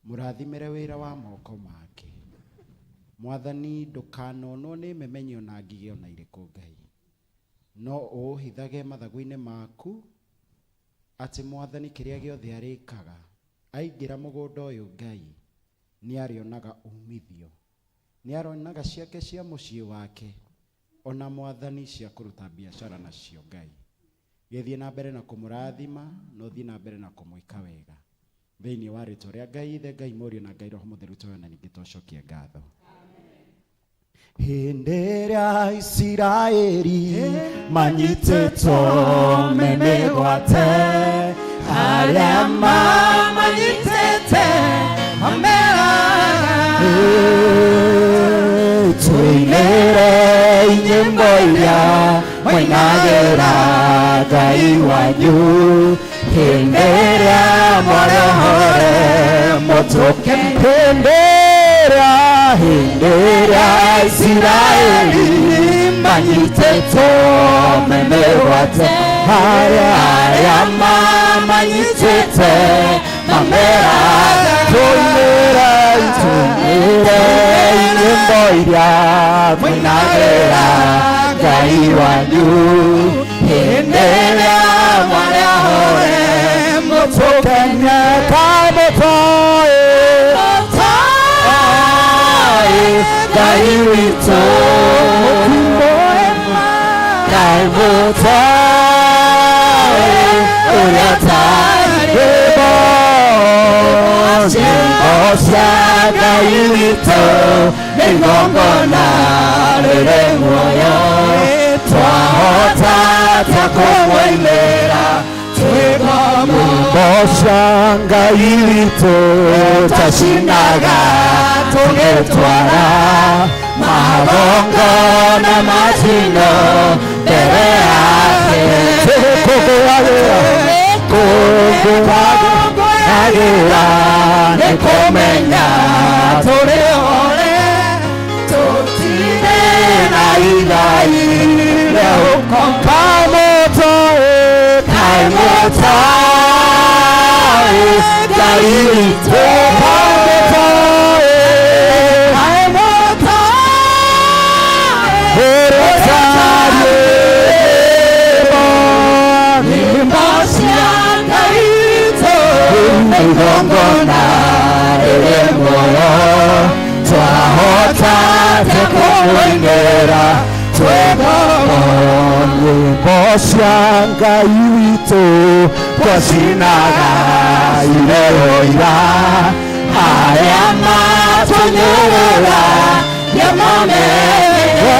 mũrathimĩre wĩra wa moko make. Mwathani, ndũkanonwo nĩ memenyi ona ngigĩ ona irĩkũ. Ngai, no ũũhithage mathagu-inĩ maku, atĩ mwathani kĩrĩa gĩothe arĩkaga aingĩra mũgũnda ũyũ, Ngai, nĩ arĩonaga umithio, nĩ aronaga ciake cia mũciĩ wake, ona mwathani cia kũruta biacara nacio. Ngai, gĩthiĩ na mbere na kũmũrathima, na ũthiĩ na mbere na kũmwĩka wega thĩinĩ wa rĩtwa rĩa Ngai Ithe, Ngai Mũriũ na Ngai Roho Mũtheru, twahoya na ningĩ twacokia ngatho. Hĩndĩ ĩrĩa Isiraeli manyitĩtwo me mĩgwate, arĩa mamanyitĩte mameraga, Mũinagĩra Ngai wanyu hĩndĩ ĩrĩa mwarehore mũtũke hĩndĩ ĩrĩa hĩndĩ ĩrĩa Isiraeli manyitĩtwo me mĩgwate harĩa arĩa mamanyitĩte mamera tũinĩre tũinĩre nyĩmbo iria mũinagĩra Ngai wanyu hĩndĩ ĩrĩa mwarehore mũtũkenie kamũtoĩ Ngai witũ kamũtoĩ ũrĩa tarĩ nyĩmbo cia Ngai witũ nĩ igongona rĩrĩ muoyo twahota ta kũmũinĩra nyĩmbo cia Ngai witũ tacinaga tũgĩtwara magongona macino mbere yake tũgĩkũngũyagĩra kũngũyagĩra nĩ kũmenya tũrĩ ore tũtirĩ na igai rĩa kamũtoĩ kamũtoĩ Ngai witũ kamũtoĩ ũrĩa ũtariĩ nyĩmbo cia Ngai witũ nĩ igongona rĩrĩ muoyo twahota ta kũmũinĩra twĩgombo nyĩmbo cia Ngai witũ twacinaga irĩ ũira arĩa matũnyũrũra nĩmamenye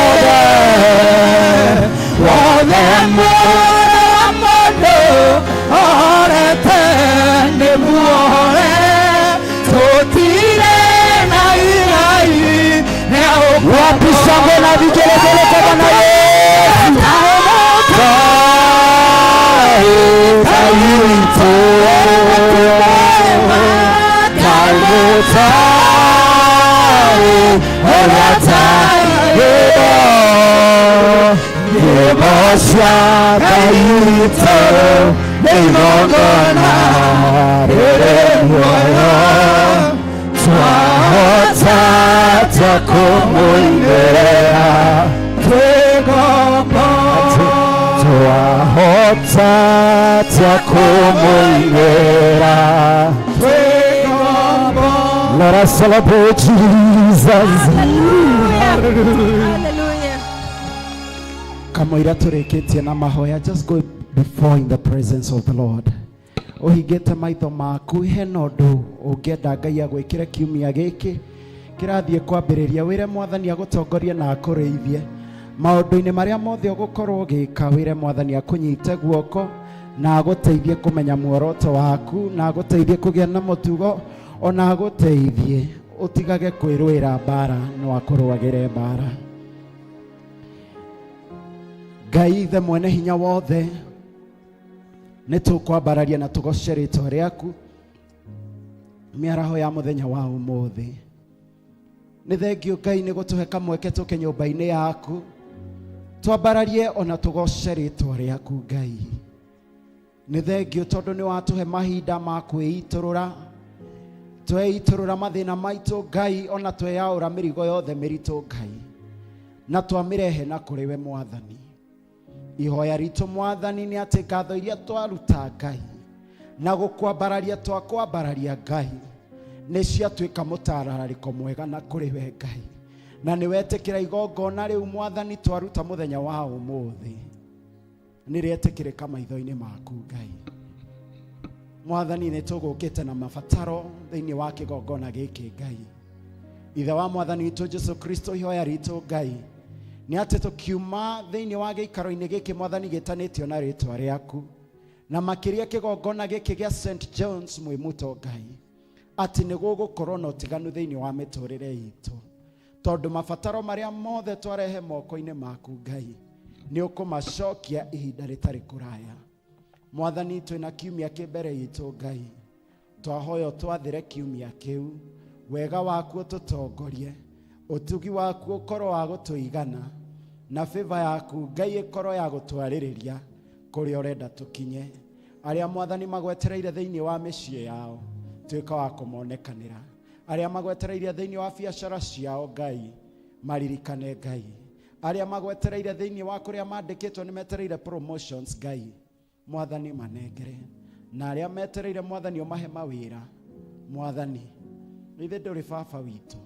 wothe mũndũ wa mũndũ orete nĩ muohore tũtirĩ na igai rĩa Wapi shangwe na vigelegele kwa Bwana Yesu? Ngai witũ kamũtoĩ ũrĩa ũtariĩ nyĩmbo cia Ngai witũ nĩ igongona rĩrĩ muoyo twahota ta kũmũinĩra twĩgombo twahota ta kũmũinĩra twĩgombo Let us celebrate Jesus. Hallelujah. Kamũira tũrĩkĩtie na mahoya, just go before in the presence of the Lord. Ũhingĩte maitho maku hena ũndũ ũngĩenda Ngai agwĩkĩre kiumia gĩkĩ kĩrathiĩ kwambĩrĩria wĩre mwathani agũtongorie na akũrĩithie maũndũ-inĩ marĩa mothe ũgũkorwo ũgĩka wĩre mwathani akũnyite guoko na agũteithie kũmenya muoroto waku na agũteithie kũgĩa na mũtugo ona agũteithie ũtigage kwĩrũĩra mbara no akũrũagĩre mbara. Ngai ithe mwene hinya wothe nĩ tũkwambararia na tũgoce rĩtwa rĩaku mĩaraho ya mũthenya wa ũmũthĩ. Nĩ thengio Ngai nĩ gũtũhe kamweke tũke nyũmba-inĩ yaku twambararie ona tũgoce rĩtwa rĩaku Ngai. Nĩ thengio tondũ nĩ watũhe mahinda ma kwĩitũrũra tweitũrũra mathĩna maitũ Ngai ona tweyaũra mĩrigo yothe mĩritũ Ngai na twamĩrehe na kũrĩ we mwathani. Ihoya ritũ mwathani nĩ atĩ ngatho iria twaruta Ngai na gũkwambararia twakwambararia Ngai nĩ ciatuĩka mũtararĩko mwega na kũrĩ we Ngai na nĩ wetĩkĩra igongona rĩu mwathani twaruta mũthenya wa ũmũthĩ nĩ rĩetĩkĩrĩka maitho-inĩ maku Ngai. Mwathani nĩ tũgũkĩte na mabataro thĩinĩ wa kĩgongona gĩkĩ Ngai. Ithe wa mwathani witũ Jesu Kristo ihoya ritũ Ngai nĩ atĩ tũkiuma thĩinĩ wa gĩikaro-inĩ gĩkĩ mwathani gĩtanĩtio na rĩtwa rĩaku na makĩria kĩgongona gĩkĩ gĩa St John's Mwĩmuto Ngai atĩ nĩ gũgũkorwo na ũtiganu thĩinĩ wa mĩtũrĩre itũ tondũ mabataro marĩa mothe twarehe moko-inĩ maku Ngai Nĩ ũkũmacokia ihinda rĩtarĩ kũraya. Mwathani, twĩna kiumia kĩ mbere itũ Ngai, twahoya twathĩre kiumia kĩu, wega waku ũtũtongorie, ũtugi waku ũkorwo wa gũtũigana, na favor yaku Ngai ĩkorwo ya gũtwarĩrĩria kũrĩa ũrenda tũkinye. Arĩa Mwathani magwetereire thĩinĩ wa mĩciĩ yao, tuĩka wa kũmonekanĩra. Arĩa magwetereire thĩinĩ wa biacara ciao Ngai, maririkane Ngai. Arĩa magwetereire thĩinĩ wa kũrĩa mandĩkĩtwo nĩ metereire promotions Ngai, Mwathani manengere. Na arĩa metereire Mwathani ũmahe mawĩra, Mwathani ithe ndũrĩ baba witũ,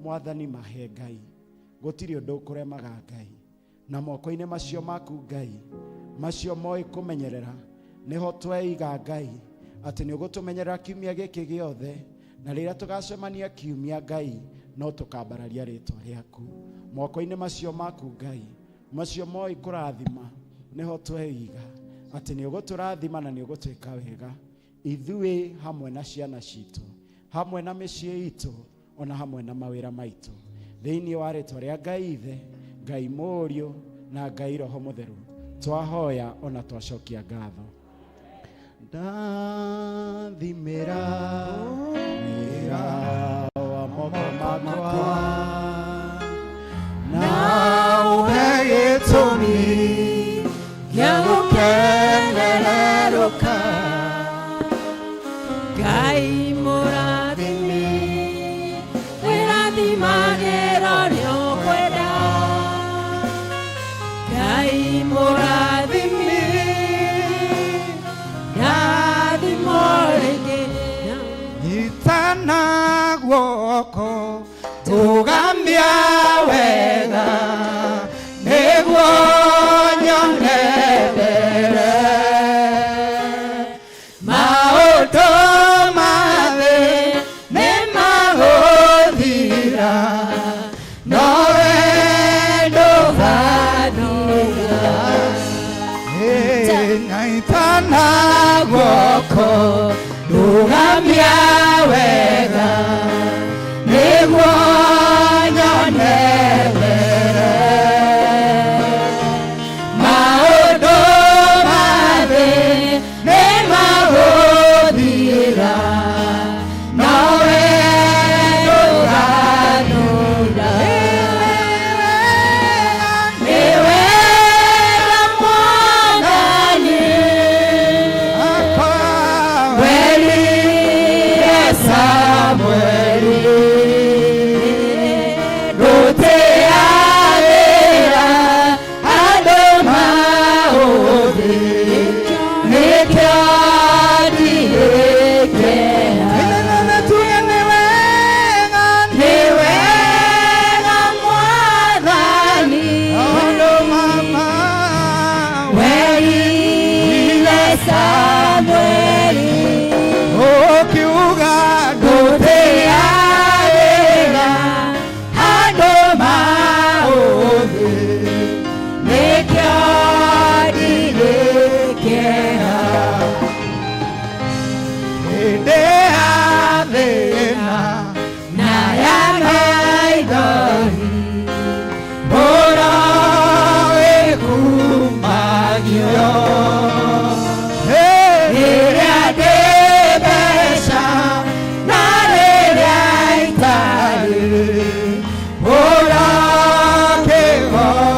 Mwathani mahe Ngai, gũtirĩ ũndũ ũkũremaga Ngai. Na moko-inĩ macio maku Ngai, macio moĩ kũmenyerera, nĩho tweiga Ngai atĩ nĩ ũgũtũmenyerera kiumia gĩkĩ gĩothe, na rĩrĩa tũgacemania kiumia Ngai, no tũkambararia rĩtwa rĩaku. Moko-inĩ macio maku Ngai, macio moĩ kũrathima, nĩho tweiga atĩ nĩ ũgũtũrathima na nĩ ũgũtwĩka wega, ithuĩ hamwe na ciana citũ, hamwe na mĩciĩ itũ, ona hamwe na mawĩra maitũ, thĩinĩ wa rĩtwa rĩa Ngai Ithe, Ngai Mũriũ na Ngai Roho Mũtheru, twahoya ona twacokia ngatho. Ndathimĩra wĩra wa moko makwa, na ũhe gĩtũmi gĩa gũkenererũka. Ngai mũrathimi, wĩrathimagĩra ũrĩa ũkwenda. Ngai mũrathimi, rathimo rĩngĩ. Nyitana guoko.